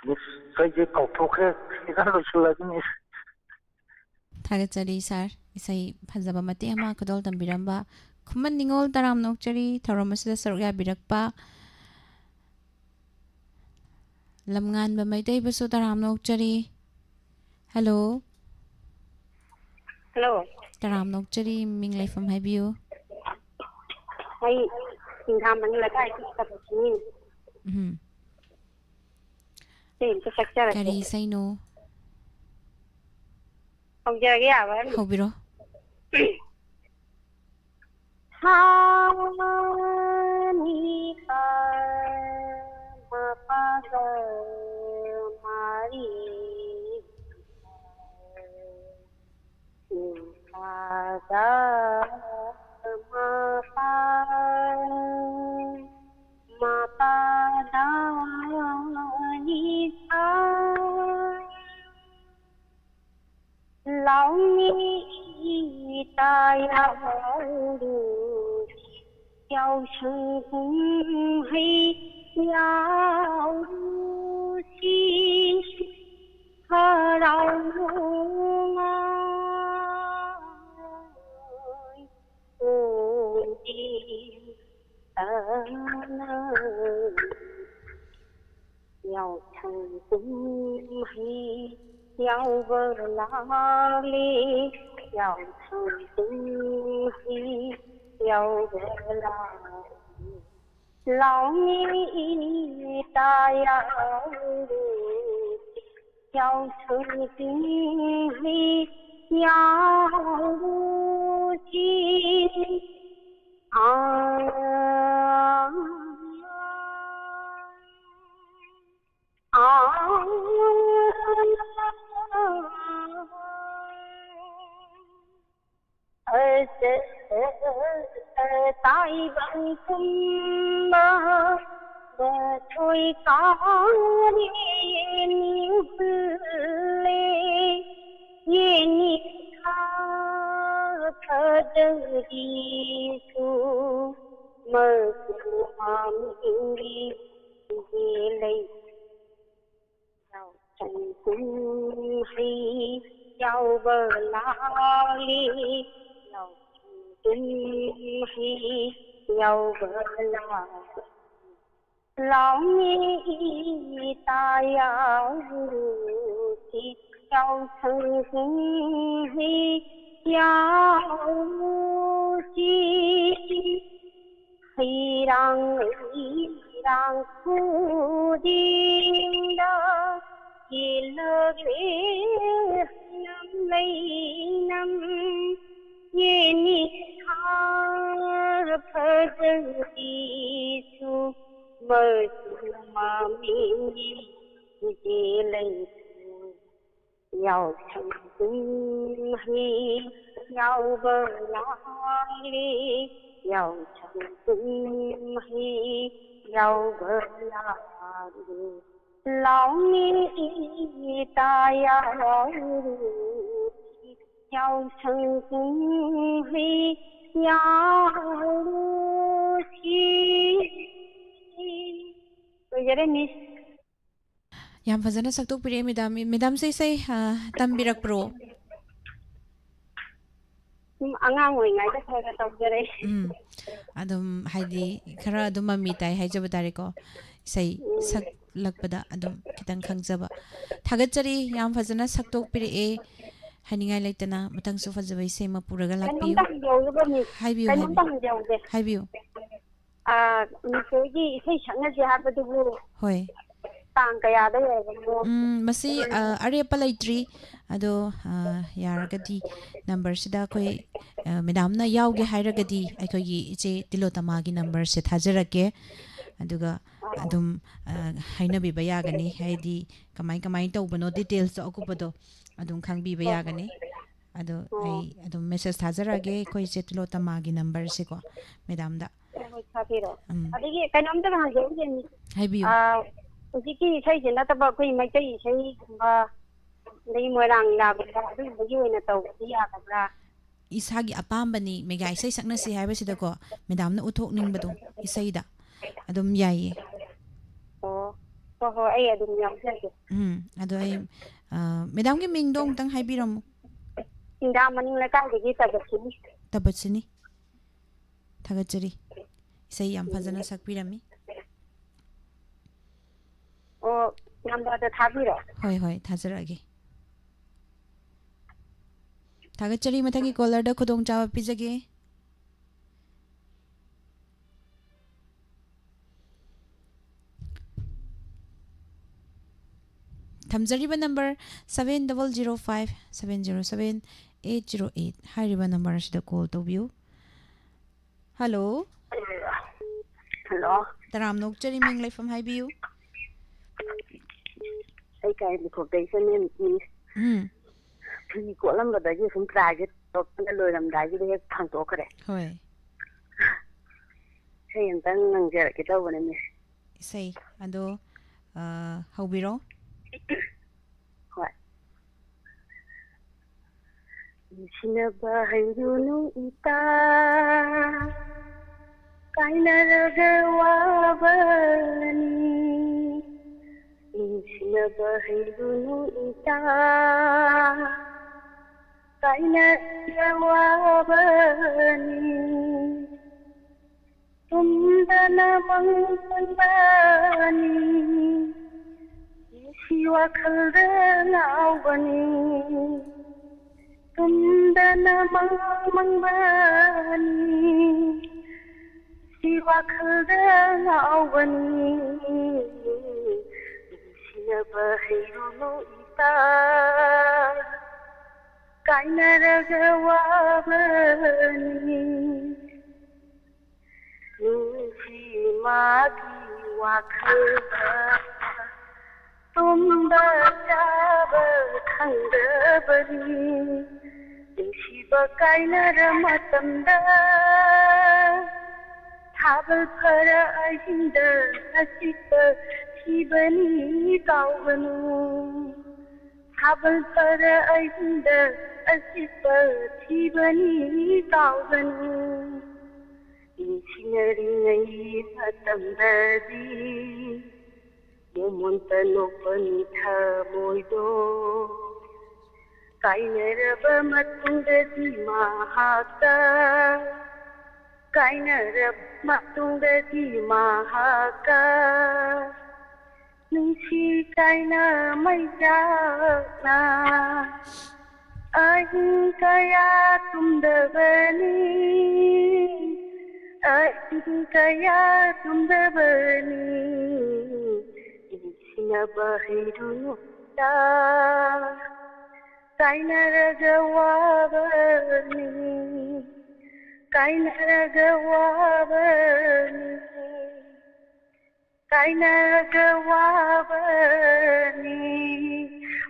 ꯃꯤꯁ, ꯑꯩꯁꯦ ꯀꯥꯎꯊꯣꯛꯈ꯭ꯔꯦ꯫ ꯁꯤꯗ ꯂꯣꯏꯁꯤꯜꯂꯒꯦ, ꯃꯤꯁ꯫ ꯊꯥꯒꯠꯆꯔꯤ, ꯁꯥꯔ꯫ ꯏꯁꯩ ꯐꯖꯕ ꯃꯇꯦꯛ ꯑꯃ ꯈꯨꯗꯣꯜ ꯇꯝꯕꯤꯔꯝꯕ꯫ ꯈꯨꯃꯟ ꯅꯤꯉꯣꯜ, ꯇꯔꯥꯝꯅ ꯑꯣꯛꯆꯔꯤ ꯊꯧꯔꯝ ꯑꯁꯤꯗ ꯁꯔꯨꯛ ꯌꯥꯕꯤꯔꯛꯄ꯫ ꯂꯝꯉꯥꯟꯕ ꯃꯩꯇꯩꯕꯨꯁꯨ ꯇꯔꯥꯝꯅ ꯑꯣꯛꯆꯔꯤ꯫ ꯍꯜꯂꯣ꯫ ꯍꯜꯂꯣ꯫ ꯇꯔꯥꯝꯅ ꯑꯣꯛꯆꯔꯤ, ꯃꯤꯡ ꯂꯩꯐꯝ ꯍꯥꯏꯕꯤꯌꯨ꯫ ꯑꯩ ꯁꯤꯡꯒꯥꯃꯅꯤ ꯂꯩꯀꯥꯏꯒꯤ ꯊꯕꯛꯅꯤ꯫ ꯎꯝ꯫ ꯁꯤ ꯑꯝꯇ ꯁꯛꯆꯔꯛꯀꯦ꯫ ꯀꯔꯤ ꯏꯁꯩꯅꯣ? ꯍꯧꯖꯔꯒꯦ ꯌꯥꯕ꯭ꯔꯥ? ꯍꯧꯕꯤꯔꯣ꯫ ꯁꯥꯅꯤ ꯃ ꯄ ꯃ ꯄ ꯙ ꯅꯤ ꯁꯥ꯫ ꯂꯥꯎꯃꯤ ꯏꯇꯥ ꯌꯥꯎꯔꯨꯁꯤ, ꯌꯥꯎꯁꯪ ꯀꯨꯝꯍꯩ ꯌꯥꯎꯔꯨꯁꯤ, ꯍꯔꯥꯎꯅꯉꯥꯏ ꯑꯣꯏꯗꯦ ꯇꯅ꯫ ꯌꯥꯎꯁꯪ ꯀꯨꯝꯍꯩ ꯌꯥꯎꯕ ꯂꯥꯛꯂꯦ, ꯌꯥꯎꯁꯪ ꯀꯨꯝꯍꯩ ꯌꯥꯎꯕ ꯂꯥꯛꯂꯦ꯫ ꯂꯥꯎꯃꯤ ꯏꯇꯥ ꯌꯥꯎꯔꯨꯁꯤ, ꯌꯥꯎꯁꯪ ꯀꯨꯝꯍꯩ ꯌꯥꯎꯔꯨꯁꯤ꯫ ꯑꯥ, ꯑꯥ, ꯑꯁ, ꯇꯥꯏꯕꯪ ꯄꯨꯝꯕ ꯃꯊꯣꯏ ꯀꯥꯔꯦ ꯅꯤꯡꯍꯨꯜꯂꯦ꯫ ꯌꯦꯅꯤꯊꯥ ꯐꯖꯔꯤꯁꯨ ꯃꯆꯨ ꯃꯃꯦꯟꯒꯤ ꯂꯩ꯫ ꯌꯥꯎꯁꯪ ꯀꯨꯝꯍꯩ ꯌꯥꯎꯕ ꯂꯥꯛꯂꯦ, ꯌꯥꯎꯁꯪ ꯀꯨꯝꯍꯩ ꯌꯥꯎꯕ ꯂꯥꯛꯂꯦ꯫ ꯂꯥꯎꯃꯤ ꯏꯇꯥ ꯌꯥꯎꯔꯨꯁꯤ, ꯌꯥꯎꯁꯪ ꯀꯨꯝꯍꯩ ꯌꯥꯎꯔꯨꯁꯤ꯫ ꯍꯩꯔꯥꯡ ꯂꯩꯔꯥꯡ ꯈꯨꯗꯤꯡꯗ ꯀꯦꯜꯂꯒꯦ ꯍꯩꯅꯝ ꯂꯩꯅꯝ꯫ ꯌꯦꯅꯤꯊꯥ ꯐꯖꯔꯤꯁꯨ ꯃꯆꯨ ꯃꯃꯦꯟꯒꯤ ꯂꯩꯇꯦ꯫ ꯌꯥꯎꯁꯪ ꯀꯨꯝꯍꯩ ꯌꯥꯎꯕ ꯂꯥꯛꯂꯦ, ꯌꯥꯎꯁꯪ ꯀꯨꯝꯍꯩ ꯌꯥꯎꯕ ꯂꯥꯛꯂꯦ꯫ ꯂꯥꯎꯅꯦ ꯏꯇꯥ ꯌꯥꯎꯔꯨꯁꯤ, ꯌꯥꯎꯁꯪ ꯀꯨꯝꯍꯩ ꯌꯥꯎꯔꯨꯁꯤ꯫ ꯂꯣꯏꯖꯔꯦ, ꯃꯤꯁ꯫ ꯌꯥꯝ ꯐꯖꯅ ꯁꯛꯇꯣꯛꯄꯤꯔꯛꯑꯦ, ꯃꯦꯗꯥꯝ꯫ ꯃꯦꯗꯥꯝꯁꯦ ꯏꯁꯩ, ꯑ, ꯇꯝꯕꯤꯔꯛꯄ꯭ꯔꯣ? ꯎꯝ, ꯑꯉꯥꯡ ꯑꯣꯏꯔꯤꯉꯩꯗ ꯈꯔ ꯈꯔ ꯇꯧꯖꯔꯛꯑꯦ꯫ ꯎꯝ, ꯑꯗꯨꯝ ꯍꯥꯏꯗꯤ ꯈꯔ ꯑꯗꯨꯝ ꯃꯃꯤ ꯇꯥꯏ ꯍꯥꯏꯖꯕ ꯇꯥꯔꯦꯀꯣ꯫ ꯏꯁꯩ ꯎꯝ꯫ ꯁꯛꯂꯛꯄꯗ ꯑꯗꯨꯝ ꯈꯤꯇꯪ ꯈꯪꯖꯕ꯫ ꯊꯥꯒꯠꯆꯔꯤ, ꯌꯥꯝ ꯐꯖꯅ ꯁꯛꯇꯣꯛꯄꯤꯔꯛꯑꯦ꯫ ꯍꯥꯏꯅꯤꯡꯉꯥꯏ ꯂꯩꯇꯅ ꯃꯊꯪꯁꯨ ꯐꯖꯕ ꯏꯁꯩ ꯑꯃ ꯄꯨꯔꯒ ꯂꯥꯛꯄꯤꯌꯨ꯫ ꯀꯩꯅꯣꯝꯇ ꯍꯪꯖꯍꯧꯒꯦꯕ, ꯃꯤꯁ꯫ ꯍꯥꯏꯕꯤꯌꯨ, ꯀꯩꯅꯣꯝꯇ ꯍꯥꯏꯕꯤꯌꯨ꯫ ꯍꯪꯖꯍꯧꯒꯦ꯫ ꯍꯥꯏꯕꯤꯌꯨ꯫ ꯑꯥ, ꯃꯤꯁ ꯍꯣꯏꯒꯤ ꯏꯁꯩ ꯁꯛꯅꯁꯦ ꯍꯥꯏꯕꯗꯨꯕꯨ ꯍꯣꯏ꯫ ꯇꯥꯡ ꯀꯌꯥꯗ ꯑꯣꯏꯔꯕꯅꯣ? ꯎꯝ, ꯃꯁꯤ, ꯑ, ꯑꯔꯦꯞꯄ ꯂꯩꯇ꯭ꯔꯤ꯫ ꯑꯗꯣ, ꯑ, ꯌꯥꯔꯒꯗꯤ ꯅꯝꯕꯔꯁꯤꯗ ꯑꯩꯈꯣꯏ, ꯑ, ꯃꯦꯗꯥꯝꯅ ꯌꯥꯎꯒꯦ ꯍꯥꯏꯔꯒꯗꯤ ꯑꯩꯈꯣꯏꯒꯤ ꯏꯆꯦ ꯇꯤꯂꯣꯇꯃꯥꯒꯤ ꯅꯝꯕꯔꯁꯦ ꯊꯥꯖꯔꯛꯀꯦ꯫ ꯑꯗꯨꯒ ꯑꯗꯨꯝ, ꯑ, ꯍꯥꯏꯅꯕꯤꯕ ꯌꯥꯒꯅꯤ꯫ ꯍꯥꯏꯗꯤ ꯀꯃꯥꯏ ꯀꯃꯥꯏ ꯇꯧꯕꯅꯣ, ꯗꯤꯇꯦꯜꯁꯇꯣ ꯑꯀꯨꯞꯄꯗꯣ ꯑꯗꯨꯝ ꯈꯪꯕꯤꯕ ꯍꯣꯏ꯫ ꯌꯥꯒꯅꯤ꯫ ꯑꯗꯣ ꯑꯣ꯫ ꯑꯩ ꯑꯗꯨꯝ ꯃꯦꯁꯦꯖ ꯊꯥꯖꯔꯛꯑꯒꯦ ꯑꯩꯈꯣꯏ ꯏꯆꯦ ꯇꯤꯂꯣꯇꯃꯥꯒꯤ ꯅꯝꯕꯔꯁꯦꯀꯣ, ꯃꯦꯗꯥꯝꯗ꯫ ꯍꯣꯏ, ꯍꯣꯏ, ꯊꯥꯕꯤꯔꯛꯑꯣ꯫ ꯎꯝ꯫ ꯑꯗꯒꯤ ꯀꯩꯅꯣꯝꯇꯒ ꯍꯪꯖꯍꯧꯒꯦ, ꯃꯤꯁ꯫ ꯍꯥꯏꯕꯤꯌꯨ꯫ ꯑꯥ, ꯍꯧꯖꯤꯛꯀꯤ ꯏꯁꯩꯁꯤ ꯅꯠꯇꯕ ꯑꯩꯈꯣꯏ ꯃꯩꯇꯩ ꯏꯁꯩꯒꯨꯝꯕ, ꯑꯗꯒꯤ ꯃꯣꯏꯔꯥꯡ ꯂꯤꯂꯥꯒꯨꯝꯕ ꯑꯗꯨꯒꯨꯝꯕꯒꯤ ꯑꯣꯏꯅ ꯇꯧꯕꯗꯤ ꯌꯥꯒꯗ꯭ꯔꯥ? ꯏꯁꯥꯒꯤ ꯑꯄꯥꯝꯕꯅꯤ, ꯃꯦꯒꯥ ꯏꯁꯩ ꯁꯛꯅꯁꯤ ꯍꯥꯏꯕꯁꯤꯗꯀꯣ, ꯃꯦꯗꯥꯝꯅ ꯎꯠꯊꯣꯛꯅꯤꯡꯕꯗꯣ ꯏꯁꯩꯗ ꯑꯗꯨꯝ ꯌꯥꯏꯌꯦ꯫ ꯑꯣ, ꯍꯣꯏ, ꯍꯣꯏ, ꯑꯩ ꯑꯗꯨꯝ ꯌꯥꯎꯖꯒꯦ꯫ ꯎꯝ, ꯑꯗꯣ ꯑꯩ, ꯑ, ꯃꯦꯗꯥꯝꯒꯤ ꯃꯤꯡꯗꯣ ꯑꯃꯨꯛꯇꯪ ꯍꯥꯏꯕꯤꯔꯝꯃꯨ꯫ ꯁꯤꯡꯗꯥ ꯃꯅꯤꯡ ꯂꯩꯀꯥꯏꯗꯒꯤ ꯇꯕꯁꯤꯅꯤ꯫ ꯇꯕꯁꯤꯅꯤ꯫ ꯊꯥꯒꯠꯆꯔꯤ꯫ ꯏꯁꯩ ꯌꯥꯝ ꯐꯖꯅ ꯎꯝ꯫ ꯁꯛꯄꯤꯔꯝꯃꯤ꯫ ꯑꯣ, ꯅꯝꯕꯔꯗ ꯊꯥꯕꯤꯔꯣ꯫ ꯍꯣꯏ, ꯍꯣꯏ, ꯊꯥꯖꯔꯛꯑꯒꯦ꯫ ꯊꯥꯒꯠꯆꯔꯤ꯫ ꯃꯊꯪꯒꯤ ꯀꯣꯂꯔꯗ ꯈꯨꯗꯣꯡꯆꯥꯕ ꯄꯤꯖꯒꯦ꯫ ꯊꯝꯖꯔꯤꯕ number seven double zero five seven zero seven eight zero eight ꯍꯥꯏꯔꯤꯕ ꯅꯝꯕꯔ ꯑꯁꯤꯗ ꯀꯣꯜ ꯇꯧꯕꯤꯌꯨ꯫ ꯍꯜꯂꯣ꯫ ꯍꯜꯂꯣ꯫ ꯇꯔꯥꯝꯅ ꯑꯣꯛꯆꯔꯤ, ꯃꯤꯡ ꯂꯩꯐꯝ ꯍꯥꯏꯕꯤꯌꯨ꯫ ꯑꯩ ꯀꯥꯏ ꯃꯈꯣꯛꯇꯩ ꯁꯅꯦꯝ ꯃꯤꯁ꯫ ꯎꯝ꯫ ꯐꯤ ꯀꯣꯠꯂꯝꯕꯗꯒꯤ ꯁꯨꯝ ꯇ꯭ꯔꯥꯏꯒꯦ ꯇꯧꯔꯀꯥꯟꯗ ꯂꯣꯏꯔꯝꯗꯥꯏꯒꯤꯗ ꯍꯦꯛ ꯊꯥꯡꯇꯣꯛꯈ꯭ꯔꯦ꯫ ꯍꯣꯏ꯫ ꯏꯁꯩ ꯑꯝꯇꯪ ꯉꯪꯖꯔꯛꯀꯦ ꯇꯧꯕꯅꯦ, ꯃꯤꯁ꯫ ꯏꯁꯩ ꯑꯗꯣ, ꯑ, ꯍꯧꯕꯤꯔꯣ꯫ ꯍꯣꯏ꯫ ꯅꯨꯡꯁꯤꯅꯕ ꯍꯩꯔꯨꯅꯨ ꯏꯇꯥ, ꯀꯥꯏꯅꯔꯒ ꯋꯥꯕꯅꯤ꯫ ꯅꯨꯡꯁꯤꯅꯕ ꯍꯩꯔꯨꯅꯨ ꯏꯇꯥ, ꯀꯥꯏꯅꯔꯒ ꯋꯥꯕꯅꯤ꯫ ꯇꯨꯝꯗꯅ ꯃꯪ ꯆꯪꯕꯅꯤ, ꯅꯨꯡꯁꯤ ꯋꯥꯈꯜꯗ ꯉꯥꯎꯕꯅꯤ꯫ ꯇꯨꯝꯗꯅ ꯃꯪ ꯃꯪꯕꯅꯤ, ꯅꯨꯡꯁꯤ ꯋꯥꯈꯜꯗ ꯉꯥꯎꯕꯅꯤ꯫ ꯅꯨꯡꯁꯤꯅꯕ ꯍꯩꯔꯨꯅꯨ ꯏꯇꯥ, ꯀꯥꯏꯅꯔꯒ ꯋꯥꯕꯅꯤ꯫ ꯅꯨꯡꯁꯤ ꯃꯥꯒꯤ ꯋꯥꯈꯜꯗ ꯇꯨꯝꯕ ꯆꯥꯕ ꯈꯪꯗꯕꯅꯤ꯫ ꯅꯨꯡꯁꯤꯕ ꯀꯥꯏꯅꯔ ꯃꯇꯝꯗ ꯊꯥꯕꯜ ꯐꯔ ꯑꯍꯤꯡꯗ ꯑꯆꯤꯛꯄ ꯊꯤꯕꯅꯤ ꯀꯥꯎꯒꯅꯨ꯫ ꯊꯥꯕꯜ ꯐꯔ ꯑꯍꯤꯡꯗ ꯑꯆꯤꯛꯄ ꯊꯤꯕꯅꯤ ꯀꯥꯎꯒꯅꯨ꯫ ꯅꯨꯡꯁꯤꯅꯔꯤꯉꯩ ꯃꯇꯝꯗꯗꯤ ꯃꯣꯃꯣꯟꯇ ꯅꯣꯛꯄꯅꯤ ꯊꯃꯣꯏꯗꯣ꯫ ꯀꯥꯏꯅꯔꯕ ꯃꯇꯨꯡꯗꯗꯤ ꯃꯍꯥꯛꯀ, ꯀꯥꯏꯅꯔꯕ ꯃꯇꯨꯡꯗꯗꯤ ꯃꯍꯥꯛꯀ ꯅꯨꯡꯁꯤ ꯀꯥꯏꯅ ꯃꯩꯆꯥꯛꯅ ꯑꯍꯤꯡ ꯀꯌꯥ ꯇꯨꯝꯗꯕꯅꯤ, ꯑꯍꯤꯡ ꯀꯌꯥ ꯇꯨꯝꯗꯕꯅꯤ꯫ ꯅꯨꯡꯁꯤꯅꯕ ꯍꯩꯔꯨꯅꯨ ꯏꯇꯥ, ꯀꯥꯏꯅꯔꯒ ꯋꯥꯕꯅꯤ, ꯀꯥꯏꯅꯔꯒ ꯋꯥꯕꯅꯤ, ꯀꯥꯏꯅꯔꯒ ꯋꯥꯕꯅꯤ꯫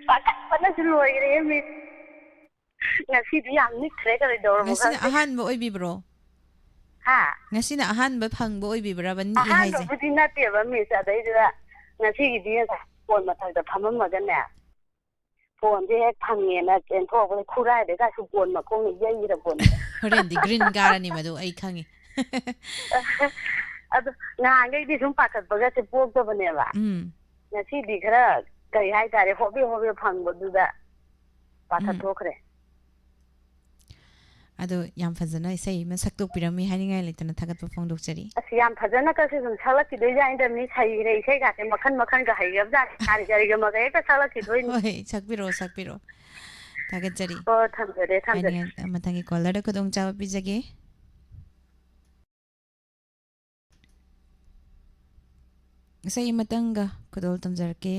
ꯄꯥꯈꯠꯄꯅꯁꯨ ꯂꯣꯏꯈ꯭ꯔꯦ, ꯃꯤꯁ꯫ ꯉꯁꯤꯗꯤ ꯌꯥꯝ ꯅꯤꯛꯈ꯭ꯔꯦ, ꯀꯔꯤꯗꯧꯔꯕꯣ ꯉꯁꯤꯅ ꯈꯪꯗꯦ꯫ ꯑꯍꯥꯟꯕ ꯑꯣꯏꯕꯤꯕ꯭ꯔꯣ? ꯍꯥ? ꯉꯁꯤꯅ ꯑꯍꯥꯟꯕ ꯐꯪꯕ ꯑꯣꯏꯕꯤꯕ꯭ꯔꯕ ꯅꯤꯛꯑꯦ ꯍꯥꯏꯁꯦ? ꯑꯍꯥꯟꯕꯕꯨꯗꯤ ꯅꯠꯇꯦꯕ, ꯃꯤꯁ꯫ ꯑꯗꯩꯗꯨꯗ ꯉꯁꯤꯒꯤꯗꯤ ꯉꯁꯥꯏ ꯐꯣꯟ ꯃꯊꯛꯇ ꯐꯝꯃꯝꯃꯒꯅꯦ, ꯐꯣꯟꯁꯦ ꯍꯦꯛ ꯐꯪꯉꯦꯅ ꯆꯦꯟꯊꯣꯛꯑꯒ ꯈꯨꯔꯥꯏꯗ ꯀꯥꯁꯨ ꯕꯣꯟ ꯃꯈꯣꯡꯅ ꯌꯩꯔ ꯄꯣꯠꯅꯤ꯫ ꯍꯣꯔꯦꯟꯗꯤ ꯒ꯭ꯔꯤꯟ ꯀꯥꯔꯅꯤ ꯃꯗꯨ ꯑꯩ ꯈꯪꯉꯤ꯫ ꯑꯗꯣ ꯉꯍꯥꯟꯈꯩꯗꯤ ꯁꯨꯝ ꯄꯥꯈꯠꯄꯒꯁꯦ ꯄꯣꯛꯇꯕꯅꯦꯕ꯫ ꯎꯝ꯫ ꯉꯁꯤꯗꯤ ꯈꯔ, ꯀꯩ ꯍꯥꯏꯇꯥꯔꯦ, ꯍꯣꯕꯦ ꯍꯣꯕꯦ ꯐꯪꯕꯗꯨꯗ ꯎꯝ꯫ ꯄꯥꯈꯠꯊꯣꯛꯈ꯭ꯔꯦ꯫ ꯑꯗꯣ ꯌꯥꯝ ꯐꯖꯅ ꯏꯁꯩ ꯑꯃ ꯁꯛꯇꯣꯛꯄꯤꯔꯝꯃꯤ, ꯍꯥꯏꯅꯤꯡꯉꯥꯏ ꯂꯩꯇꯅ ꯊꯥꯒꯠꯄ ꯐꯣꯡꯗꯣꯛꯆꯔꯤ꯫ ꯑꯁ, ꯌꯥꯝ ꯐꯖꯅ ꯀꯁꯨ ꯑꯗꯨꯝ ꯁꯛꯂꯛꯈꯤꯗꯣꯏꯖꯥꯠꯅꯤꯗ, ꯃꯤ ꯍꯩꯈ꯭ꯔꯦ, ꯏꯁꯩꯒꯥꯁꯦ ꯃꯈꯟ ꯃꯈꯟꯒ ꯍꯩꯈ꯭ꯔꯕꯖꯥꯠꯅꯤ, ꯀꯔꯤ ꯀꯔꯤꯒ ꯃꯈꯩ ꯍꯦꯛꯇ ꯁꯛꯂꯛꯈꯤꯗꯣꯏꯅꯤ꯫ ꯍꯣꯏ, ꯁꯛꯄꯤꯔꯛꯑꯣ, ꯁꯛꯄꯤꯔꯛꯑꯣ꯫ ꯊꯥꯒꯠꯆꯔꯤ꯫ ꯑꯣ, ꯊꯝꯖꯔꯦ, ꯊꯝꯖꯔꯦ꯫ ꯍꯥꯏꯅꯤꯡꯉꯥꯏ, ꯃꯊꯪꯒꯤ ꯀꯣꯂꯔꯗ ꯈꯨꯗꯣꯡꯆꯥꯕ ꯄꯤꯖꯒꯦ꯫ ꯏꯁꯩ ꯑꯃꯇꯪꯒ ꯈꯨꯗꯣꯜ ꯇꯝꯖꯔꯛꯀꯦ꯫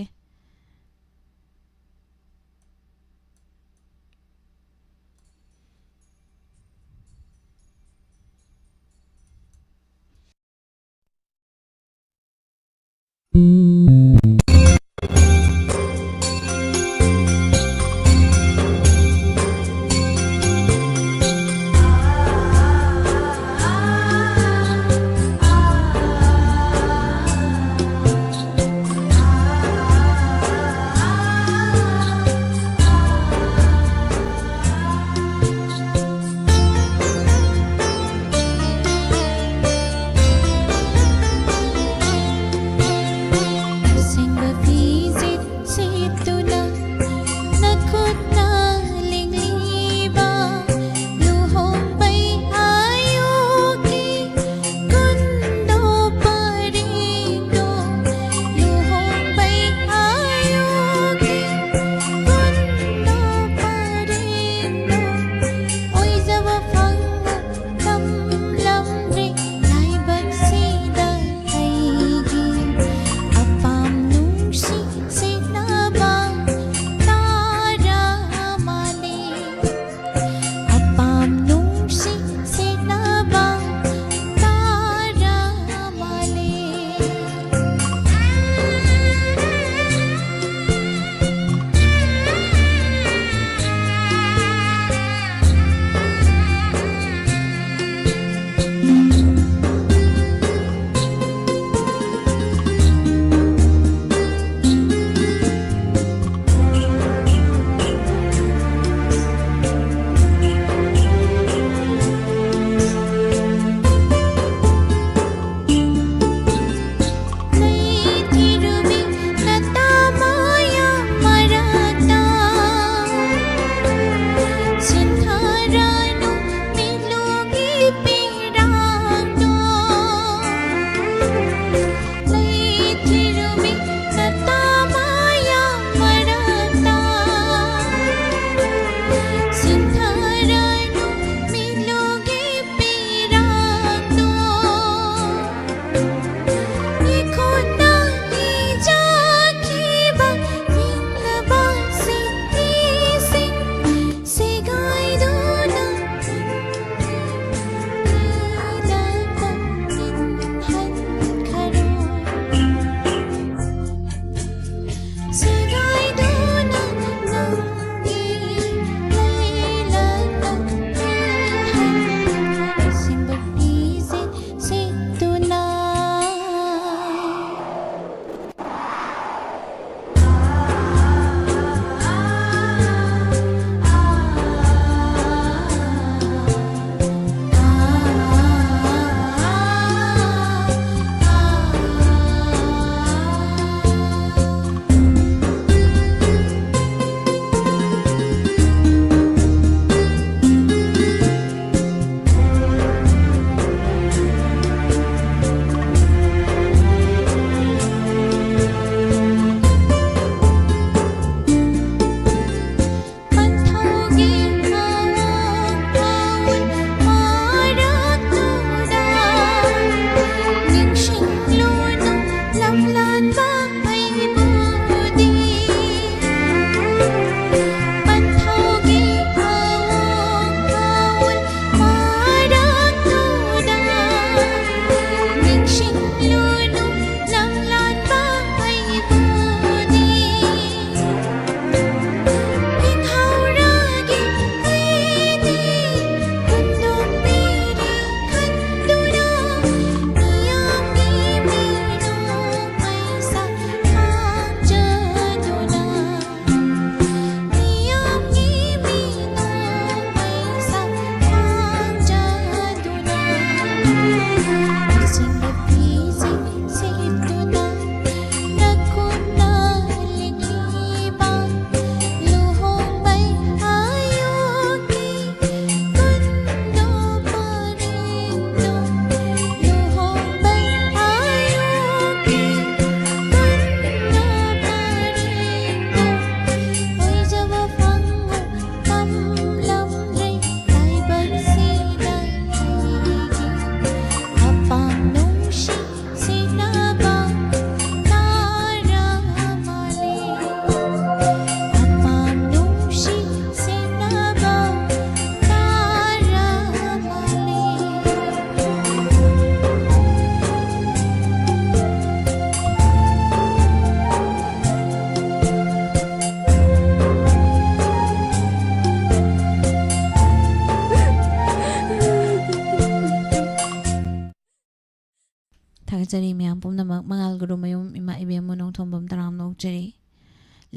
ꯆꯔꯤ ꯃꯌꯥꯝ ꯄꯨꯝꯅꯃꯛ, ꯃꯉꯥꯜ ꯒꯨꯔꯨꯃꯌꯨꯝ, ꯏꯃꯥ ꯏꯕꯦꯝꯃ ꯅꯣꯡꯊꯣꯝꯕꯝ ꯇꯔꯥꯝꯅ ꯑꯣꯛꯆꯔꯤ꯫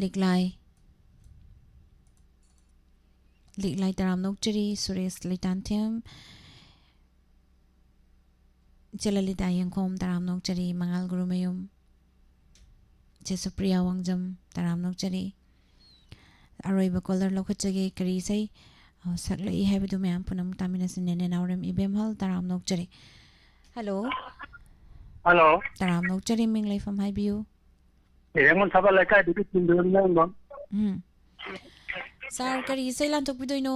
ꯂꯤꯛꯂꯥꯏ, ꯂꯤꯛꯂꯥꯏ ꯇꯔꯥꯝꯅ ꯑꯣꯛꯆꯔꯤ꯫ ꯁꯨꯔꯦꯁ ꯂꯩꯇꯥꯟꯊꯦꯝ, ꯏꯆꯦ ꯂꯂꯤꯇꯥ ꯌꯦꯡꯈꯣꯝ ꯇꯔꯥꯝꯅ ꯑꯣꯛꯆꯔꯤ꯫ ꯃꯉꯥꯜ ꯒꯨꯔꯨꯃꯌꯨꯝ, ꯏꯆꯦ ꯁꯨꯄ꯭ꯔꯤꯌꯥ ꯋꯥꯡꯖꯝ ꯇꯔꯥꯝꯅ ꯑꯣꯛꯆꯔꯤ꯫ ꯑꯔꯣꯏꯕ ꯀꯣꯂꯔ ꯂꯧꯈꯠꯆꯒꯦ꯫ ꯀꯔꯤ ꯏꯁꯩ, ꯑ, ꯁꯛꯂꯛꯏ ꯍꯥꯏꯕꯗꯨ ꯃꯌꯥꯝ ꯄꯨꯝꯅꯃꯛ ꯇꯥꯃꯤꯟꯅꯁꯤ꯫ ꯅꯦꯅꯦ ꯅꯥꯎꯔꯦꯝ ꯏꯕꯦꯝꯍꯜ ꯇꯔꯥꯝꯅ ꯑꯣꯛꯆꯔꯤ꯫ ꯍꯜꯂꯣ꯫ ꯍꯜꯂꯣ꯫ ꯇꯔꯥꯝꯅ ꯑꯣꯛꯆꯔꯤ, ꯃꯤꯡ ꯂꯩꯐꯝ ꯍꯥꯏꯕꯤꯌꯨ꯫ ꯏꯔꯦꯡꯕꯝ ꯊꯕ ꯂꯩꯀꯥꯏꯗꯒꯤ ꯆꯤꯟꯗꯨꯔꯝ ꯂꯩꯔꯝꯕꯝ꯫ ꯎꯝ꯫ ꯁꯥꯔ, ꯀꯔꯤ ꯏꯁꯩ ꯂꯥꯟꯊꯣꯛꯄꯤꯗꯣꯏꯅꯣ?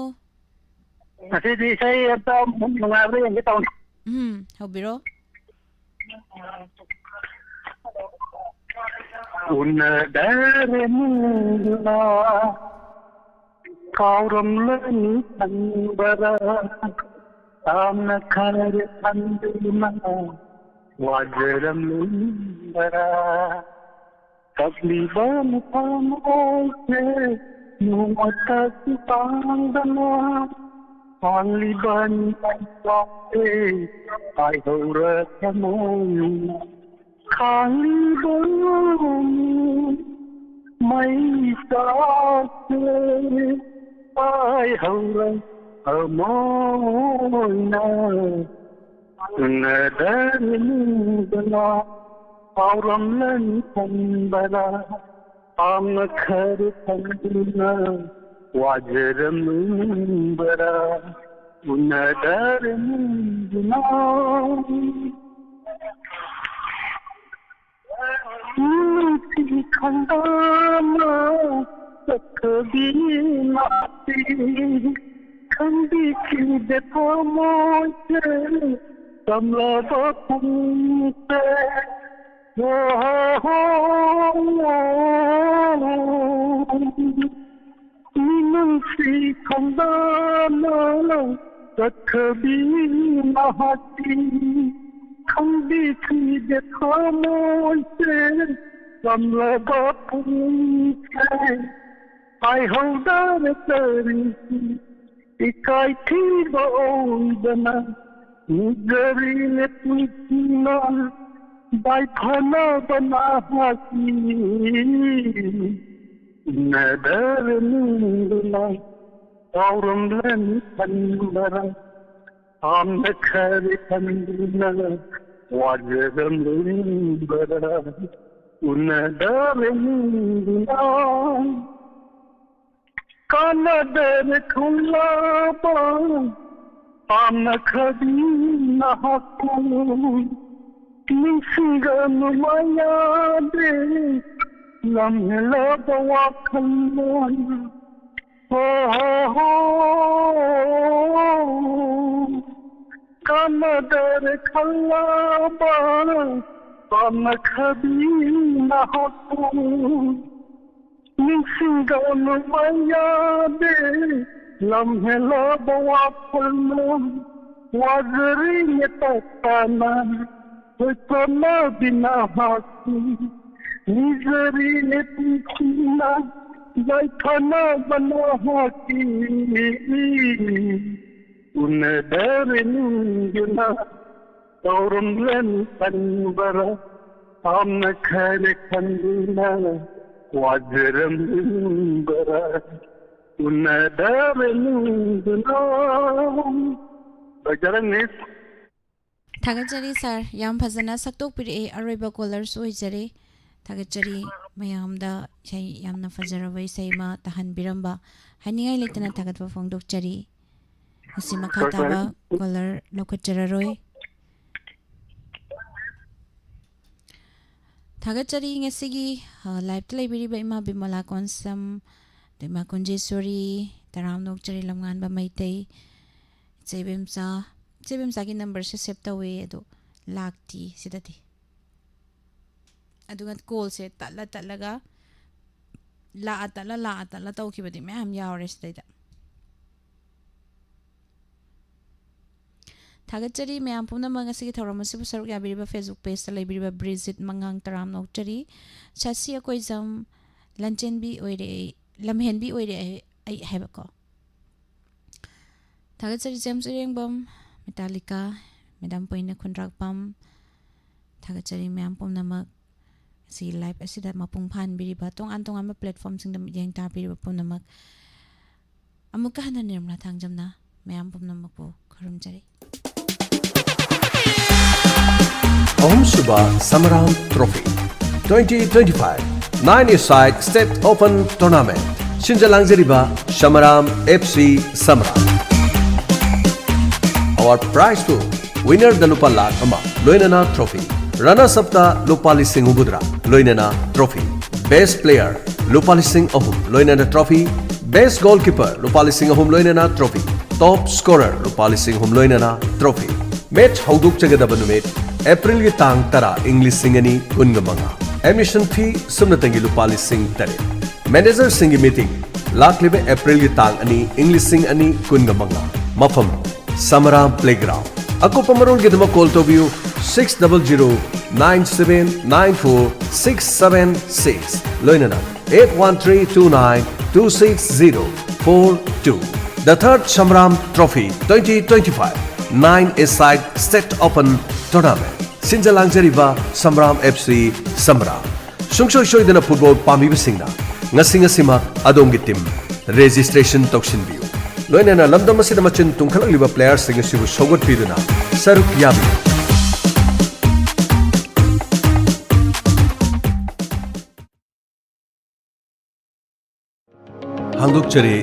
ꯉꯁꯤꯗꯤ ꯏꯁꯩ ꯑꯝꯇ ꯅꯨꯡꯉꯥꯏꯕ꯭ꯔꯥ ꯌꯦꯡꯒꯦ ꯇꯧꯅꯤ꯫ ꯎꯝ, ꯍꯧꯕꯤꯔꯣ꯫ ꯎꯅꯗꯔꯦ ꯅꯨꯡꯗꯨꯅ ꯀꯥꯎꯔꯝꯂꯅꯤ ꯈꯟꯕꯗ ꯌꯥꯝꯅ ꯈꯔ ꯈꯟꯗꯨꯅ ꯋꯥꯖꯔꯝꯂꯤꯕꯔꯥ? ꯀꯞꯂꯤꯕ ꯃꯇꯝ ꯑꯣꯏꯈ꯭ꯔꯦ, ꯅꯣꯡꯃꯇꯁꯨ ꯄꯥꯡꯗꯅ ꯈꯥꯡꯂꯤꯕ ꯅꯤꯡꯊꯧꯁꯦ ꯍꯥꯏꯍꯧꯔ ꯊꯃꯣꯏꯅ ꯈꯥꯡꯂꯤꯕ ꯃꯩ ꯆꯥꯛꯁꯦ ꯍꯥꯏꯍꯧꯔ ꯊꯃꯣꯏꯅ ꯎꯅꯗꯔꯦ ꯅꯨꯡꯗꯨꯅ ꯀꯥꯎꯔꯝꯂꯅꯤ ꯈꯟꯕꯗ ꯄꯥꯝꯅ ꯈꯔ ꯈꯟꯗꯨꯅ ꯋꯥꯖꯔꯝꯕꯔꯥ? ꯎꯅꯗꯔꯦ ꯅꯨꯡꯗꯨꯅ ꯅꯨꯡꯁꯤ ꯈꯪꯗꯅ ꯆꯠꯈ꯭ꯔꯕꯤ ꯃꯥꯁꯤ ꯈꯪꯕꯤꯈꯤꯗꯦ ꯊꯃꯣꯏꯁꯦ ꯇꯝꯂꯕ ꯄꯨꯡꯁꯦ꯫ ꯃꯤꯅꯨꯡꯁꯤ ꯈꯪꯗꯅ ꯆꯠꯈ꯭ꯔꯕꯤ ꯃꯍꯥꯛꯀꯤ ꯈꯪꯕꯤꯈꯤꯗꯦ ꯊꯃꯣꯏꯁꯦ ꯆꯝꯂꯕ ꯄꯨꯡꯁꯦ ꯍꯥꯏꯍꯧꯗꯅ ꯀꯔꯤꯒꯤ ꯏꯀꯥꯏ ꯊꯤꯕ ꯑꯣꯏꯗꯅ ꯎꯖꯔꯤꯅꯦ ꯄꯨꯟꯁꯤꯅ ꯌꯥꯏꯐꯅꯕ ꯅꯍꯥꯛꯀꯤ ꯎꯅꯗꯕ ꯅꯨꯡꯗꯨꯅ ꯀꯥꯎꯔꯝꯂꯅꯤ ꯈꯟꯕꯔꯥ? ꯊꯥꯝꯅ ꯈꯔꯦ ꯈꯟꯗꯨꯅ ꯋꯥꯖꯔꯝꯂꯤꯕꯔꯥ? ꯎꯅꯗꯕ ꯅꯨꯡꯗꯨꯅ ꯀꯥꯟꯅꯗꯔꯦ ꯈꯜꯂꯕ ꯄꯥꯝꯅꯈ꯭ꯔꯕꯤ ꯅꯍꯥꯛꯄꯨ ꯅꯤꯡꯁꯤꯡꯒꯅꯨ ꯃꯌꯥꯗꯦ ꯂꯝꯍꯦꯜꯂꯕ ꯋꯥꯈꯜꯂꯣꯟ꯫ ꯍꯣ ꯍꯣ ꯍꯣ꯫ ꯀꯥꯟꯅꯗꯔꯦ ꯈꯜꯂꯕ ꯄꯥꯝꯅꯈ꯭ꯔꯕꯤ ꯅꯍꯥꯛꯄꯨ ꯅꯤꯡꯁꯤꯡꯒꯅꯨ ꯃꯌꯥꯗꯦ ꯂꯝꯍꯦꯜꯂꯕ ꯋꯥꯈꯜꯅ ꯋꯥꯖꯔꯤꯅꯦ ꯇꯞꯇꯅ ꯍꯣꯏꯇꯣꯟꯅꯕꯤ ꯅꯍꯥꯛꯀꯤ ꯅꯤꯖꯔꯤꯅꯦ ꯄꯨꯟꯁꯤꯅ ꯌꯥꯏꯐꯅꯕ ꯅꯍꯥꯛꯀꯤ ꯎꯅꯗꯔꯦ ꯅꯨꯡꯗꯨꯅ ꯇꯧꯔꯝꯂꯅꯤ ꯈꯟꯕꯔꯥ? ꯄꯥꯝꯅꯈ꯭ꯔꯦ ꯈꯟꯗꯨꯅ ꯋꯥꯖꯔꯝꯕꯔꯥ? ꯎꯅꯗꯕ ꯅꯨꯡꯗꯨꯅ꯫ ꯂꯣꯏꯖꯔꯦ, ꯃꯤꯁ꯫ ꯊꯥꯒꯠꯆꯔꯤ ꯁꯥꯔ, ꯌꯥꯝ ꯐꯖꯅ ꯁꯛꯇꯣꯛꯄꯤꯔꯛꯑꯦ꯫ ꯑꯔꯣꯏꯕ ꯀꯣꯂꯔꯁꯨ ꯑꯣꯏꯖꯔꯦ꯫ ꯊꯥꯒꯠꯆꯔꯤ ꯃꯌꯥꯝꯗ ꯏꯁꯩ, ꯌꯥꯝꯅ ꯐꯖꯔꯕ ꯏꯁꯩ ꯑꯃ ꯇꯥꯍꯟꯕꯤꯔꯝꯕ꯫ ꯍꯥꯏꯅꯤꯡꯉꯥꯏ ꯂꯩꯇꯅ ꯊꯥꯒꯠꯄ ꯐꯣꯡꯗꯣꯛꯆꯔꯤ꯫ ꯉꯁꯤ ꯃꯈꯥ ꯇꯥꯕ ꯀꯣꯂꯔ ꯂꯧꯈꯠꯆꯔꯔꯣꯏ꯫ ꯊꯥꯒꯠꯆꯔꯤ ꯉꯁꯤꯒꯤ, ꯑ, ꯂꯥꯏꯞꯇ ꯂꯩꯕꯤꯔꯤꯕ ꯏꯃꯥ ꯕꯤꯃꯂꯥ ꯀꯣꯟꯁꯝ, ꯑꯗꯩ ꯏꯃꯥ ꯀꯨꯟꯖꯦꯁꯣꯔꯤ, ꯇꯔꯥꯝꯅ ꯑꯣꯛꯆꯔꯤ ꯂꯝꯉꯥꯟꯕ ꯃꯩꯇꯩ, ꯏꯆꯦ ꯏꯕꯦꯝꯆꯥ, ꯏꯆꯦ ꯏꯕꯦꯝꯆꯥꯒꯤ ꯅꯝꯕꯔꯁꯦ ꯁꯦꯞ ꯇꯧꯋꯦ, ꯑꯗꯣ ꯂꯥꯛꯇꯤ ꯁꯤꯗꯗꯤ꯫ ꯑꯗꯨꯒ ꯀꯣꯜꯁꯦ ꯇꯠꯂ ꯇꯠꯂꯒ, ꯂꯥꯛꯑ ꯇꯠꯂ, ꯂꯥꯛꯑ ꯇꯠꯂ ꯇꯧꯈꯤꯕꯗꯤ ꯃꯌꯥꯝ ꯌꯥꯎꯔꯦ ꯁꯤꯗꯩꯗ꯫ ꯊꯥꯒꯠꯆꯔꯤ ꯃꯌꯥꯝ ꯄꯨꯝꯅꯃꯛ ꯉꯁꯤꯒꯤ ꯊꯧꯔꯝ ꯑꯁꯤꯕꯨ ꯁꯔꯨꯛ ꯌꯥꯕꯤꯔꯤꯕ Facebook ꯄꯦꯖꯇ ꯂꯩꯕꯤꯔꯤꯕ ꯕ꯭ꯔꯤꯖꯤꯠ ꯃꯉꯥꯡ, ꯇꯔꯥꯝꯅ ꯑꯣꯛꯆꯔꯤ꯫ ꯁꯥꯁꯤ ꯑꯀꯣꯏꯖꯝ, ꯂꯟꯆꯦꯟꯕꯤ ꯑꯣꯏꯔꯦ ꯑꯩ, ꯂꯝꯍꯦꯟꯕꯤ ꯑꯣꯏꯔꯦ ꯑꯩ, ꯑꯩ ꯍꯥꯏꯕꯀꯣ꯫ ꯊꯥꯒꯠꯆꯔꯤ ꯖꯦꯝꯁ ꯏꯔꯦꯡꯕꯝ, ꯃꯤꯇꯥꯂꯤꯀꯥ, ꯃꯦꯗꯥꯝ ꯄꯣꯏꯅ ꯈꯨꯟꯗ꯭ꯔꯥꯛꯄꯝ, ꯊꯥꯒꯠꯆꯔꯤ ꯃꯌꯥꯝ ꯄꯨꯝꯅꯃꯛ꯫ ꯁꯤ live ꯑꯁꯤꯗ ꯃꯄꯨꯡ ꯐꯥꯍꯟꯕꯤꯔꯤꯕ, ꯇꯣꯉꯥꯟ ꯇꯣꯉꯥꯟꯕ platformꯁꯤꯡꯗ ꯃꯤꯠꯌꯦꯡ ꯇꯥꯕꯤꯔꯤꯕ ꯄꯨꯝꯅꯃꯛ꯫ ꯑꯃꯨꯛꯀ ꯍꯟꯅ ꯅꯤꯔꯃꯂꯥ ꯊꯥꯡꯖꯝꯅ ꯃꯌꯥꯝ ꯄꯨꯝꯅꯃꯛꯄꯨ ꯈꯨꯔꯨꯝꯖꯔꯤ꯫ ꯑꯍꯨꯝꯁꯨꯕ Samaram trophy twenty twenty-five nine-a-side state open tournament. ꯁꯤꯟꯖ ꯂꯥꯡꯖꯔꯤꯕ Samaram F C Samaram. Our prize pool: winnerꯗ ꯂꯨꯄꯥ ꯂꯥꯈ ꯑꯃ ꯂꯣꯏꯅꯅ trophy, runners upꯇ ꯂꯨꯄꯥ ꯂꯤꯁꯤꯡ ꯍꯨꯝꯐꯨꯇꯔꯥ ꯂꯣꯏꯅꯅ trophy, best player ꯂꯨꯄꯥ ꯂꯤꯁꯤꯡ ꯑꯍꯨꯝ ꯂꯣꯏꯅꯅ trophy, best goalkeeper ꯂꯨꯄꯥ ꯂꯤꯁꯤꯡ ꯑꯍꯨꯝ ꯂꯣꯏꯅꯅ trophy, top scorer ꯂꯨꯄꯥ ꯂꯤꯁꯤꯡ ꯑꯍꯨꯝ ꯂꯣꯏꯅꯅ trophy꯫ Match ꯍꯧꯗꯣꯛꯆꯒꯗꯕ ꯅꯨꯃꯤꯠ Aprilꯒꯤ ꯇꯥꯡ ꯇꯔꯥ, ꯏꯪ ꯂꯤꯁꯤꯡ ꯑꯅꯤ ꯀꯨꯟꯒ ꯃꯉꯥ꯫ Admission fee ꯁꯨꯞꯅꯇꯪꯒꯤ ꯂꯨꯄꯥ ꯂꯤꯁꯤꯡ ꯇꯔꯦꯠ꯫ Managerꯁꯤꯡꯒꯤ meeting ꯂꯥꯛꯂꯤꯕ Aprilꯒꯤ ꯇꯥꯡ ꯑꯅꯤ, ꯏꯪ ꯂꯤꯁꯤꯡ ꯑꯅꯤ ꯀꯨꯟꯒ ꯃꯉꯥ꯫ ꯃꯐꯝ: ꯁꯃꯔꯥꯝ Playground꯫ ꯑꯀꯨꯞꯄ ꯃꯔꯣꯜꯒꯤꯗꯃꯛ call ꯇꯧꯕꯤꯌꯨ six double zero nine seven nine four six seven six ꯂꯣꯏꯅꯅ eight one three two nine two six zero four two꯫ The third Samram Trophy twenty twenty-five nine-a-side state open tournament꯫ ꯁꯤꯟꯖ ꯂꯥꯡꯖꯔꯤꯕ ꯁꯝꯔꯥꯝ F C ꯁꯝꯔꯥꯝ꯫ ꯁꯨꯡꯁꯣꯏ ꯁꯣꯏꯗꯅ football ꯄꯥꯝꯕꯤꯕꯁꯤꯡꯅ ꯉꯁꯤ ꯉꯁꯤꯃꯛ ꯑꯗꯣꯝꯒꯤ team registration ꯇꯧꯁꯤꯟꯕꯤꯌꯨ꯫ ꯂꯣꯏꯅꯅ ꯂꯝꯗꯝ ꯑꯁꯤꯗ ꯃꯆꯤꯟ ꯇꯨꯝꯈꯠꯂꯛꯂꯤꯕ playerꯁꯤꯡ ꯑꯁꯤꯕꯨ ꯁꯧꯒꯠꯄꯤꯗꯨꯅ ꯁꯔꯨꯛ ꯌꯥꯕꯤꯌꯨ꯫ ꯍꯥꯡꯗꯣꯛꯆꯔꯤ꯫